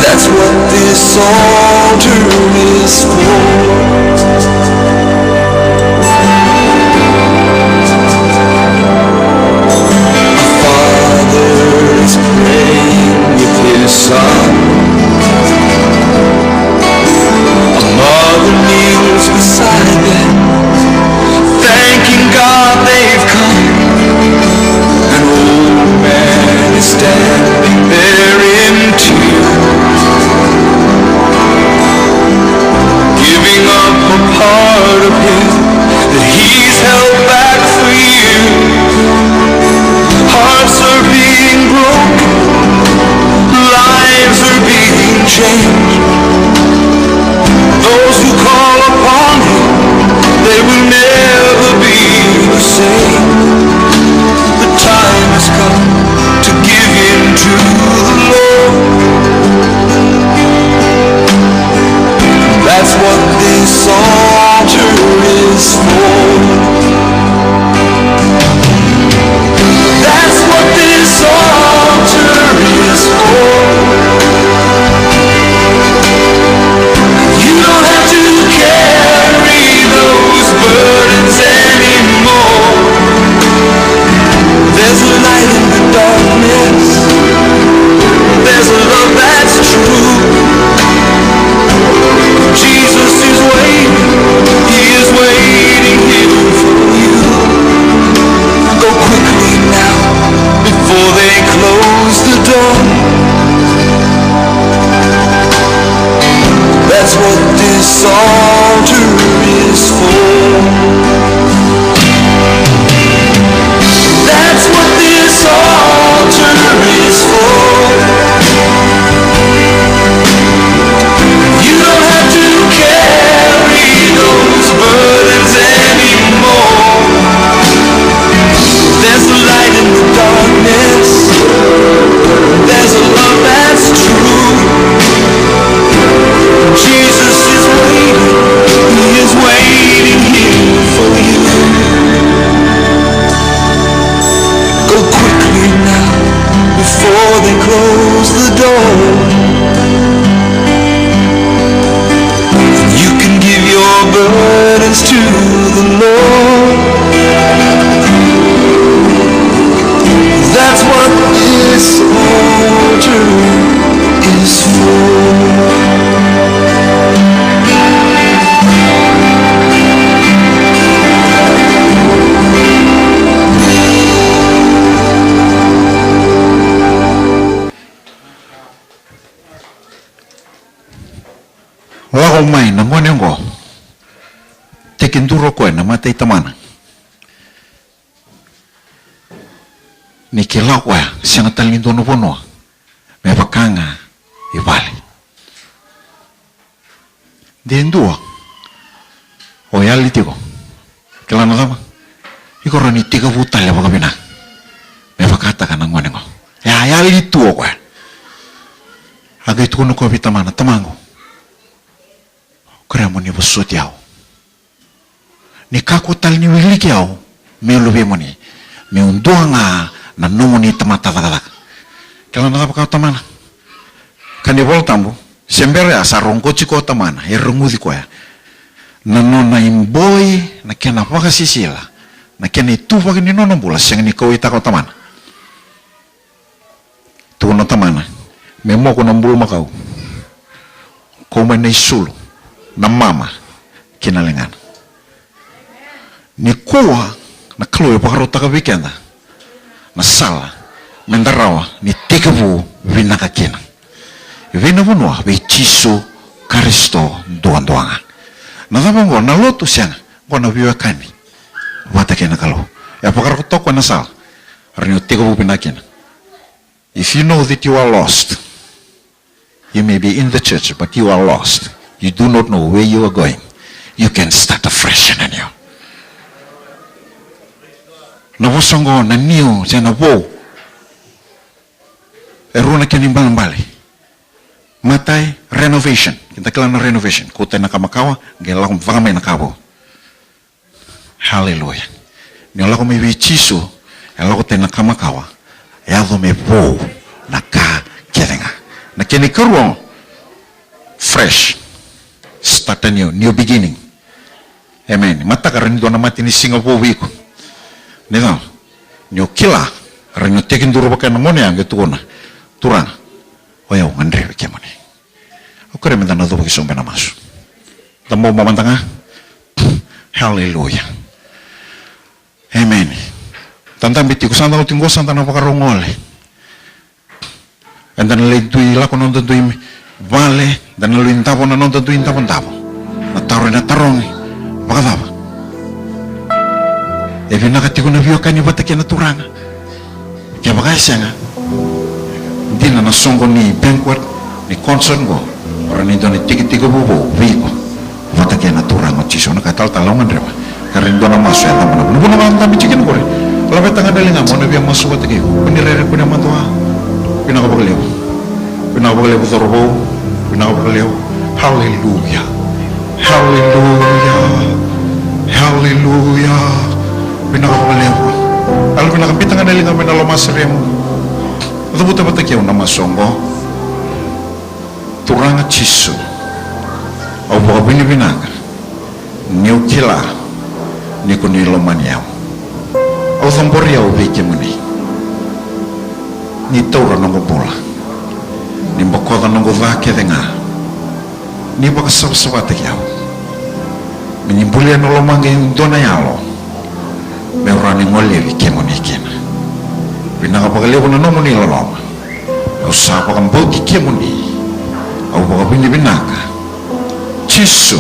That's what this altar is for. A father is praying with his son. A mother kneels beside them, thanking God they've come. An old man is standing there in tears, giving up a part of him that he's held back for years. Hearts are being broken, lives are being changed. Those who call upon him, they will never be the same. The time has come to give in to the Lord. That's what this altar is for. That's what this altar is for. You don't have to carry those burdens anymore. There's a light in the darkness. There's a love that's true. Jesus is waiting. He is waiting here for you. Go quickly now before they close the door. That's what this altar is for. That's what this altar is for. You don't have to carry those burdens anymore. There's a light in the darkness. There's a love that's true. Jesus is waiting. He is waiting here for you. Go quickly now before they close the door. You can give your burdens to the Lord. That's what this altar is for. Lako mai na gone oqo, tekiduru o koya na mata i tamana. Ni kila o koya sega tale ni dua na vanua me vaka ga i vale. De dua o yali tiko. Kila na cava? Iko rawa ni tekivu tale vakavinaka me vakataka na gone oqo. E a yali tu o koya. A qai tukuna o koya vei tamana, tamaqu, kerea mo ni vosoti au. Ni kakua tale ni wiliki au meu luvemuni, meu dua ga na nomuni tamata cakacaka. Kila na cava kaya o Tamana? Kaya na iVola Tabu, se bera ya sa rogoci koya o Tamana, e reguci koya. Na nona iboi, na kena vakasisila, na kena ituvaki ni nona bula, sega ni kauaitaka o Tamana. Tukuna o Tamana, me moku na bulumakau, kau mai na isulu, na mama, kei na ligana. Nikua na Kalou e vakarautaka vei keda na sala me da rawa ni tekivu vinaka kina. Vei na vanua? Vei Jisu Karisito duadua ga. Na cava oqo? Na lotu? Sega. Oqo na veiwekani vata kei na Kalou. E vakarautaka na sala rawa ni o tekivu vinaka kina. If you know that you are lost, you may be in the church, but you are lost. You do not know where you are going. You can start afresh and anew. Na vosa oqo na new se na vou, e rua na kena ibalebale. Matai, renovation. Keda kila na renovation. Kauta na ka makawa, qai lako vaka mai na ka vou. Haleluya. Ni o lako mai vei Jisu, e lako tani na ka makawa, e yaco me vou na ka kece ga. Na kena ikarua, fresh. Start a new, new beginning. Amen. Mataka rawa ni dua na matanisiga vou vei iko. Ni cava? Ni o kila, rawa ni o tekiduru vaka na gone ya qai tukuna, Turaga, o yau gadrevi kemuni. Au kerea meda na cuva ki sobu ena masu. Da bobo mada ga. Haleluya. Amen. Da dabe tiko, sa da oti qo, sa da na vakarau gole. Eda na lai dui lako na noda dui vale, da na lai davo na noda dui davodavo. Na taro ena tarogi, vakacava? E vinaka tiko na veiwekani vata kei na Turaga? Kevaka e sega, dina na soqo ni banquet, ni concert qo, rawa ni dua na itekitekivu vou vei iko vata kei na Turaga o Jisu. Na ka talatala au gadreva, ka rawa ni dua na masu e cava na vuna. Vuna ga dabe tiko kina qori, laveta ga na ligamu, au na via masu vata kei iko. Kua ni rere, kua ni madua. Vinaka vakalevu. Vinaka vakalevu cauravou. Vinaka vakalevu. Haleluya. Haleluya. Haleluya. Vinaka vakalevu. Yalo vinaka, biuta ga na ligamu ena lomaseremu. Cavuta vata kei au na masu oqo. Turaga Jisu, au vakavinavinaka niu kila ni ko ni lomani au. Au cabori au vei kemuni. Ni taura noqu bula. Ni bokoca noqu ca kece ga. Ni vakasavasavataki au. Me ni bulia na lomaqu e dua na yalo meu rawa ni golevi kemuni kina. Vinaka vakalevu na nomuni loloma. Au sa vakabauti kemuni. Au vakavinavinaka. Jisu,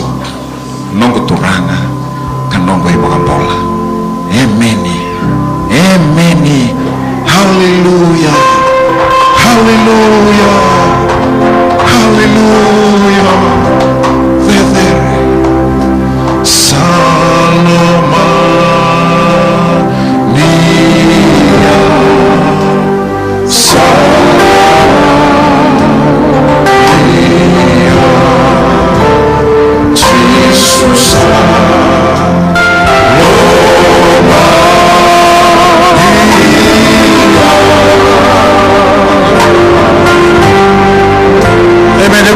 noqu Turaga ka noqu iVakabula. Emeni. Emeni. Haleluya. Haleluya. Haleluya. Cecere. Salomania. Sa. Ia. Jisu sa. Amen.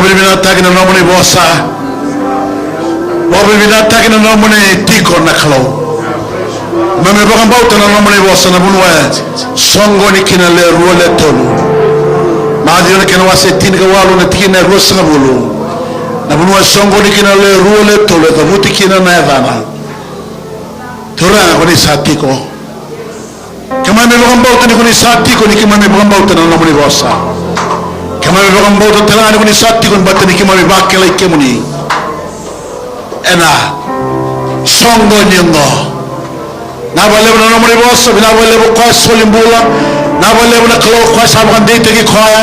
Vakavinavinakataki na nomuni vosa. Vakavinavinakataki na nomuni tiko na Kalou. Keimami vakabauta na nomuni vosa na vanua e soqoni kina le rua le tolu. Maciu na kena wase e tinikawalu na tikina e ruasagavulu. Na vanua e soqoni kina le rua le tolu e cavuti kina na yacana. Turaga ko ni sa tiko. Keimami vakabauta ni ko ni sa tiko ni keimami vakabauta na nomuni vosa. Keimami vakabauta tale ga ni ko ni sa tiko ni bata ni keimami vakilai kemuni. Ena soqoni oqo. Vinaka vakalevu na nomuni vosa, vinaka vakalevu koya soli bula. Vinaka vakalevu na Kalou koya sa vakadeitaki koya.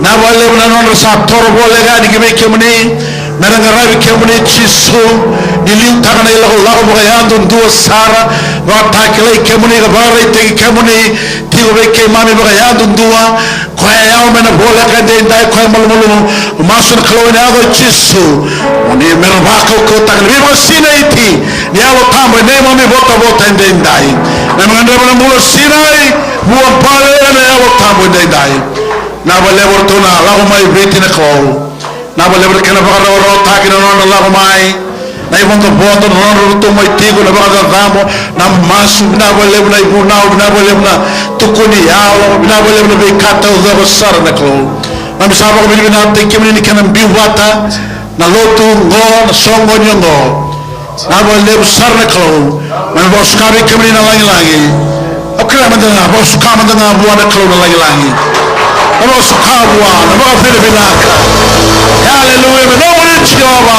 Vinaka vakalevu na nodra sa toro voleka yani ki vei kemuni. Me ra qaravi kemuni Jisu, ni liutaka na ilakolako vakayadudua sara, vakatakilai kemuni ka vakaraitaki kemuni tiko vei keimami vakayadudua. Koya e yawa me na voleka edaidai, koya e malumalumu. Masu na Kalou ena yaca i Jisu, mo ni me ra vakaukauwataka na veivakasinaiti ni Yalo Tabu e neimami votavota edaidai. Na me gadreva na bula sinai, vua bale ena Yalo Tabu edaidai. Vinaka vakalevu ratou na lako mai Viti na Kalou. Vinaka vakalevu na kena vakarawarawataki na nodra lako mai, na ivodovodo na nodra ratou mai tiko, na vakacacabo, na masu, vinaka vakalevu na ivunau, vinaka vakalevu na tukuni yalo, vinaka vakalevu na veika taucoko sara na Kalou. Keimami sa vakavinavinakataki kemuni ni kena biu vata na lotu oqo, na soqoni oqo. Vinaka vakalevu sara na Kalou. Keimami vakasuka vei kemuni na lagilagi. Au kerea mada ga, vakasuka mada ga vua na Kalou na lagilagi. Na vakasuka vua na vakavinavinaka. Aleluya, me nomuni Jiova.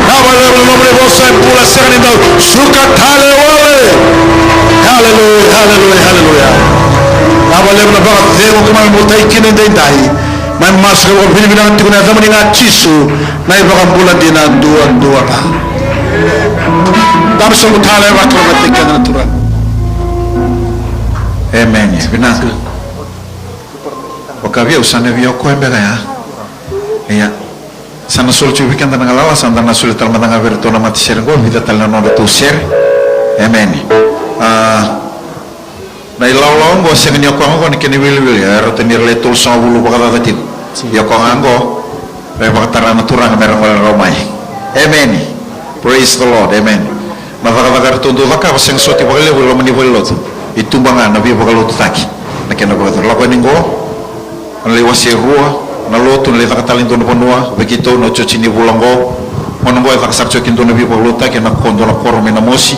Vinaka vakalevu na nomuni vosa e bula, sega ni dau suka tale wale. Aleluya, aleluya, aleluya. Vinaka vakalevu na vakacegu keimami votai kina edaidai. Mai masu ka vakavinavinaka tiko na yacamuni ga Jisu, na iVakabula dina duadua ga. Dabe sobu tale, vakalougatataki keda na Turaga. Emeni. Vinaka. Vakavi au sa na via o koya beka ya. Ia. Sa na soli tiko vei keda na galala, sa da na soli tale mada ga vei iratou na matasere qo, vica tale na nodratou sere. Emeni. A, Na ilawalawa oqo sega ni o koya ga oqo na kena iwiliwili, e rauta ni ra le tolusagavulu vakacaca tiko. Ia o koya ga oqo me vakatara na Turaga me ra gole rawa mai. Emeni. Praise the Lord. Emeni. Na cakacaka eratou dau cakava sega soti vakalevu e loma ni valenilotu. E tuba ga na veivakalotutaki. Na kena vakacuru lako yani oqo. Na lai wase rua na lotu, na lai caka tale e dua na vanua vei keitou na otioti ni vula oqo. Gauna oqo e caka sara tiko e dua na veivakalotutaki ena ko dua na koro mai Namosi.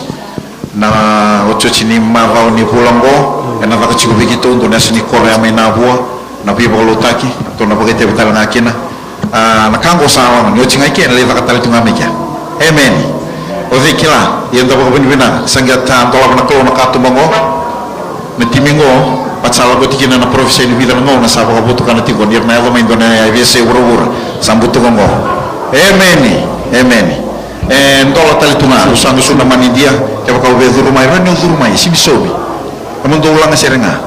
Na otioti ni macawa ni vula oqo, ena caka tiko vei keitou dua na yasa ni koro ya mai Navua, na veivakalotutaki, tou na vakaitavi tale ga kina. A, na ka oqo sa lako, ni oti ga i ke, ena lai caka tale tu ga mai kea. Emeni. O cei kila, ia da vakavinavinaka, sa qai ta dolava na Kalou na katuba oqo. Na timi oqo, vata sa lako oti kina na parofisai ni vica na gauna sa vakavotukana tiko, ni ra na yaco mai dua na veiyasai vuravura, sa butuka oqo. Emeni, emeni. E dola tale tu ga, au sa gusu na manidia, kevaka o via curu mai, rawa ni o curu mai, sega ni sauvi. Mo dou laga sere ga.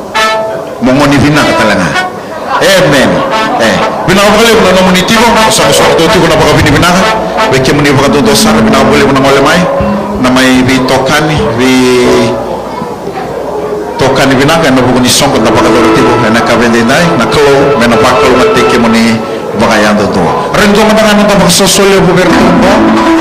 Mo gone vinaka tale ga. Emeni. E, vinaka vakalevu na nomuni tiko, au sa gusu na tiko na vakavinavinaka. Vei kemuni vakadodonu sara, vinaka vakalevu na gole mai. Na mai veitokani, vei Tokani vinaka ena vuku ni soqo da vakayacora tiko ena yakavi edaidai, na Kalou me na vakalougatataki kemuni vakayadudua. Rai dua mada ga na noda vakasoso levu vei iratou.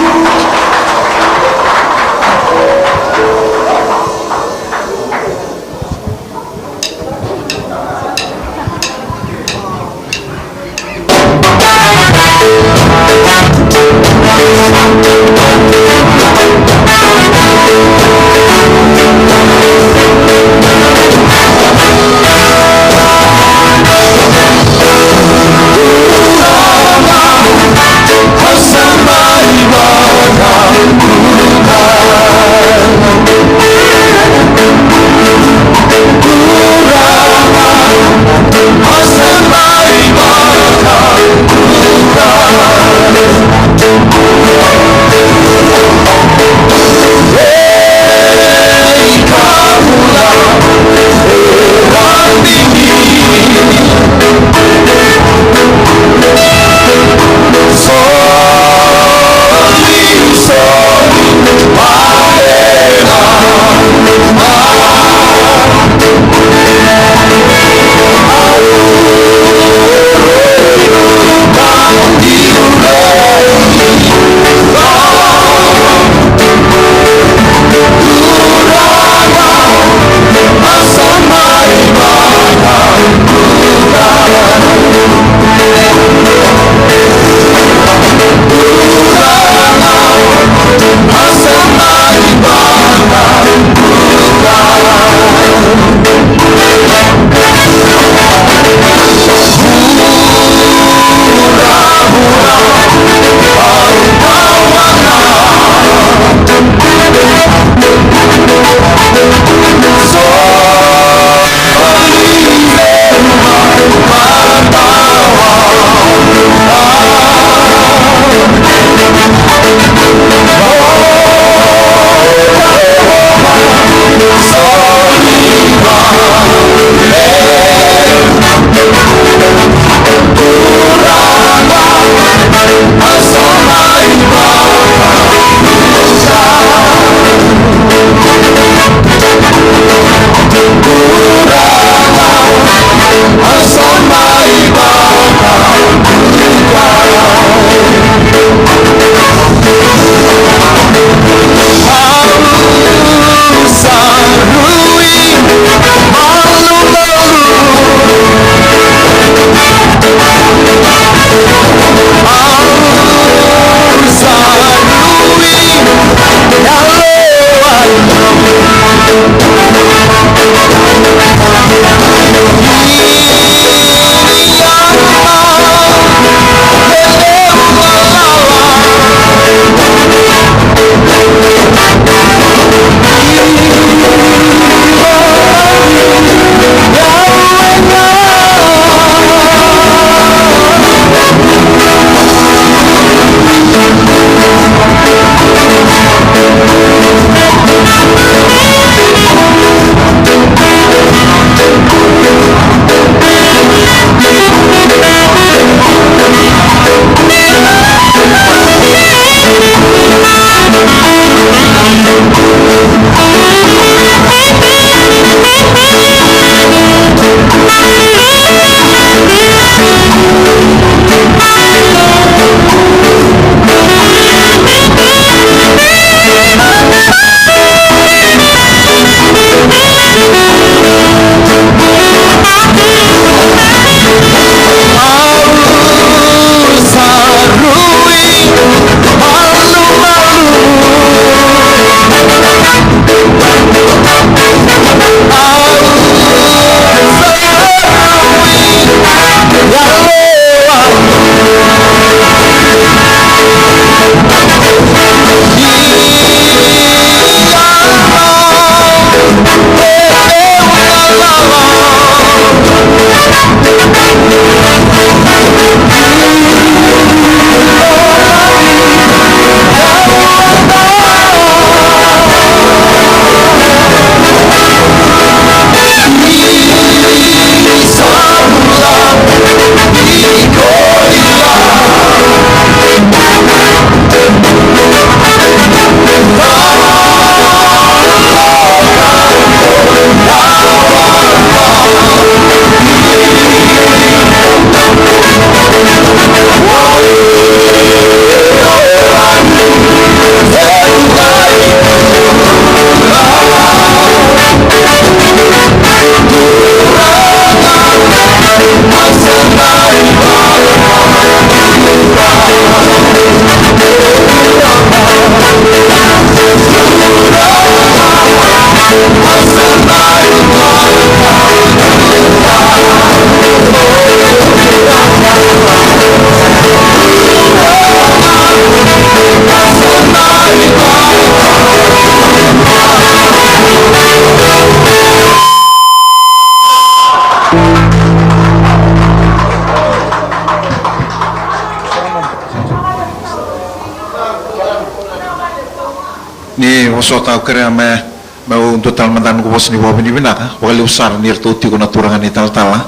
Ni vosota, au kerea me, meu dua tale mada noqu vosa ni vakavinavinaka vakalevu sara ni ratou tiko na turaga ni talatala.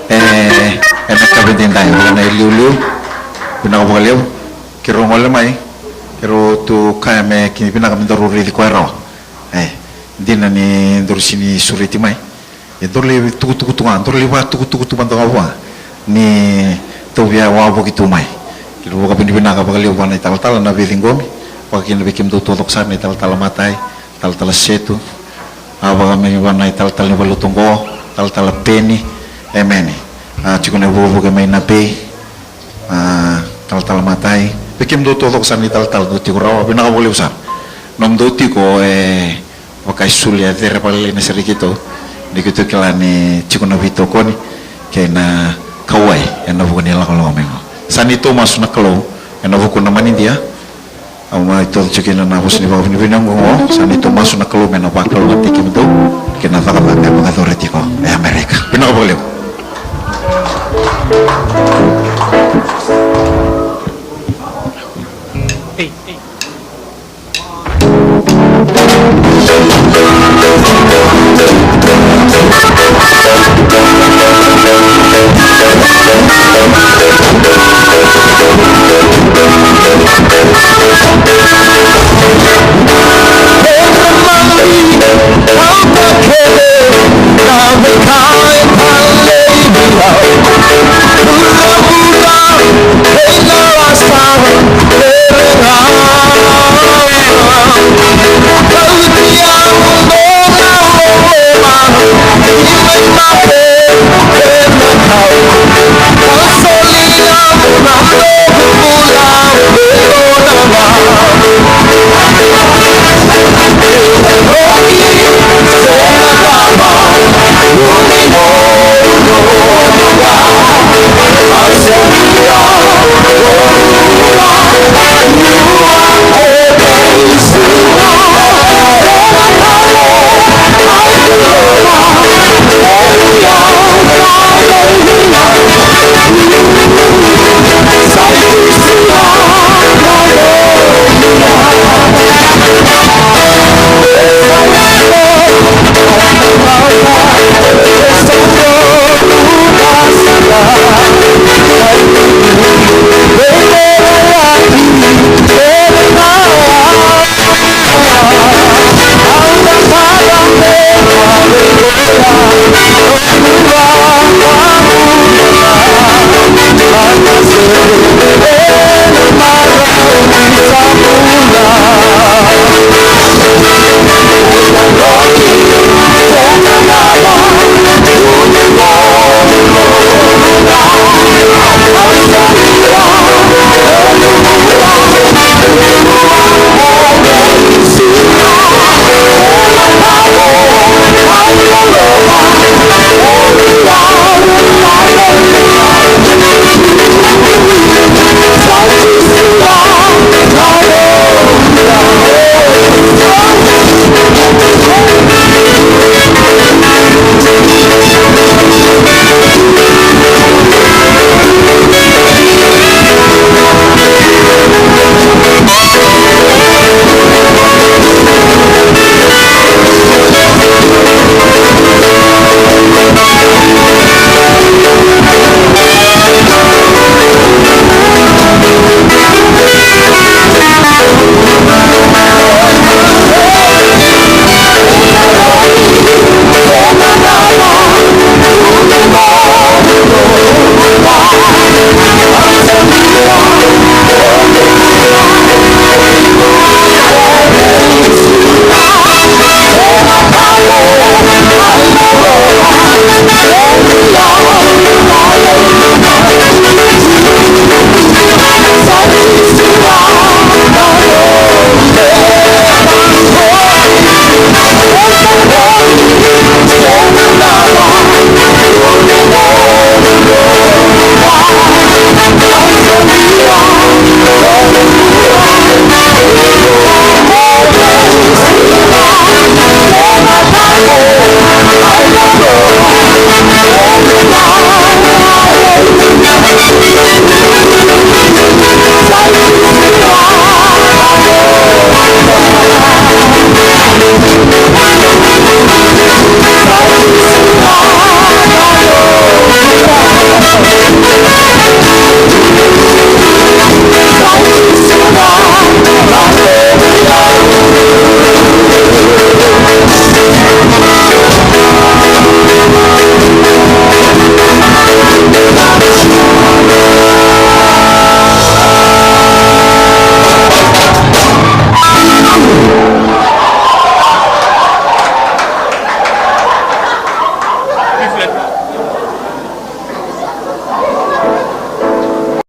E, ena yakavi edaidai, ena iliuliu. Vinaka vakalevu. Keirau gole mai, keirau tu kaya me kena vinaka me daru raici koya rawa. E, dina ni daru sega ni sureti mai. E daru lai tukutuku tu ga, daru lai vakatukutuku tu mada ga vua ni daru via wavoki tu mai. Keirau vakavinavinaka vakalevu vua na italatala na veiciqomi, vaka kina vei kemudou taucoko sara na italatala matai, talatala Setu, a vaka mai vua na italatala ni valenilotu oqo, talatala Peni, emeni. A tiko na ivukevuke mai na Bei, a, talatala matai, vei kemudou taucoko sara na italatala dou tiko rawa, vinaka vakalevu sara. Nomudou tiko e vaka e sulu e cere vakalailai na sere keitou. Ni keitou kila ni tiko na veitokoni kei na kauwai ena vuku ni lakolako mai qo. Sa neitou masu na Kalou ena vuku na manidia. Au mai toso tiko kina na vosa ni vakavinavinaka oqo. Sa neitou masu na Kalou me na vakalougatataki kemudou kei na cakacaka e vakayacora tiko e Amerika. Vinaka vakalevu.